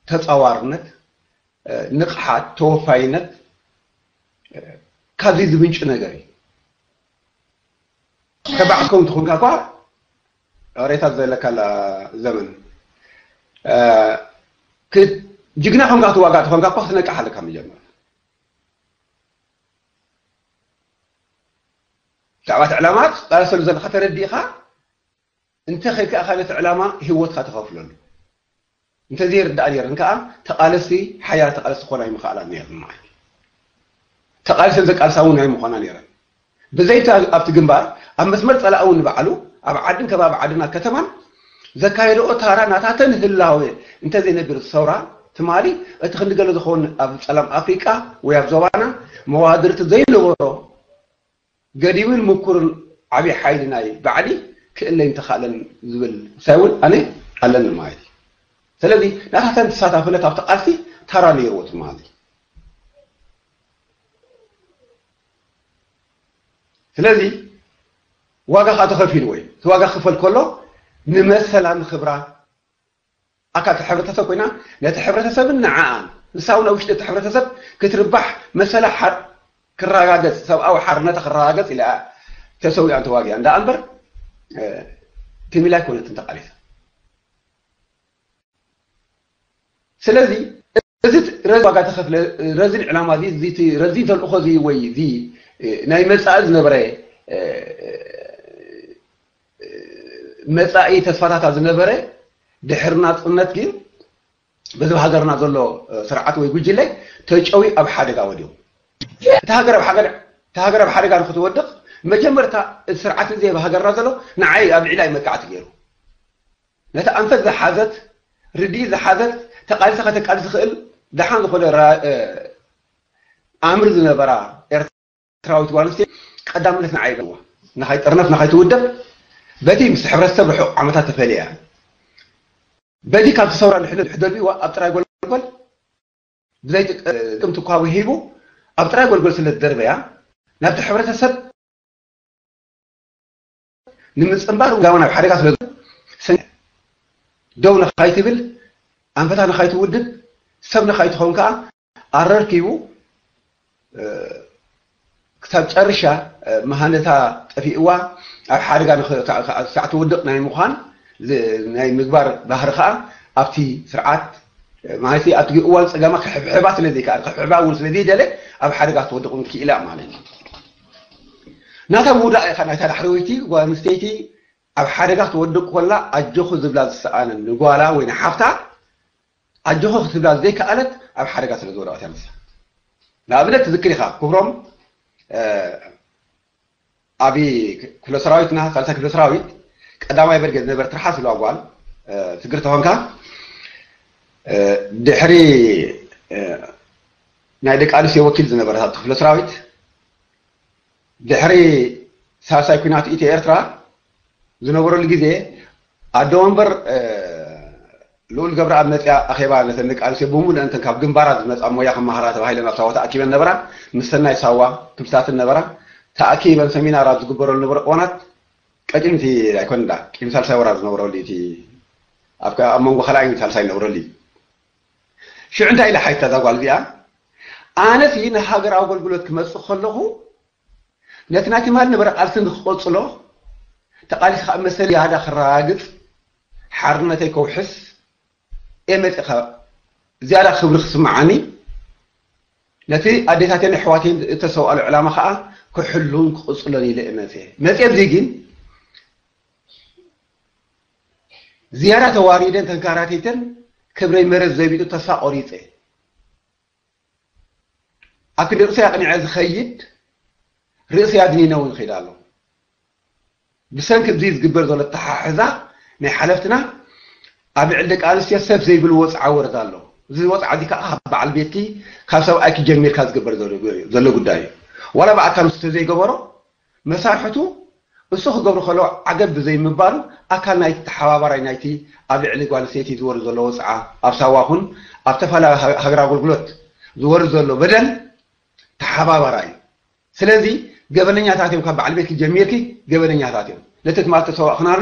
ተፃዋርነት ንቕሓት ተወፋይነት ካብዚ ዝምንጩ ነገር እዩ። ተባዕትኩም ትኾንካ እኳ ሬታት ዘለካ ዘመን ጅግና ኮንካ ትዋጋ ትኾንካ እኳ ክትነቅሕ ኣለካ መጀመር ብዛዕባ እቲ ዕላማ ትቃለሰሉ ዘለካ ተረዲእካ እንተ ከይከኣካ ነቲ ዕላማ ህይወትካ ተኸፍለሉ እንተዘይርዳእ ነይረን ከዓ ተቃለስቲ ሓያል ተቃለስቲ ክኾና ይምኽኣላ ነይረን ማለት እዩ። ተቃሊሰን ዘቃልሳ እውን ኣይምኾና ነይረን። ብዘይ ኣብቲ ግንባር ኣብ መስመር ፀላእ እውን ንባዕሉ ኣብ ዓድን ከባቢ ዓድን ኣብ ከተማን ዘካየደኦ ታራ ናታተን ህላወ እንተዘይነብር ሰውራ ትማሊ እቲ ክንዲ ገለ ዝኸውን ኣብ ፀላም ኣፍሪቃ ወይ ኣብ ዞባና መዋድርቲ ዘይነበሮ ገዲምን ምኩርን ዓብዪ ሓይሊ ናይ ባዕዲ ክእለይን ተኻእለን ዝብል ሳይ እውን ኣነ ኣለኒ ማለት እዩ። ስለዚ ናታተን ተሳታፍነት ኣብቲ ቃልሲ ታራ ነይርዎ ማለት እዩ። ስለዚ ዋጋ ከዓ ተኸፊልዎ እዩ። እቲ ዋጋ ክፈል ከሎ ንመሰላ ንክብራ ኣካል እቲ ሕብረተሰብ ኮይና ነቲ ሕብረተሰብን ንዓኣን ንሳ እውን ኣብ ውሽጢ እቲ ሕብረተሰብ ክትርባሕ መሰላ ሓር ክረጋገጽ ሰብኣዊ ሓርነታ ክረጋገጽ ኢላ ተሰዊኣን ተዋጊኣን ደኣ እምበር ትሚላ ኣይኮነትን ተቃሊሳ። ስለዚ እዚ ረዚ ዋጋ ተኸፍለ ረዚ ዕላማ እዚ ረዚ ተልእኾ እዚ ወይ እዚ ናይ መጻኢ ዝነበረ መጻኢ ተስፋታታ ዝነበረ ድሕሪ ናጽነት ግን በዚ ሃገርና ዘሎ ስርዓት ወይ ጉጅለ ተጨዊ ኣብ ሓደጋ ወዲቑ። እቲ ሃገር ኣብ ሓገር እቲ ሃገር ኣብ ሓደጋ ንክትወድቕ መጀመርታ እቲ ስርዓት እዚ ኣብ ሃገርና ዘሎ ንዓይ ኣብ ልዕላይ መጥቃዕቲ ገይሩ ነቲ ኣንፈት ዝሓዘት ርድኢት ዝሓዘት ተቃሊሳ ከተቃልስ ዝኽእል ደሓን ዝኾነ ኣምር ዝነበራ ኤርትራዊት ጓል ኣንስተይቲ ቀዳምነት ንዓይ ገዋ ንኻይ ጥርነፍ ንኻይ ትውደብ በቲ ምስ ሕብረተሰብ ርሑቕ ዓመታት ተፈልያ በቲ ካብቲ ሰውራ ንሕዶ ደልቢዋ ኣብ ጥራይ ጎልጎል ብዘይ ጥቅምቲ እኳ ወሂቡ ኣብ ጥራይ ጎልጎል ስለ ዝደርበያ ናብቲ ሕብረተሰብ ንምጽንባር ጋማ ናብ ሓደጋ ስለ ደው ንኻይትብል ኣንፈታ ንኻይትውድብ ሰብ ንኻይትኸውን ከዓ ኣረርኪቡ ክሳብ ጨርሻ መሃነታ ጠፊእዋ ኣብ ሓደጋ ክሳዕ ትውድቕ ናይ ምዃን ናይ ምግባር ባህሪ ከዓ ኣብቲ ስርዓት ማለት ኣብቲ እዋን ፀገማ ክሕብሕባ ስለ ዘይከኣል ክሕብሕባ እውን ስለ ዘይደለ ኣብ ሓደጋ ክትወድቕ እውን ክኢላ ማለት እዩ። ናታ ምውዳቕ ኢኻ ናይታ ዳሕረወይቲ ጓል ኣንስተይቲ ኣብ ሓደጋ ክትወድቕ ኮላ ኣጆኹ ዝብላ ዝሰኣነ ንጓላ ወይ ንሓፍታ ኣጆኹ ክትብላ ዘይከኣለት ኣብ ሓደጋ ስለ ዝወደቐት እያ ንሳ። ንኣብነት ትዝክር ኢኻ ክብሮም ኣብ ክፍለ ሰራዊትና ሳልሳይ ክፍለ ሰራዊት ቀዳማይ በርጌድ ዝነበረ ትርሓስ ዝብላ ጓል ትግር ተኾንካ ድሕሪ ናይ ደቂ ኣንስትዮ ወኪል ዝነበረት ኣብቲ ክፍለ ሰራዊት ድሕሪ ሳልሳይ ኩናት ኢትዮ ኤርትራ ዝነበረሉ ግዜ ኣደ ወንበር ልኡል ገብረኣብ መፅያ ኣኼባ ነተን ደቂ ኣንስትዮ ብምሉእንተን ካብ ግንባራት ዝመፃ ሞያ ክመሃራ ተባሂለን ኣብ ሳዋ ተኣኪበን ነበራ። ምስ ሰናይ ሳዋ ክብሳትን ነበራ ተኣኪበን ሰሚናር ኣብ ዝግበረሉ ነበረ እዋናት ቀጭንቲ ኣይኮን ዳ ቂም ሳልሳይ ወራር ዝነበረሉ እቲ ኣብ መንጎ ካልኣይን ሳልሳይ ዝነበረሉ እዩ። ሽዑ እንታይ ኢለ ሓይታ እዛ ጓል እዚኣ ኣነሲ ንሃገር ኣገልግሎት ክመፅእ ከለኹ ነቲ ናይ ትማሊ ነበረ ቃልሲ ንክቐፅሎ ተቃሊስካ ኣብ መሰል ያዳ ክረጋግፅ ሓርነተይ ከውሕስ እየ መፂኻ ዝያዳ ክብሪ ክስምዓኒ ነቲ ኣዴታተን ኣሕዋተይን እተሰውኣሉ ዕላማ ከዓ ክሕሉን ክቕፅሎን ኢለ እየ መፅየ መፅየ ብዚ ግን ዝያዳ ተዋሪደን ተንካራቲተን ክብረይ መረት ዘቢጡ ተስፋ ቆሪፀ ኣብ ክንዲ ርእሰይ ኣቕኒዐ ዝኸይድ ርእሰይ ኣድኒነ እውን ይኸይድ ኣሎ። ብሰንኪ እዚ ዝግበር ዘሎ ኣተሓሕዛ ናይ ሓለፍትና ኣብ ልዕሊ ደቂ ኣንስትዮ ሰብ ዘይብሉ ወፅዓ ወረዳ ኣሎ። እዚ ወፅዓ እዚ ከዓ ካብ በዓል ቤትኪ ካብ ሰብኣይኪ ጀሚርካ ዝግበር ዘሎ ጉዳይ እዩ። ዋላ ብኣካል ንሱ ተዘይገበሮ መሳርሕቱ እሱ ክገብሩ ከለዉ ዓገብ ብዘይምባሉ ኣካል ናይቲ ተሓባባራይ ናይቲ ኣብ ልዕሊ ጓል ኣንስተይቲ ዝወርድ ዘሎ ወፅዓ ኣብ ሳዋ ኹን ኣብ ተፈላለዩ ሃገር ኣገልግሎት ዝወርድ ዘሎ በደል ተሓባባራይ እዩ። ስለዚ ገበነኛታት እዮም ካብ በዓል ቤትኪ ጀሚርኪ ገበነኛታት እዮም። ነቲ ትማል ተሰዋእኽናሉ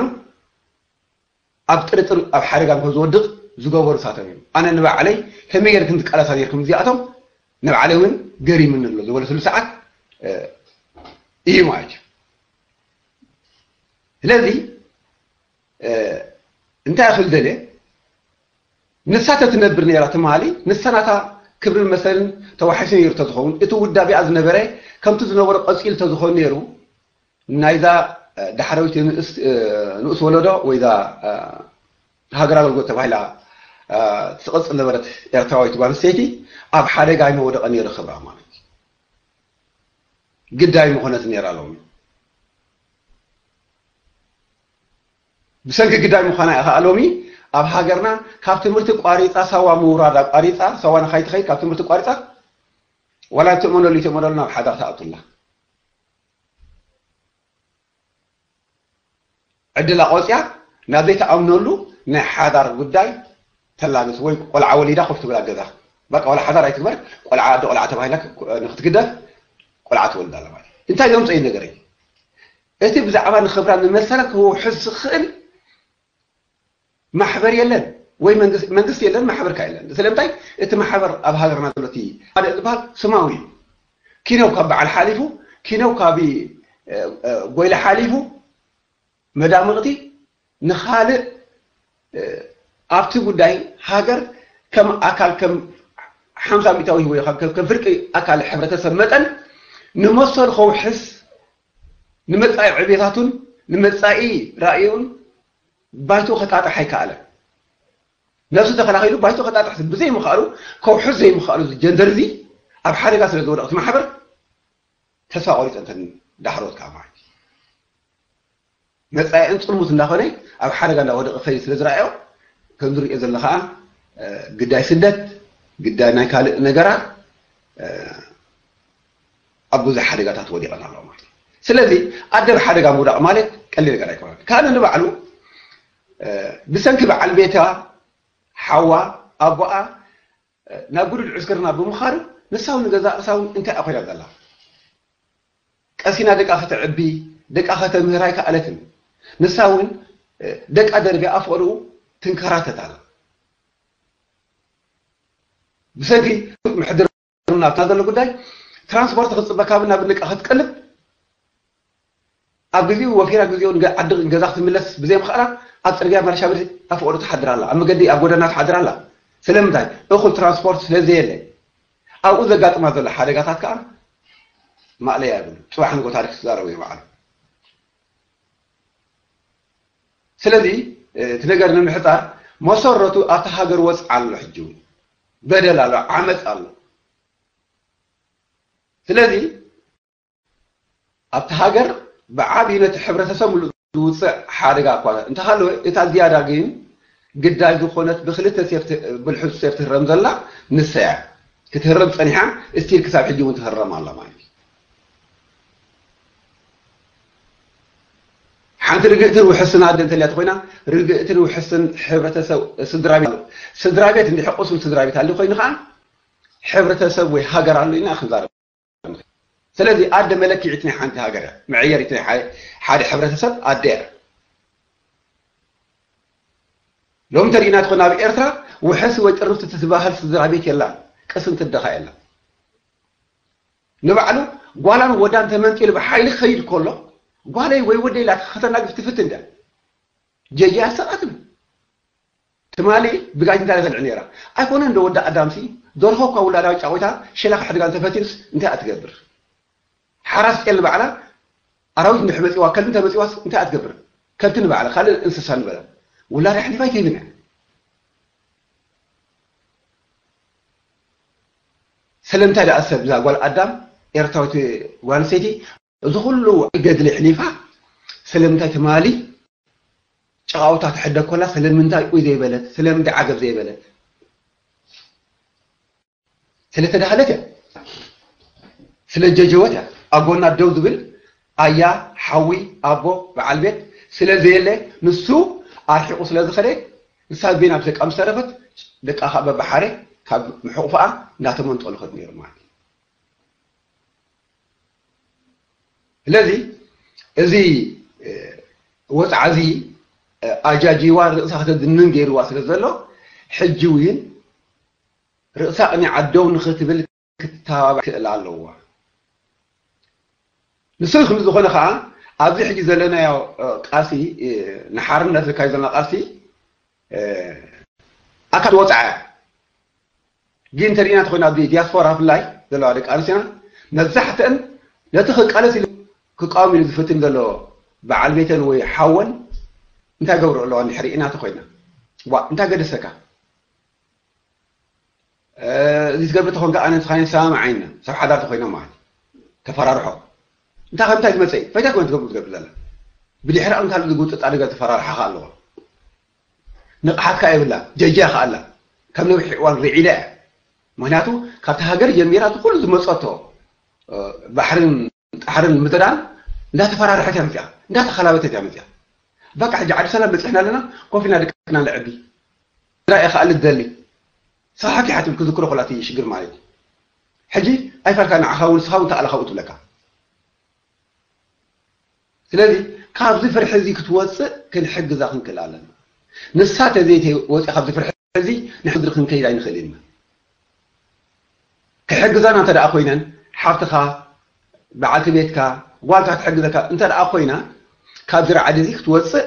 ኣብ ጥርጥር ኣብ ሓደጋ እንኮ ዝወድቕ ዝገበሩ ሳቶም እዮም። ኣነ ንባዕለይ ከመይ ገይርኩም ትቃለሳ ነርኩም እዚኣቶም ንባዕለይ እውን ገሪምኒ ኣሎ ዝበለትሉ ሰዓት እዩ ማለት እዩ። ስለዚ እንታይ ክብል ደልየ ንሳ ተትነብር ነይራ ትማሊ ንሳ ናታ ክብርን መሰልን ተዋሒሱ ነይሩ ተዝኸውን እቲ ውዳቤኣ ዝነበረ ከምቲ ዝነበሮ ቀፂሉ ተዝኸውን ነይሩ ናይዛ ዳሕረዊት ንኡስ ወለዶ ወይ ዛ ሃገር ኣገልግሎት ተባሂላ ትቕፅል ነበረት ኤርትራዊት ጓል ኣንስተይቲ ኣብ ሓደጋ ኣይመወደቐ ነይሩ ክብራ ማለት እዩ። ግዳይ ምኾነት ነይራ ሎሚ ብሰንኪ ግዳይ ምዃና ኢኻ ሎሚ ኣብ ሃገርና ካብ ትምህርቲ ቋሪፃ ሳዋ ምውራድ ኣቋሪፃ ሳዋ ንኻይትኸይድ ካብ ትምህርቲ ቋሪፃ ዋላ ትእመነሉ ይትእመነሉ ናብ ሓደጋ ትኣቱላ። ዕድላ ቆፅያ ናብ ዘይትኣምነሉ ናይ ሓዳር ጉዳይ ተላግስ፣ ወይ ቆልዓ ወሊዳ ኮፍ ትብል ኣብ ገዛ። በቃ ዋላ ሓዳር ኣይትግበር፣ ቆልዓ ኣደ ቆልዓ ተባሂላ ክ- ንክትግደፍ ቆልዓ ትወልድ ኣላ ማለት እዩ። እንታይ ዘምፅኦ እዩ ነገር እዩ? እቲ ብዛዕባ ንክብራ ንመሰላ ክውሕስ ዝኽእል ማሕበር የለን ወይ መንግስቲ መንግስቲ የለን፣ ማሕበር ከ የለን። ስለምንታይ? እቲ ማሕበር ኣብ ሃገርና ዘሎ እቲ ሓደ ዝበሃል ስማዊ እዩ። ኪነው ካብ በዓል ሓሊፉ፣ ኪነው ካብ ጎይላ ሓሊፉ፣ መዳምቕቲ ንኻልእ ኣብቲ ጉዳይ ሃገር ከም ኣካል ከም ሓምሳ ሚእታዊ ወይ ከም ከም ፍርቂ ኣካል ሕብረተሰብ መጠን ንመሰሉ ከውሕስ፣ ንመጻኢ ዕቤታቱን ንመጻኢ ራእዩን ባይቶ ከጣጥሕ ኣይከኣለን። ነብሱ ተኸላኺሉ ባይቶ ከጣጥሕ ብዘይምኽኣሉ፣ ከውሕስ ዘይምኽኣሉ፣ እዚ ጀንደር እዚ ኣብ ሓደጋ ስለ ዝወደቐ እቲ ማሕበር ተስፋ ቆሪፀ እንተን ዳሕሮት ከዓ ማለት እዩ። መጻኢእን ጽልሙት እንዳኾነ ኣብ ሓደጋ እንዳወደቐ ኸይድ ስለ ዝረኣዮ፣ ከም ዝርእዮ ዘሎ ከዓ ግዳይ ስደት፣ ግዳይ ናይ ካልእ ነገራት ኣብ ብዙሕ ሓደጋታት ወዲቐን ኣለዋ ማለት እዩ። ስለዚ ኣደ ብሓደጋ ምውዳቕ ማለት ቀሊል ነገር ኣይኮነን። ካልእ ንባዕሉ ብሰንኪ በዓል ቤታ ሓዋ ኣቦኣ ናብ ግዱድ ዕስክርና ብምኻዱ ንሳ እውን ንገዛ ርእሳ እውን እንታይ እያ ኮይና ዘላ? ቀሲና ደቃ ከተዕቢ ደቃ ከተምህር ኣይከኣለትን። ንሳ እውን ደቃ ደርቢያ ኣፍቕርኡ ትንከራተት ኣላ። ብሰንኪ ምሕድር ናብታ ዘሎ ጉዳይ ትራንስፖርት ክፅበካ ብና ብንቃ ክትቀልብ ኣብ ግዜኡ ወፊራ ግዜኡ ንገ- ዓዲ ገዛ ክትምለስ ብዘይምኽኣላ ኣብ ፅርግያ ማርሻ ብሪ ኣፍቕሩ ትሓድር ኣላ፣ ኣብ መገዲ ኣብ ጎደና ትሓድር ኣላ። ስለምንታይ? እኹል ትራንስፖርት ስለዘየለ። ኣብኡ ዘጋጥማ ዘሎ ሓደጋታት ከዓ ማእለያ የብሉ። ፅባሕ ንጎ ታሪክ ትዛረቡ እዩ በዓሉ። ስለዚ እቲ ነገር ንምሕፃር መሰረቱ ኣብቲ ሃገር ወፅዓ ኣሎ፣ ሕጂ እውን በደል ኣሎ፣ ዓመፅ ኣሎ። ስለዚ ኣብቲ ሃገር ብዓብዩ ነቲ ሕብረተሰብ ምሉእ ዝውፅዕ ሓደጋ እኳ እንተሃለወ፣ እታ ዝያዳ ግን ግዳይ ዝኾነት ብክልተ ሴፍ ት- ብልሑፅ ሴፍ ትህረም ዘላ ንሳ እያ። ክትህረም ፀኒሓ፣ እስቲል ክሳብ ሕጂ እውን ትህረም ኣላ ማለት እዩ። ሓንቲ ርግእትን ውሕስን ኣደ እንተልያ ተኮይና፣ ርግእትን ውሕስን ሕብረተሰብ፣ ስድራ ቤት ኣሎ። ስድራ ቤት እንድሕር ቁሱን ስድራ ቤት ኣሉ ኮይኑ ከዓ ሕብረተሰብ ወይ ሃገር ኣሎ ኢና ክንዛረብ። ስለዚ ኣደ መለክዒት ናይ ሓንቲ ሃገር እያ። መዐየሪት ናይ ሓደ- ሓደ ሕብረተሰብ ኣደ እያ። ሎም ተሪእና ትኾን ኣብ ኤርትራ ውሕስ ወይ ጥርፍቲ ትትበሃል ስድራ ቤት የላን። ቅስን ትደኻ የላን። ንባዕሉ ጓላን ወዳን ተመንጢሉ ብሓይሊ ክኸይድ ከሎ ጓለይ ወይ ወደይ ኢላ ከተናግፍ ትፍትን ድያ? ጀጂ ኣሰቓትም ትማሊ ብጋጅ እንታይ ተልዕ ነይራ? ኣይኮነን ዶ ወዲ ኣዳምሲ ደርሆ እኳ ውላዳ ጫቆይታ ሸላ ክሕድጋ እንተፈቲንስ እንታይ ኣትገብር? ሓራስ ጤል ንባዕላ ኣራዊት እንድሕር መፂዋ ከልቢ እንተመፂዋስ እንታይ ኣትገብር? ከብቲ ንባዕላ ካልእ እንስሳ ንበላ ውላዳ ኣሕሊፋ ኣይትህብን እያ። ስለምንታይ ደኣ ሰብ እዛ ጓል ኣዳም ኤርትራዊት ጓል ኣንስተይቲ እዚ ኩሉ ገድሊ ኣሕሊፋ ስለምንታይ ትማሊ ጨቓውታ ትሕደግ ኮላ ስለምንታይ ኡይ ዘይበለት? ስለምንታይ ዓገብ ዘይበለት? ስለተዳህለት እያ። ስለ ጀጀወት እያ። ኣብ ጎና ደው ዝብል ኣያ፣ ሓዊ፣ ኣቦ፣ በዓል ቤት ስለ ዘየለ ንሱ ኣርሒቑ ስለ ዝኸደ ንሳ ቤና ብደቃ ምስ ተረፈት ደቃ ከዓ በብሓደ ካብ ምሕቑፍኣ እንዳተመንጠሉ ከዱ ነይሩ ማለት እዩ። ስለዚ እዚ ወፅዓ እዚ ኣጃጂዋ ርእሳ ከተድንን ገይርዋ ስለ ዘሎ ሕጂ እውን ርእሳ ቅኒዓ ደው ንክትብል ክትተባባዕ ክእላ ኣለዋ። ንሱ ከም ዝኾነ ከዓ ኣብዚ ሕጂ ዘለናዮ ቃልሲ ንሓርነት ዝካየድ ዘለና ቃልሲ ኣካል ወፅዓ እያ። ግን እንተሪእና ተኮይና ኣብዚ ዲያስፖራ ብፍላይ ዘለዋ ደቂ ኣንስትዮና መብዛሕተን ነቲ ክቃለስ ኢሉ ክቃወም ኢሉ ዝፍትን ዘሎ በዓል ቤተን ወይ ሓወን እንታይ ገብሩ ኣለዋ እንድሕር ርኢና ተኮይና ዋ እንታይ ገደሰካ እዚ ትገብር ተኾንካ ኣነ ንስኻን ሰማም ዓይንና ሰብ ሓዳር ተኮይና ማለት ተፈራርሖ እንታይ ከምታይ ዝመፀ ፈይታ ኮነ ትገብሩ ትገብር ዘላ ብድሕሪ ኣን ካልእ ዝጉጥጣ ነገር ተፈራርሓኻ ኣለዋ ንቕሓትካ የብላ ጀጃ ከኣላ ካብ ነዊሕ እዋን ርዒዳ እያ ምክንያቱ ካብቲ ሃገር ጀሚራ እቲ ኩሉ ዝመፀቶ ባሕርን ጣሕርን ምድራን እንዳተፈራርሐት እያ መፅያ እንዳተኸላበተት እያ መፅያ በቃ ሕጂ ዓዲ ሰላም በፂሕና ኣለና። ኮፍ ኢልና ደቅና ንዕቢ። ስድራ ኢኻ ልደሊ ሳሓኪ ሓትም ክዝክሮ ኮላቲ ሽግር ማለት እዩ። ሕጂ ኣይፋልካ ንዓኻ እውን ንስኻ እውን ተኣለ ካብኡ ትብለካ። ስለዚ ካብዚ ፍርሒ እዚ ክትወፅእ ክንሕግዛ ክንክእል ኣለና። ንሳ ተዘይተወፂእ ካብዚ ፍርሒ እዚ ንሕድሪ ክንከይድ ኣይንኽእል ኢና። ክሕግዛና እንተ ደኣ ኮይነን ሓፍትኻ በዓልቲ ቤትካ ጓልካ ትሕግዘካ እንተ ደኣ ኮይና ካብዚ ራዕዲ እዚ ክትወፅእ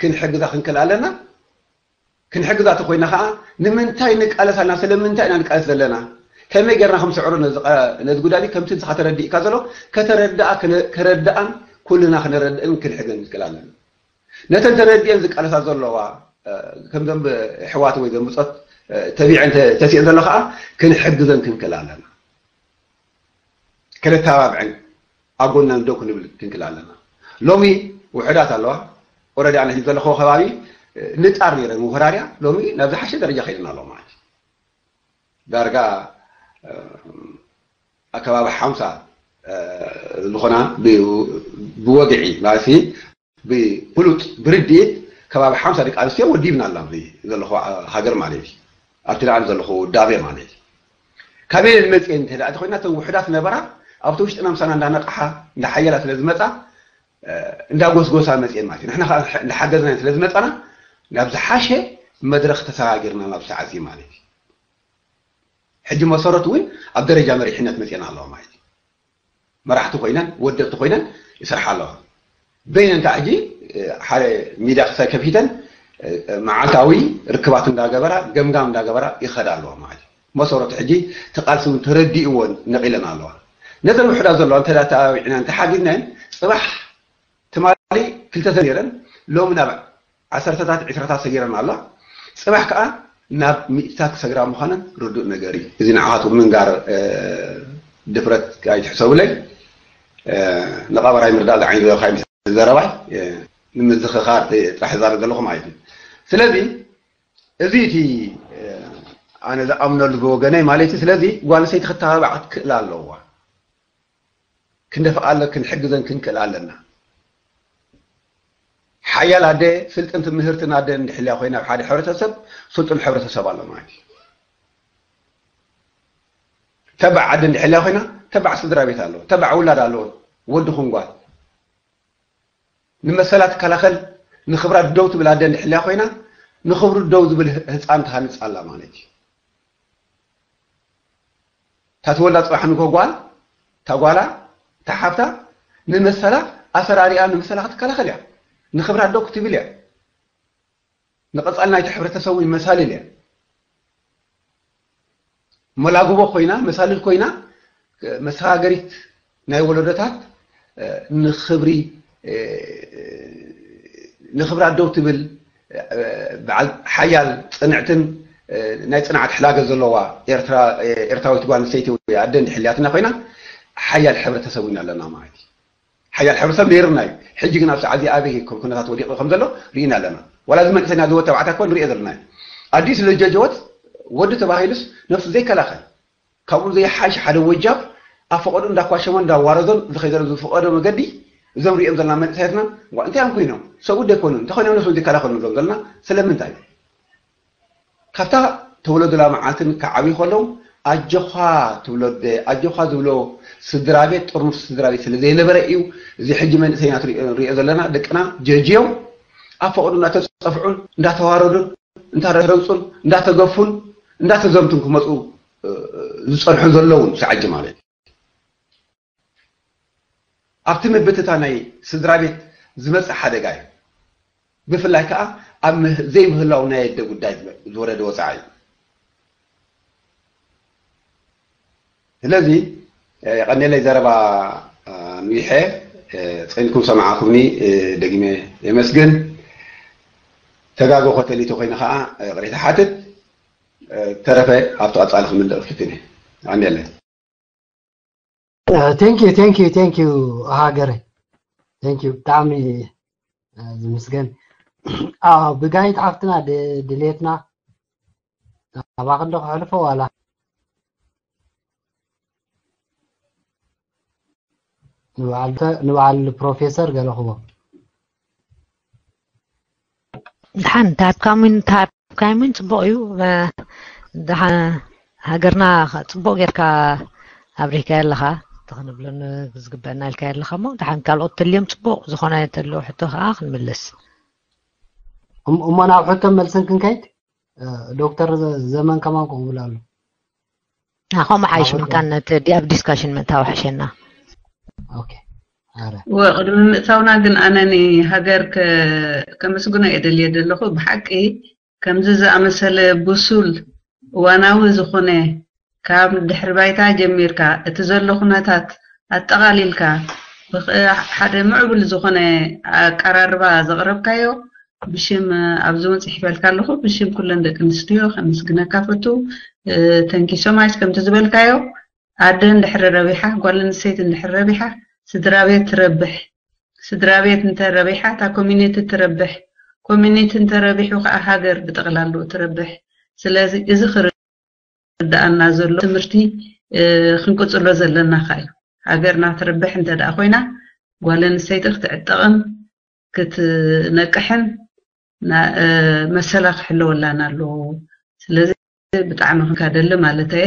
ክንሕግዛ ክንክእል ኣለና። ክንሕግዛ ተኮይና ከዓ ንምንታይ ንቃለስ ኣለና? ስለምንታይ ኢና ንቃለስ ዘለና? ከመይ ጌርና ከምስዕሮ ነዚ ጉዳይ ከምቲ ንስኻ ተረዲእካ ዘሎ ከተረድኣ ከረድኣን ኩልና ክነረድእን ክንሕግን ንክእል ኣለና። ነተን ተረዲአን ዝቃለሳ ዘለዋ ከምዘም ሕዋት ወይ ዘምፀት ተቢዐን ተሲአን ዘሎ ከዓ ክንሕግዘን ክንክእል ኣለና። ከነተባብዐን ኣብ ጎነን ደው ክንብል ክንክእል ኣለና። ሎሚ ውሕዳት ኣለዋ። ኦረዲ ኣነ ዘለኹዎ ከባቢ ንጣር ነይረን ውህራርያ ሎሚ ናብ ዝሓሸ ደረጃ ከይድና ኣለዎ ማለት እዩ። ዳርጋ ኣከባቢ ሓምሳ ዝኾና ብወግዒ ማለት ብፍሉጥ ብርድኢት ከባቢ ሓምሳ ደቂ ኣንስትዮ ወዲብና ኣላ ኣብዚ ዘለኹ ሃገር ማለት እዩ። ኣብቲ ደኣ ዘለኹ ዳቤ ማለት እዩ። ካበይ መፅኤን እንተ ደኣ ተኮይና እተን ውሕዳት ነበራ ኣብቲ ውሽጥና ምሳና እንዳነቕሓ እንዳሓየላ ስለ ዝመፃ እንዳጎስጎሳ መፅኤን ማለት እዩ። ንሕና ከዓ እንዳሓገዝናየን ስለ ዝመፃና ናብ ዝሓሸ መድረኽ ተሰጋጊርና ናብ ሰዓት እዚ ማለት እዩ። ሕጂ መሰረቱ እውን ኣብ ደረጃ መሪሕነት መፅኤን ኣለዋ ማለት እዩ። መራሕቲ ኮይነን ወደብቲ ኮይነን ይሰርሓ ኣለዋ። በይነን ከዓ ሕጂ ሓደ ሚድያ ክሳይ ከፊተን መዓልታዊ ርክባት እንዳገበራ ገምጋም እንዳገበራ ይኸዳ ኣለዋ ማለት እዩ። መሰረቱ ሕጂ እቲ ቃልሲ እውን ተረዲእዎን ነቒለን ኣለዋ። ነዘን ውሕዳት ዘለዋ እንተ ተባቢዕና እንተሓጊዝናየን ፅባሕ ትማሊ ክልተ ሰብ ነይረን ሎሚ ናብ ዓሰርተታት ዒስራታት ሰጊረን ኣለዋ። ፅባሕ ከዓ ናብ ሚእትታት ክሰግራ ምዃነን ርዱእ ነገር እዩ። እዚ ንዓኻትኩም ምንጋር ድፍረት ኣይትሕሰቡለይ። ንቐበራይ ምርዳእ ዝዓይን ዘለካ ይመስል ዘረባይ ንምዝኽኻር ጥራሕ ይዛረብ ዘለኹ ማለት እዩ። ስለዚ እዚ እቲ ኣነ ዝኣምነሉ ብወገነይ ማለት እዩ። ስለዚ ጓል ኣንስተይቲ ክተባባዕ ክትክእል ኣለዋ። ክንደፍኣ ኣለ ክንሕግዘን ክንክእል ኣለና። ሓያል ኣደ ስልጥንቲ ምህርትን ኣደ እንድሕልያ ኮይና ኣብ ሓደ ሕብረተሰብ ስልጡን ሕብረተሰብ ኣሎ ማለት እዩ። ተባዕ ዓዲ እንድሕልያ ኮይና ተባዕ ስድራ ቤት ኣለዎ፣ ተባዕ ውላድ ኣለዎ፣ ወዲ ኹን ጓል። ንመሰላ ትከላኸል ንኽብራ ደው ትብል ኣደ እንድሕልያ ኮይና ንኽብሩ ደው ዝብል ህፃን ትሃንፅ ኣላ ማለት እዩ። እታ ትወልዳ ፅባሕ ንግሆ ጓል እታ ጓላ እታ ሓፍታ ንመሰላ ኣሰራሪኣ ንመሰላ ክትከላኸል እያ። ንኽብራ ደው ክትብል እያ። ንቐፃሊ ናይቲ ሕብረተሰብ እውን መሳልል እያ። መላግቦ ኮይና መሳልል ኮይና መሰጋገሪት ናይ ወለዶታት ንኽብሪ ንኽብራ ደው ትብል በዓል ሓያል ፅንዕትን ናይ ፅንዓት ሕላገ ዘለዋ ኤርትራዊት ጓል ኣንስተይቲ ወይ ኣደ እንድሕልያትና ኮይና ሓያል ሕብረተሰብ እውን ኣለና ማለት እዩ። ሓያል ሕብረተሰብ ነይርና እዩ። ሕጂ ግን ኣብ ሰዓት እዚ ኣበይ ኩነታት ወዲቑ ከም ዘሎ ርኢና ኣለና። ዋላ እዚ መንእሰይ ናዚ ወዲ ተባዕታይ እኮ ንሪኦ ዘለና እዩ። ኣዲኡ ስለ ዝጀጀወት ወዲ ተባሂሉስ ነብሱ ዘይከላኸል ካብኡ ዘይሓይሽ ሓደ ወጃብ ኣብ ፈቐዱ እንዳኳሸሞን እንዳዋረዶን ዝኸይድ ዘሎ ዝፈቐዶ መገዲ እዞም ሪኦም ዘለና መንእሰያትና እንታይ እዮም ኮይኖም? ሰብኡት ዶ ኣይኮኑን? እንታይ ኮይኖም ነብሶም ዝከላኸሉ ንብሎም ዘለና ስለምንታይ? ካብታ ተወለዱላ መዓልትን ክዓብዩ ከለዉ ኣጆኻ ትብሎ ኣደ ኣጆኻ ዝብሎ ስድራ ቤት ጥርኑፍ ስድራ ቤት ስለ ዘይነበረ እዩ። እዚ ሕጂ መንእሰይና ንሪኦ ዘለና ደቅና ጀጅዮም ኣብ ፈቐዱ እንዳተፀፍዑን እንዳተዋረዱን እንዳተረግፁን እንዳተገፉን እንዳተዘምቱን ክመፁ ዝፀንሑ ዘለውን ሰዓጂ ማለት እዩ። ኣብቲ ምብትታ ናይ ስድራ ቤት ዝመፅእ ሓደጋ እዩ። ብፍላይ ከዓ ኣብ ዘይምህላው ናይ ኣደ ጉዳይ ዝወረደ ወፃኢ እዩ። ስለዚ የቐኔለይ ዘረባ ንዊሐ ፅንኩም ሰማዕኩምኒ። ደግሜ የመስግን። ተጋጎ ከተሊቶ ኮይነ ከዓ ቅሬታ ሓትት። ተረፈ ኣብቲ ቀፃሊ ክምልእ ክፍትን እየ። ኣሜለ። Thank you, thank you, thank you ሃገረ። Thank you ብጣዕሚ ዝምስገን። ብጋይት ሓፍትና ድሌትና ኣባኽንዶ ክሕልፎ ዋላ ንበዓል ፕሮፌሰር ገለ ክቦ ድሓን እንታይ ኣብካሚን እንታይ ኣብካሚን ጽቡቕ እዩ። ደሓን ሃገርና ጽቡቕ ጌርካ ኣብሪካ ኣለኻ። ተኽንብሎ ዝግበና ኢልካ ኣለኻ እሞ ድሓን ካልኦት ተልዮም ጽቡቕ ዝኾነ ተሎ ሕቶ ከዓ ክንምልስ። እሞ ናብ ሕቶን መልስን ክንከይድ። ዶክተር ዘመን ከማን ከምኡ ብላ ኣሎ። ናኸም ሓይሽ ምንካን ነቲ ኣብ ዲስካሽን ምእታው ሕሸና። ኦኬ። ኣረ ወቅድሚ ምእታውና ግን ኣነ ንሃገር ከመስግኖ እየ ደልየ ዘለኹ። ብሓቂ ከምዚ ዝኣመሰለ ብሱል እዋናዊ ዝኾነ ካብ ድሕሪ ባይታ ጀሚርካ እቲ ዘሎ ኩነታት ኣጠቓሊልካ ሓደ ምዕቡል ዝኾነ ኣቀራርባ ዘቕረብካዮ ብሽም ኣብዚ ውፅሕ ይበልካ ኣለኹ ብሽም ኩለን ደቂ ኣንስትዮ ከመስግነካ ፈቱ። ተንኪ ሶማች ከምቲ ዝበልካዮ ኣደ እንድሕር ረቢሓ ጓል ኣንስተይቲ እንድሕር ረቢሓ ስድራ ቤት ትረብሕ። ስድራ ቤት እንተ ረቢሓ እታ ኮሚኒቲ ትረብሕ። ኮሚኒቲ እንተ ረቢሑ ከዓ ሃገር ብጠቕላሉ ትረብሕ። ስለዚ እዚ ክርድኣና ዘሎ ትምህርቲ ክንቅፅሎ ዘለና ከዓ እዩ። ሃገርና ትረብሕ እንተ ደኣ ኮይና ጓል ኣንስተይቲ ክትዕጠቕን ክትነቅሕን መሰላ ክሕለወላን ኣለዎ። ስለዚ ብጣዕሚ ክንካደሊ ማለት እየ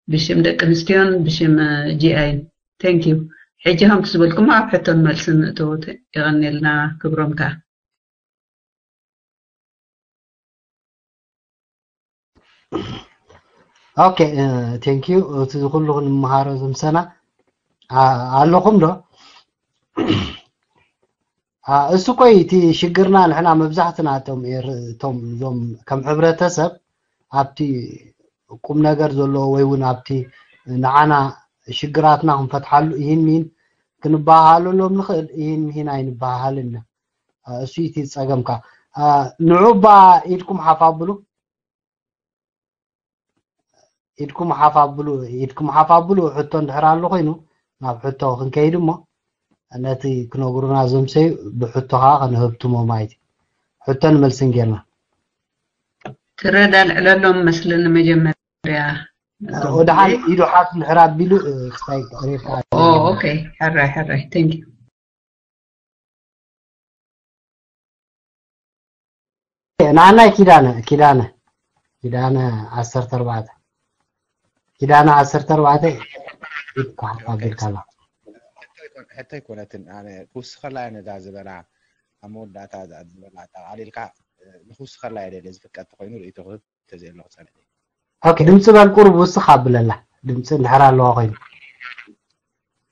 ብሽም ደቂ ኣንስትዮን ብሽም ጂኣይን። Thank you። ሕጂ ከምቲ ዝበልኩሞ ኣብ ሕቶን መልስን ንእተወት። የቐንየልና ክብሮም ከኣ። ኦኬ። Thank you። እቲ ኩሉ ክንመሃሮ ዝምሰና ኣለኹም ዶ? እሱ ኮይ እቲ ሽግርና ንሕና መብዛሕትና እቶም እቶም እዞም ከም ሕብረተሰብ ኣብቲ ቁም ነገር ዘለዎ ወይ እውን ኣብቲ ንዓና ሽግራትና ክንፈትሓሉ ይህን ሚን ክንበሃሃለሎም ንኽእል ይህን ሚን ኣይንበሃሃልን ኢና። እሱ እቲ ጸገምካ ንዑባ ኢድኩም ሓፍ ኣብሉ። ኢድኩም ሓፍ ኣብሉ። ኢድኩም ሓፍ ኣብሉ። ሕቶ እንድሕር ኣሎ ኮይኑ ናብ ሕቶ ክንከይድ እሞ ነቲ ክነግሩና ዘምሰዩ ብሕቶ ከዓ ከነህብትሞ ማለት እዩ። ሕቶን መልስን ጌርና ትረዳ ልዕለሎም መስለኒ መጀመርያ ወደሓን ኢዱ ሓፍ እንድሕር ኣቢሉ ክስታይ ሬካ ኦኬ ሕራይ ሕራይ thank you ንዓናይ ኪዳነ ኪዳነ ኪዳነ ዓሰርተ ኣርባዕተ ኪዳነ ዓሰርተ ኣርባዕተ ኢድካ ሓፍ ኣቢልካ ኣላ ሕቶ ኣይኮነትን ኣነ ክውስኸላ እየ ነዛ ዝበላ ኣብ መወዳእታ ዝበላ ጠቓሊልካ ንክውስኸላ እየ ደለ ዝፍቀድ ተኮይኑ ርእይቶ ክህብ ተዘየሎ ክፀንሕ ኦኬ ድምፂ በል ቁሩብ ውስኽ ኣብለላ ድምፂ እንድሕር ኣለዋ ኮይኑ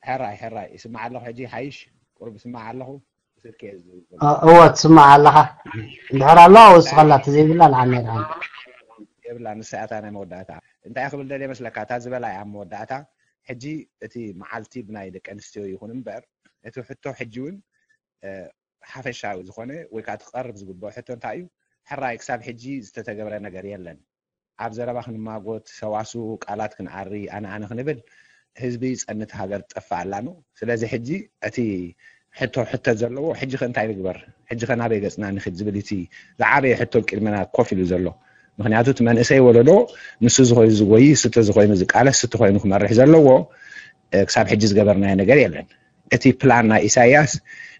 ሕራይ ሕራይ ይስማዕ ኣለኹ ሕጂ ሓይሽ ቁሩብ ይስማዕ ኣለኹ ስልኪ እወ ትስማዕ ኣለኻ እንድሕር ኣለዋ ወስኸላ ተዘይብላ ንዓና ይድዓል የብላ ንሳያታ ናይ መወዳእታ እንታይ ክብል ደልየ መስለካ እታ ዝበላ እያ መወዳእታ ሕጂ እቲ መዓልቲ ብናይ ደቂ ኣንስትዮ ይኹን እምበር እቲ ሕቶ ሕጂ እውን ሓፈሻዊ ዝኾነ ወይ ከዓ ትቐርብ ዝግብኦ ሕቶ እንታይ እዩ ሕራይ ክሳብ ሕጂ ዝተተገብረ ነገር የለን ኣብ ዘረባ ክንማጎት ሰዋሱ ቃላት ክንዓሪ ኣነ ኣነ ክንብል ህዝቢ ይፀንት ሃገር ትጠፍእ ኣላ ነው ስለዚ ሕጂ እቲ ሕቶ ሕተት ዘለዎ ሕጂ ከ እንታይ ንግበር ሕጂ ከ ናበይ ገፅና ንክድ ዝብል እቲ ዝዓበየ ሕቶ ቅድመና ኮፍ ኢሉ ዘሎ ምክንያቱ እቲ መንእሰይ ወለዶ ንሱ ዝኾዩ ዝጎይ ስተ ዝኾይኑ ዝቃለስ ስተ ኮይኑ ክመርሕ ዘለዎ ክሳብ ሕጂ ዝገበርናዮ ነገር የለን እቲ ፕላን ናይ ኢሳያስ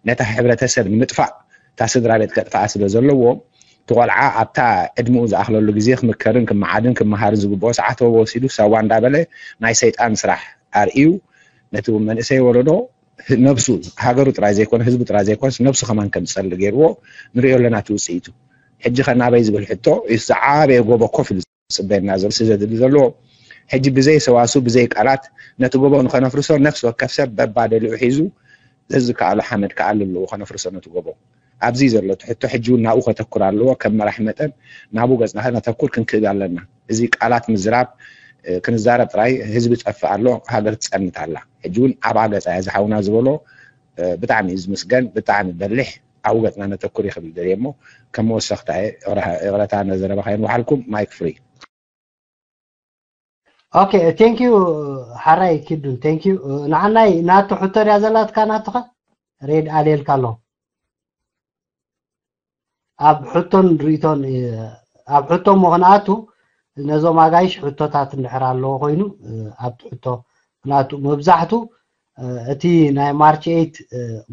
ነታ ሕብረተሰብ ንምጥፋእ እታ ስድራ ቤት ከጥፍኣ ስለ ዘለዎ እቲ ቆልዓ ኣብታ ዕድምኡ ዝኣኽለሉ ግዜ ክምከርን ክመዓድን ክመሃርን ዝግብኦ ሰዓት ወሲዱ ሳዋ እንዳበለ ናይ ሰይጣን ስራሕ ኣርእዩ ነቲ መንእሰይ ወለዶ ነብሱ ሃገሩ ጥራይ ዘይኮነ ህዝቡ ጥራይ ዘይኮነስ ነብሱ ከማን ከም ዝጸልእ ገይርዎ ንሪኦ ኣለና እቲ ውፅኢቱ። ሕጂ ኸ ናበይ ዝብል ሕቶ እዩ ዝዓበየ ጎቦ ኮፍ ኢሉ ዝፅበየና ዘሎ። እዚ ዘድሊ ዘለዎ ሕጂ ብዘይ ሰዋሱ ብዘይ ቃላት ነቲ ጎቦ ንኸነፍርሶ ነፍሲ ወከፍ ሰብ በባደሊኡ ሒዙ ዘዝከኣሎ ሓመድ ክኣሊ ኣለዎ ከነፍርሶ ነቲ ጎቦ። ኣብዚ ዘሎ እቲ ሕቶ ሕጂ እውን ናብኡ ከተኩር ኣለዎ። ከም መራሒ መጠን ናብኡ ገፅና ከነተኩር ክንክእል ኣለና። እዚ ቃላት ምዝራብ ክንዛረብ ጥራይ ህዝቢ ጠፍእ ኣሎ፣ ሃገር ትፀንት ኣላ። ሕጂ እውን ኣብኣ ገፃ እያ ዝሓውና ዝበሎ ብጣዕሚ እዩ ዝምስገን፣ ብጣዕሚ በሊሕ ኣብኡ ገፅና ነተኩር ይኽብል ደልየ እሞ ከም መወሰኽታ እየ። ይቕረታ ነዘረባ ከየንውሓልኩም። ማይክ ፍሪ። ኦኬ ቴንክ ዩ ሓራይ ኪዱን ቴንክ ዩ ንዓናይ ናቱ ሕቶ ድያ ዘላትካ ናቱኸ ሬድ ኣልየልካ ኣለኹ ኣብ ሕቶን ርእቶን ኣብ ሕቶ እሞ ክንኣቱ ነዞም ኣጋይሽ ሕቶታት እንድሕር ኣለዎ ኮይኑ ኣብቲ ሕቶ ክንኣቱ መብዛሕቱ እቲ ናይ ማርች ኤይት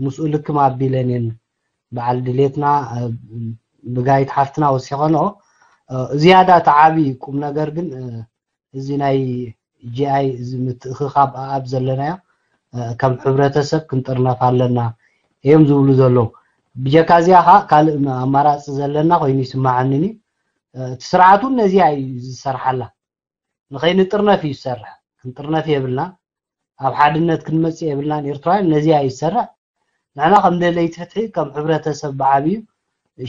ምስኡ ልክም ኣቢለን እየን በዓል ድሌትና ብጋይት ሓፍትና ወሲኸንኦ። ዝያዳ ተዓቢ ቁም ነገር ግን እዚ ናይ ጂኣይ እዚ ምትእኽኻብ ኣብ ዘለናዮ ከም ሕብረተሰብ ክንጥርነፍ ኣለና እዮም ዝብሉ ዘለዉ። ብጀካ እዚኣ ከዓ ካልእ ኣማራፂ ዘለና ኮይኑ ይስማዓንን እዩ። እቲ ስርዓት እውን ነዚኣ እዩ ዝሰርሓላ። ንኸይንጥርነፍ እዩ ዝሰርሕ። ክንጥርነፍ የብልና። ኣብ ሓድነት ክንመፅእ የብልናን። ኤርትራውያን ነዚኣ እዩ ዝሰርሕ። ንሕና ከም ደለይቲ ፍትሒ ከም ሕብረተሰብ ብዓብዩ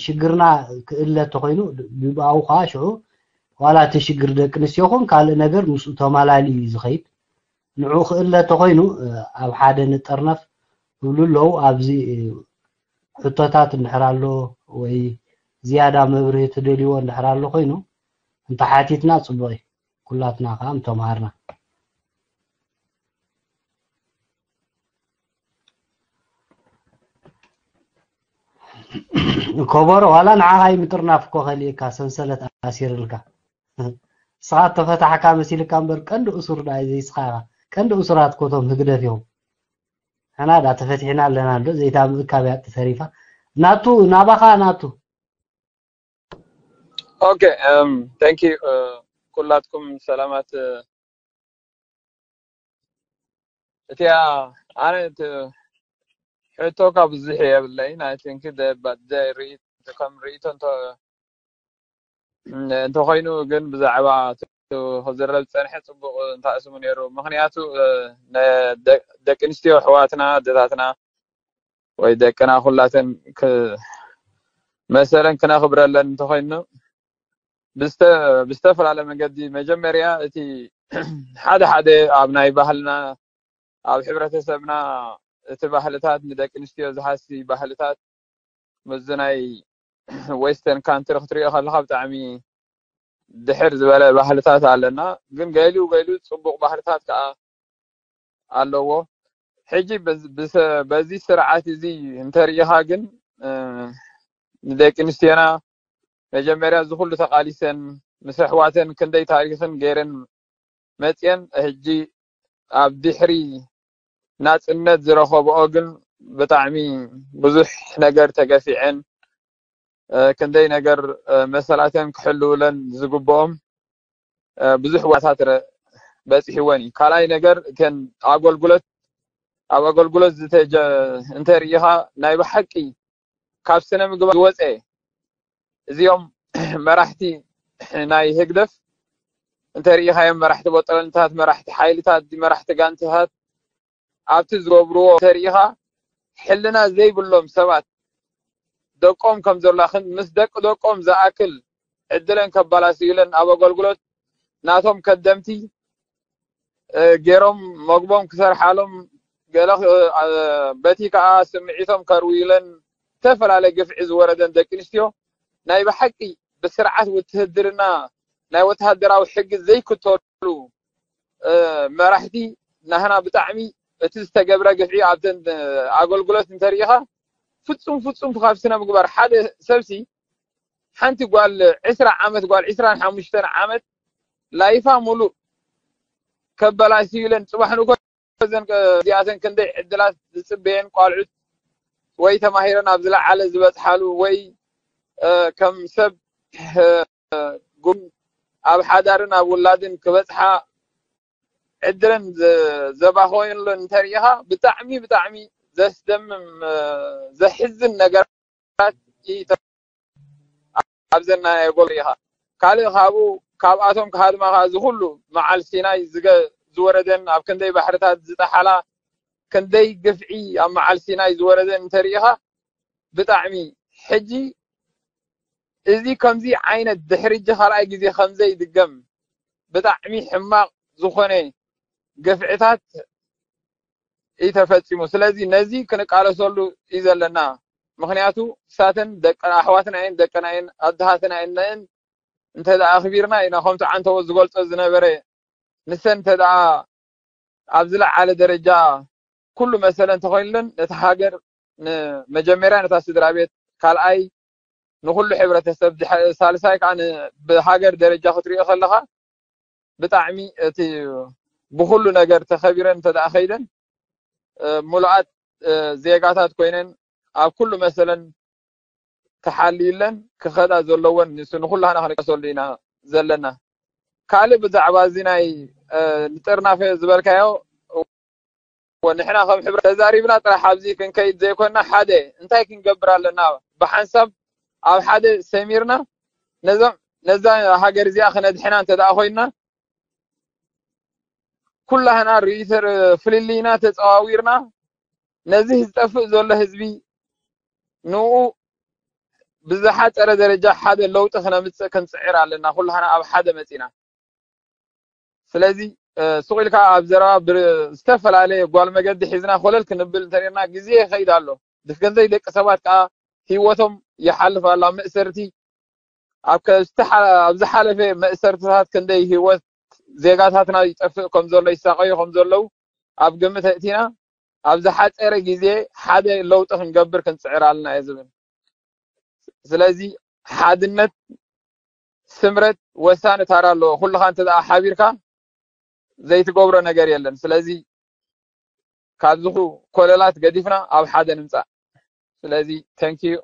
ሽግርና ክእለ ተኮይኑ ብብኣው ከዓ ሽዑ ዋላ እቲ ሽግር ደቂ ኣንስትዮ ኹን ካልእ ነገር ምስኡ ተማላሊ እዩ ዝኸይድ። ንዑ ክእለ ተኮይኑ ኣብ ሓደ ንጠርነፍ ይብሉ ኣለዉ። ኣብዚ ሕቶታት እንድሕር ኣሎ ወይ ዝያዳ መብርሂ ትደልይዎ እንድሕር ኣሎ ኮይኑ እንተሓቲትና ፅቡቅ እዩ። ኩላትና ከዓ ምተምሃርና ኮቦሮ ዋላ ንዓኻ ምጥርናፍ እኮ ከሊእካ ሰንሰለት ኣሲርልካ ንስኻ ተፈታሕካ መሲልካ እምበር ቀንዲ እሱር ዳ ዘይስኻ ኢኻ። ቀንዲ እሱራት ኮቶም ህግደፍ ኢኹም። ሕና ዳ ተፈቲሕና ኣለና እንዶ ዘይታ ምእካብ ያጥ ተሪፋ ናቱ ናባኻ ናቱ Okay, um, thank you. Uh, ኩላትኩም ሰላማት። እቲያ ኣነ ሕቶካ ብዙሕ የብለይን። I think ከም ርእቶ እንተኮይኑ ግን ብዛዕባ ክዝረብ ዝፀንሐ ፅቡቅ እንተኣስሙ ነይሩ። ምክንያቱ ደቂ ኣንስትዮ ኣሕዋትና ኣደታትና ወይ ደቅና ኩላተን መሰለን ክነኽብረለን እንተኮይኑ ብዝተፈላለ መንገዲ መጀመርያ እቲ ሓደ ሓደ ኣብ ናይ ባህልና ኣብ ሕብረተሰብና እቲ ባህልታት ንደቂ ኣንስትዮ ዝሃሲ ባህልታት ምስዚ ናይ western country ክትሪኦ ከለካ ብጣዕሚ ድሕር ዝበለ ባህልታት ኣለና። ግን ገሊኡ ገሊኡ ፅቡቅ ባህልታት ከዓ ኣለዎ። ሕጂ በዚ ስርዓት እዚ እንተሪኢኻ ግን ንደቂ ኣንስትዮና መጀመርያ እዚ ኩሉ ተቃሊሰን ምስ ኣሕዋተን ክንደይ ታሪክን ገይረን መፅየን ሕጂ ኣብ ድሕሪ ናፅነት ዝረኸብኦ ግን ብጣዕሚ ብዙሕ ነገር ተገፊዐን ክንደይ ነገር መሰላተን ክሕልውለን ዝግብኦም ብዙሕ ዋታት በፂሕወን እዩ። ካልኣይ ነገር እተን ኣገልግሎት ኣብ ኣገልግሎት ዝተጀ እንተሪኢኻ ናይ ብሓቂ ካብ ስነ ምግባር ዝወፀ እዚኦም መራሕቲ ናይ ህግደፍ እንተሪኢኻዮም መራሕቲ ቦጠረንታት መራሕቲ ሓይልታት መራሕቲ ጋንትታት ኣብቲ ዝገብርዎ እንተሪኢኻ ሕልና ዘይብሎም ሰባት ደቆም ከም ዘሎ ምስ ደቂ ደቆም ዝኣክል ዕድለን ከባላስዩለን ኣብ ኣገልግሎት ናቶም ከደምቲ ገይሮም መግቦም ክሰርሓሎም ገለ በቲ ከዓ ስምዒቶም ከርውዩለን ዝተፈላለየ ግፍዒ ዝወረደን ደቂ ኣንስትዮ ናይ ብሓቂ ብስርዓት ውትህድርና ናይ ወተሃደራዊ ሕጊ ዘይክተሉ መራሕቲ ናህና ብጣዕሚ እቲ ዝተገብረ ግፍዒ ኣብተን ኣገልግሎት እንተሪኢኻ ፍፁም ፍፁም ካብ ስነ ምግባር ሓደ ሰብሲ ሓንቲ ጓል ዕስራ ዓመት ጓል ዕስራን ሓሙሽተን ዓመት ላይፋ ሙሉእ ከበላሽዩለን ፅባሕ ንኮ እዚኣተን ክንደይ ዕድላት ዝፅበየን ቋልዑት ወይ ተማሂረን ኣብ ዝለዓለ ዝበፅሓሉ ወይ ከም ሰብ ጉም ኣብ ሓዳርን ኣብ ውላድን ክበፅሓ ዕድለን ዘባኸየለን እንተሪኢኻ ብጣዕሚ ብጣዕሚ ዘስደምም ዘሕዝን ነገር ኣብዘን ናይ ኣጎል ኢኻ ካልእ ካብኡ ካብኣቶም ክሃድማ ከዓ እዚ ኩሉ መዓል ሲናይ ዝወረደን ኣብ ክንደይ ባሕርታት ዝጠሓላ ክንደይ ግፍዒ ኣብ መዓል ሲናይ ዝወረደን እንተሪኢኻ ብጣዕሚ ሕጂ እዚ ከምዚ ዓይነት ድሕሪ እጂ ካልኣይ ግዜ ከምዘይ ድገም ብጣዕሚ ሕማቕ ዝኾነ ግፍዕታት እዩ ተፈፂሙ። ስለዚ ነዚ ክንቃለሰሉ እዩ ዘለና። ምክንያቱ እሳተን ደቂ ኣሕዋትና እየን ደቅና እየን ኣድሃትና እየን እንተ ደኣ ኣኽቢርና ኢና ከምቲ ዓንተቦ ዝገልጾ ዝነበረ ንሰን እንተ ደኣ ኣብ ዝለዓለ ደረጃ ኩሉ መሰለን ተኾይኑለን ነቲ ሃገር ንመጀመርያ ነታ ስድራ ቤት ካልኣይ ንኩሉ ሕብረተሰብ ሳልሳይ ከዓ ብሃገር ደረጃ ክትሪኦ ከለካ ብጣዕሚ እቲ ብኩሉ ነገር ተኸቢረን እንተ ደኣ ከይደን ምሉኣት ዜጋታት ኮይነን ኣብ ኩሉ መሰለን ተሓልዩለን ክኸዳ ዘለወን ንሱ ንኩላህና ክንቀሰሉ ኢና ዘለና። ካልእ ብዛዕባ እዚ ናይ ንጥርናፈ ዝበልካዮ፣ ንሕና ከም ሕብረ ተዛሪብና ጥራሕ ኣብዚ ክንከይድ ዘይኮንና፣ ሓደ እንታይ ክንገብር ኣለና፣ ብሓንሳብ ኣብ ሓደ ሰሚርና ነዞም ነዛ ሃገር እዚኣ ክነድሕና እንተ ደኣ ኮይንና፣ ኩላህና ሪኢቶ ፍልልይና ተጸዋዊርና ነዚ ዝጠፍእ ዘሎ ህዝቢ ንኡ ብዝሓጸረ ደረጃ ሓደ ለውጢ ክነምጽእ ክንጽዕር ኣለና። ኩላህና ኣብ ሓደ መጺና። ስለዚ ስቕ ኢልካ ኣብ ዘረባ ዝተፈላለየ ጓል መገዲ ሒዝና ኮለል ክንብል እንተርና ግዜ ይኸይድ ኣሎ። ብገንዘይ ደቂ ሰባት ከዓ ህይወቶም ይሓልፍ ኣሎ ኣብ መእሰርቲ። ኣብ ዝሓለፈ መእሰርትታት ክንደይ ህይወት ዜጋታትና ይጠፍእ ከም ዘሎ፣ ይሳቐዩ ከም ዘለዉ ኣብ ግምት ኣእቲና ኣብ ዝሓፀረ ግዜ ሓደ ለውጢ ክንገብር ክንፅዕር ኣለና እየ ዝብል። ስለዚ ሓድነት፣ ስምረት ወሳኒ ታራ ኣለዎ። ኩልኻ እንተ ደኣ ሓቢርካ ዘይትገብሮ ነገር የለን። ስለዚ ካብዚ ኮለላት ገዲፍና ኣብ ሓደ ንምጻእ። ስለዚ thank you።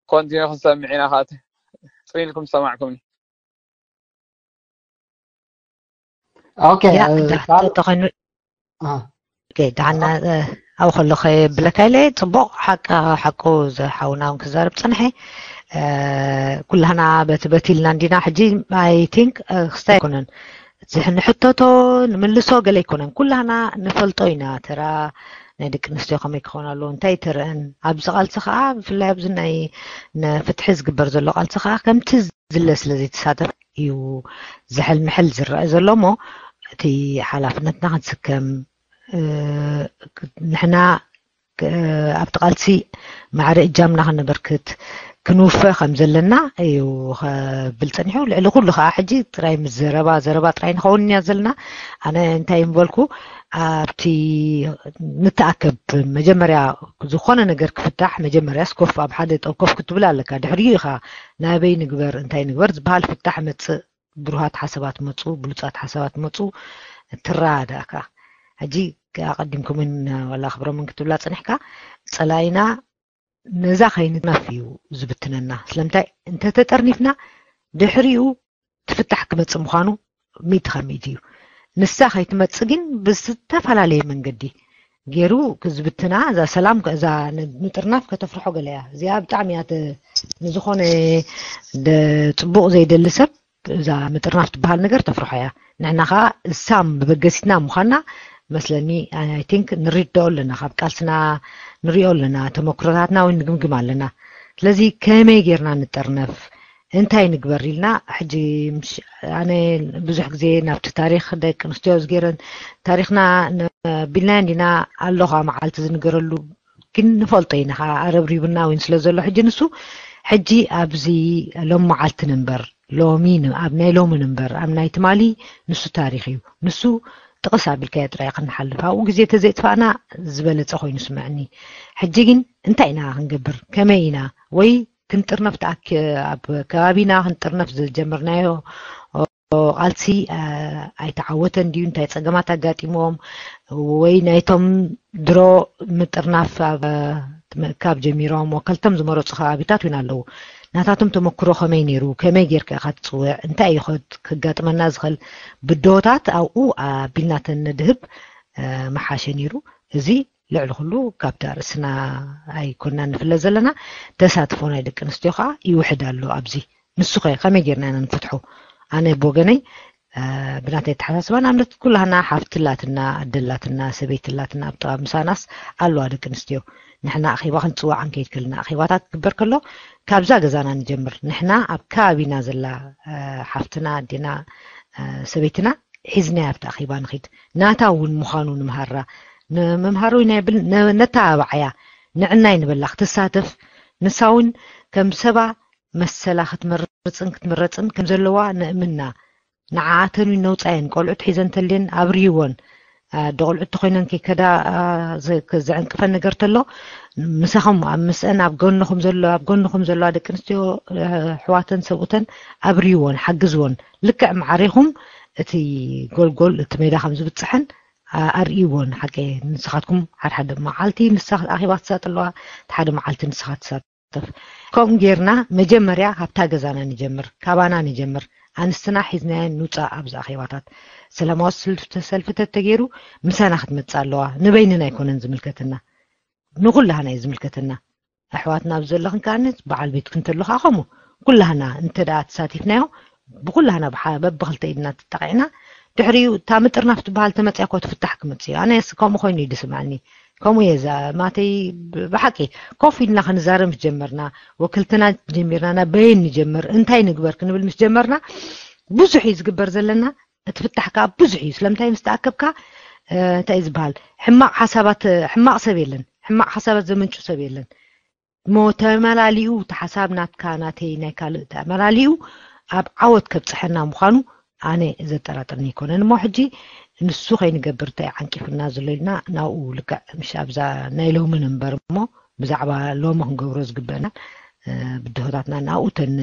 ኮንቲኒ ክንሰምዕ ኢና። ካት ፅን ኢልኩም ዝሰማዕኩምኒ። ኦኬ፣ ያ፣ እ፣ ዳ-፣ ካል-፣ ተኾይኑ፣ አ። ኦኬ፣ ደሓና፣ እ፣ ኣብኡ ከለኹ ብለካ ኢለ፣ ጽቡቕ ሓቂ፣ ሓቁ ዝሓውና እውን ክዛረብ ጸንሐ። እ፣ ኩላህና በቲ በቲልና እንዲና። ሕጂ I think፣ እ፣ ክስታይ ኣይኮነን። ዝሕ-፣ ንሕተቶ፣ ንምልሶ ገለ ኣይኮነን። ኩላህና ንፈልጦ ኢና። ተራ ናይ ደቂ ኣንስትዮ ከመይ ክኸውን ኣለዎ፣ እንታይ ተረአን፣ ኣብዚ ቃልሲ ከኣ፣ ብፍላይ ኣብዚ ናይ ንፍትሒ ዝግበር ዘሎ ቃልሲ ከኣ፣ ከምቲ ዝለ ስለ ዘይተሳተፍ እዩ ዝሕል ምሕል ዝረአ ዘሎ እሞ፣ እቲ ሓላፍነትና ክንስከም፣ እ፣ ንሕና፣ እ፣ ኣብቲ ቃልሲ ማዕረ እጃምና ከነበርክት ክንውፈ ከም ዘለና እዩ ከብል ጸኒሑ። ልዕሊ ኩሉ ከኣ ሕጂ ጥራይ ምስ ዘረባ፣ ዘረባ ጥራይ ንኸውን ኢና ዘለና። ኣነ እንታይ ምበልኩ፣ ኣብቲ ንተኣከብ መጀመርያ ዝኾነ ነገር ክፍታሕ መጀመርያስ ኮፍ ኣብ ሓደ ጠው ኮፍ ክትብል ኣለካ። ድሕሪኡ ኢኻ ናበይ ንግበር፣ እንታይ ንግበር ዝበሃል ፍታሕ መጽእ። ብሩሃት ሓሳባት መጹ፣ ብሉጻት ሓሳባት መጹ፣ ትረዳዳእካ። ሕጂ ኣቐዲምኩምን ዋላ ክብሮምን ክትብላ ጸኒሕካ፣ ጸላኢና ነዛ ከይንጥርነፍ እዩ ዝብትነና። ስለምንታይ እንተተጠርኒፍና ድሕሪኡ ትፍታሕ ክመጽእ ምዃኑ ሚእቲ ካብ ሚእቲ እዩ። ንሳ ከይትመጽእ ግን ብዝተፈላለየ መንገዲ ገይሩ ዝብትና፣ እዛ ሰላም፣ እዛ ን-፣ ምጥርናፍ ከተፍርሖ ገለ እያ። እዚኣ ብጣዕሚ እያ ተ-፣ ንዝኾነ ደ-፣ ጽቡቕ ዘይደሊ ሰብ እዛ ምጥርናፍ ትበሃል ነገር ተፍርሖ እያ። ንሕና ኸኣ እሳም መበገሲትና ምዃንና መስለኒ፣ I think ንርድኦ ኣለና፣ ካብ ቃልስና ንሪኦ ኣለና፣ ተመክሮታትና እውን ንግምግም ኣለና። ስለዚ ከመይ ጌርና ንጠርነፍ፣ እንታይ ንግበር ኢልና፣ ሕጂ ምሽ-፣ ኣነ ብዙሕ ግዜ ናብቲ ታሪኽ ደቂ ኣንስትዮ ዝገይረን ታሪኽና ን-፣ ቢልናዮ እንዲና፣ ኣሎ ኸኣ መዓልቲ ዝንገረሉ፣ ግን ንፈልጦ ኢና ኸኣ ኣረብሪቡና እውን ስለ ዘሎ ሕጂ ንሱ። ሕጂ ኣብዚ ሎም መዓልቲ ንንበር፣ ሎሚ ን-፣ ኣብ ናይ ሎሚ ንንበር፣ ኣብ ናይ ትማሊ ንሱ ታሪኽ እዩ። ንሱ ጥቕስ ኣቢልካዮ ጥራይ ክንሓልፍ፣ ኣብኡ ግዜ ተዘይጥፋእና ዝበለጸ ኮይኑ ስምዐኒ። ሕጂ ግን እንታይ ኢና ክንገብር? ከመይ ኢና? ወይ ክንጥርነፍ ተኣኪ-፣ ኣብ ከባቢና ክንጥርነፍ ዝጀመርናዮ ቃልሲ፣ አ፣ ኣይተዓወተን ድዩ? እንታይ ጸገማት ኣጋጢሞም? ወይ ናይቶም ድሮ ምጥርናፍ ኣብ ምእካብ ጀሚሮም ወከልቶም ዝመረጹ ከባቢታት እውን ኣለዉ። ናታቶም ተመክሮ ከመይ ነይሩ? ከመይ ጌርካ ኢኻ ትጽውዕ? እንታይ እዩ ከ-፣ ከጋጥመና ዝኽእል ብድሆታት ኣብኡ ኣቢልና ተነድህብ፣ አ፣ ምሓሸ ነይሩ። እዚ ልዕሊ ኩሉ ካብቲ ኣርእስትና ኣይኮንና ንፍለ ዘለና፣ ተሳትፎ ናይ ደቂ ኣንስትዮ ከኣ ይውሕድ ኣሎ ኣብዚ። ንሱ ኸ ከመይ ጌርና ኢና ንፈትሖ? ኣነ ብወገነይ፣ አ፣ ብናተይ ኣተሓሳስባ፣ ንኣብነት ኩላህና ሓፍቲ ኣላትና፣ ኣደ ኣላትና፣ ሰበይቲ ኣላትና፣ ኣብ ጥቓ ምሳናስ ኣለዋ ደቂ ኣንስትዮ። ንሕና ኣኼባ ክንጽዋዕ ክንከይድ ከለና፣ ኣኼባታት ክግበር ከሎ፣ ካብዛ ገዛና ንጀምር። ንሕና ኣብ ከባቢና ዘላ፣ አ፣ ሓፍትና፣ ኣዴና፣ አ፣ ሰበይትና ሒዝናያ ኣብቲ ኣኼባ ንኺድ። ናታ እውን ምዃኑ ንምሃራ። ንምምሃር እውን ኣይብል፣ ነ-፣ ነተባብዓያ። ንዕናይ ንበላ ክትሳተፍ። ንሳ እውን ከም ሰባ መሰላ ክትመርጽን ክትምረጽን ከም ዘለዋ ነእምና። ንዓኣተን እውን ነውጻየን። ቆልዑት ሒዘን ተልየን ኣብርይወን። ኣደ ቆልዑት ተኾይነን ከይከዳ፣ አ፣ ዘ-፣ ከ-፣ ዘዕንቅፈን ነገር ተሎ፣ ምሳኹም ኣብ ምስአን ኣብ ጎንኹም ዘሎ፣ ኣብ ጎንኹም ዘለዋ ደቂ ኣንስትዮ፣ አ፣ ኣሕዋተን ሰብኡተን ኣብርይወን፣ ሓግዝወን። ልክዕ ማዕሬኹም እቲ ጎልጎል፣ እቲ ሜዳ ከም ዝብጽሐን፣ አ፣ ኣርእይወን። ሓቂ ንስኻትኩም ሓደ ሓደ መዓልቲ ንሳ ኣኼባ ትሳጥ ኣለዋ፣ እቲ ሓደ መዓልቲ ንስኻ ትሳጥ። ንሳተፍ። ከምኡ ጌርና መጀመርያ ካብታ ገዛና ንጀምር፣ ካባና ንጀምር። ኣንስትና ሒዝናየን ንውፃእ ኣብዚ ኣኼባታት። ሰላማዊ ሰልፊ፣ ሰልፊ ተተገይሩ ምሳና ክትመፅእ ኣለዋ። ንበይንና ኣይኮነን ዝምልከትና፣ ንኩላህና እዩ ዝምልከትና። ኣሕዋትና ኣብዚ ዘለኽን ከዓኒ በዓል ቤትክን እንተሎ ከዓ ከምኡ ኩላህና እንተ ደኣ ተሳቲፍናዮ ብኩላህና ብሓ- በብኽልተ ኢድና ተጣቂዕና ድሕሪኡ እታ ምጥርናፍ ትበሃል ተመፅያ እኮ ትፍታሕ ክመፅእ እዩ። ኣነ ስ- ከምኡ ኮይኑ እዩ ዝስምዐኒ። ከምኡ እየ ዛ ማተይ ብ- ብሓቂ ኮፍ ኢልና ክንዛረብ ምስ ጀመርና፣ ወክልትና ጀሚርና ናብ በየን ንጀምር እንታይ ንግበር ክንብል ምስ ጀመርና ብዙሕ እዩ ዝግበር ዘለና። እቲ ፍታሕ ከዓ ብዙሕ እዩ። ስለምንታይ ምስ ተኣከብካ እንታይ እዩ ዝበሃል፣ ሕማቕ ሓሳባት፣ ሕማቕ ሰብ የለን፣ ሕማቕ ሓሳባት ዘመንጩ ሰብ የለን። ሞ ተመላሊኡ እቲ ሓሳብ ናትካ ናተይ ናይ ካልእ ተመላሊኡ ኣብ ዓወት ከብፅሐና ምዃኑ ኣነ ዘጠራጥርኒ ኣይኮነን። እሞ ሕጂ ንሱ ከይንገብር እንታይ ዓንቂፉና ዘሎ ኢልና ናብኡ ልክዕ ምሽ ኣብዛ ናይ ሎሚ ንንበር እሞ ብዛዕባ ሎሚ ክንገብሮ ዝግበአና ብድሆታትና ናብኡ ተን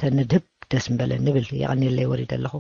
ተንድህብ ደስ ምበለ ንብል። የቐንየለይ ወሪደ ኣለኹ።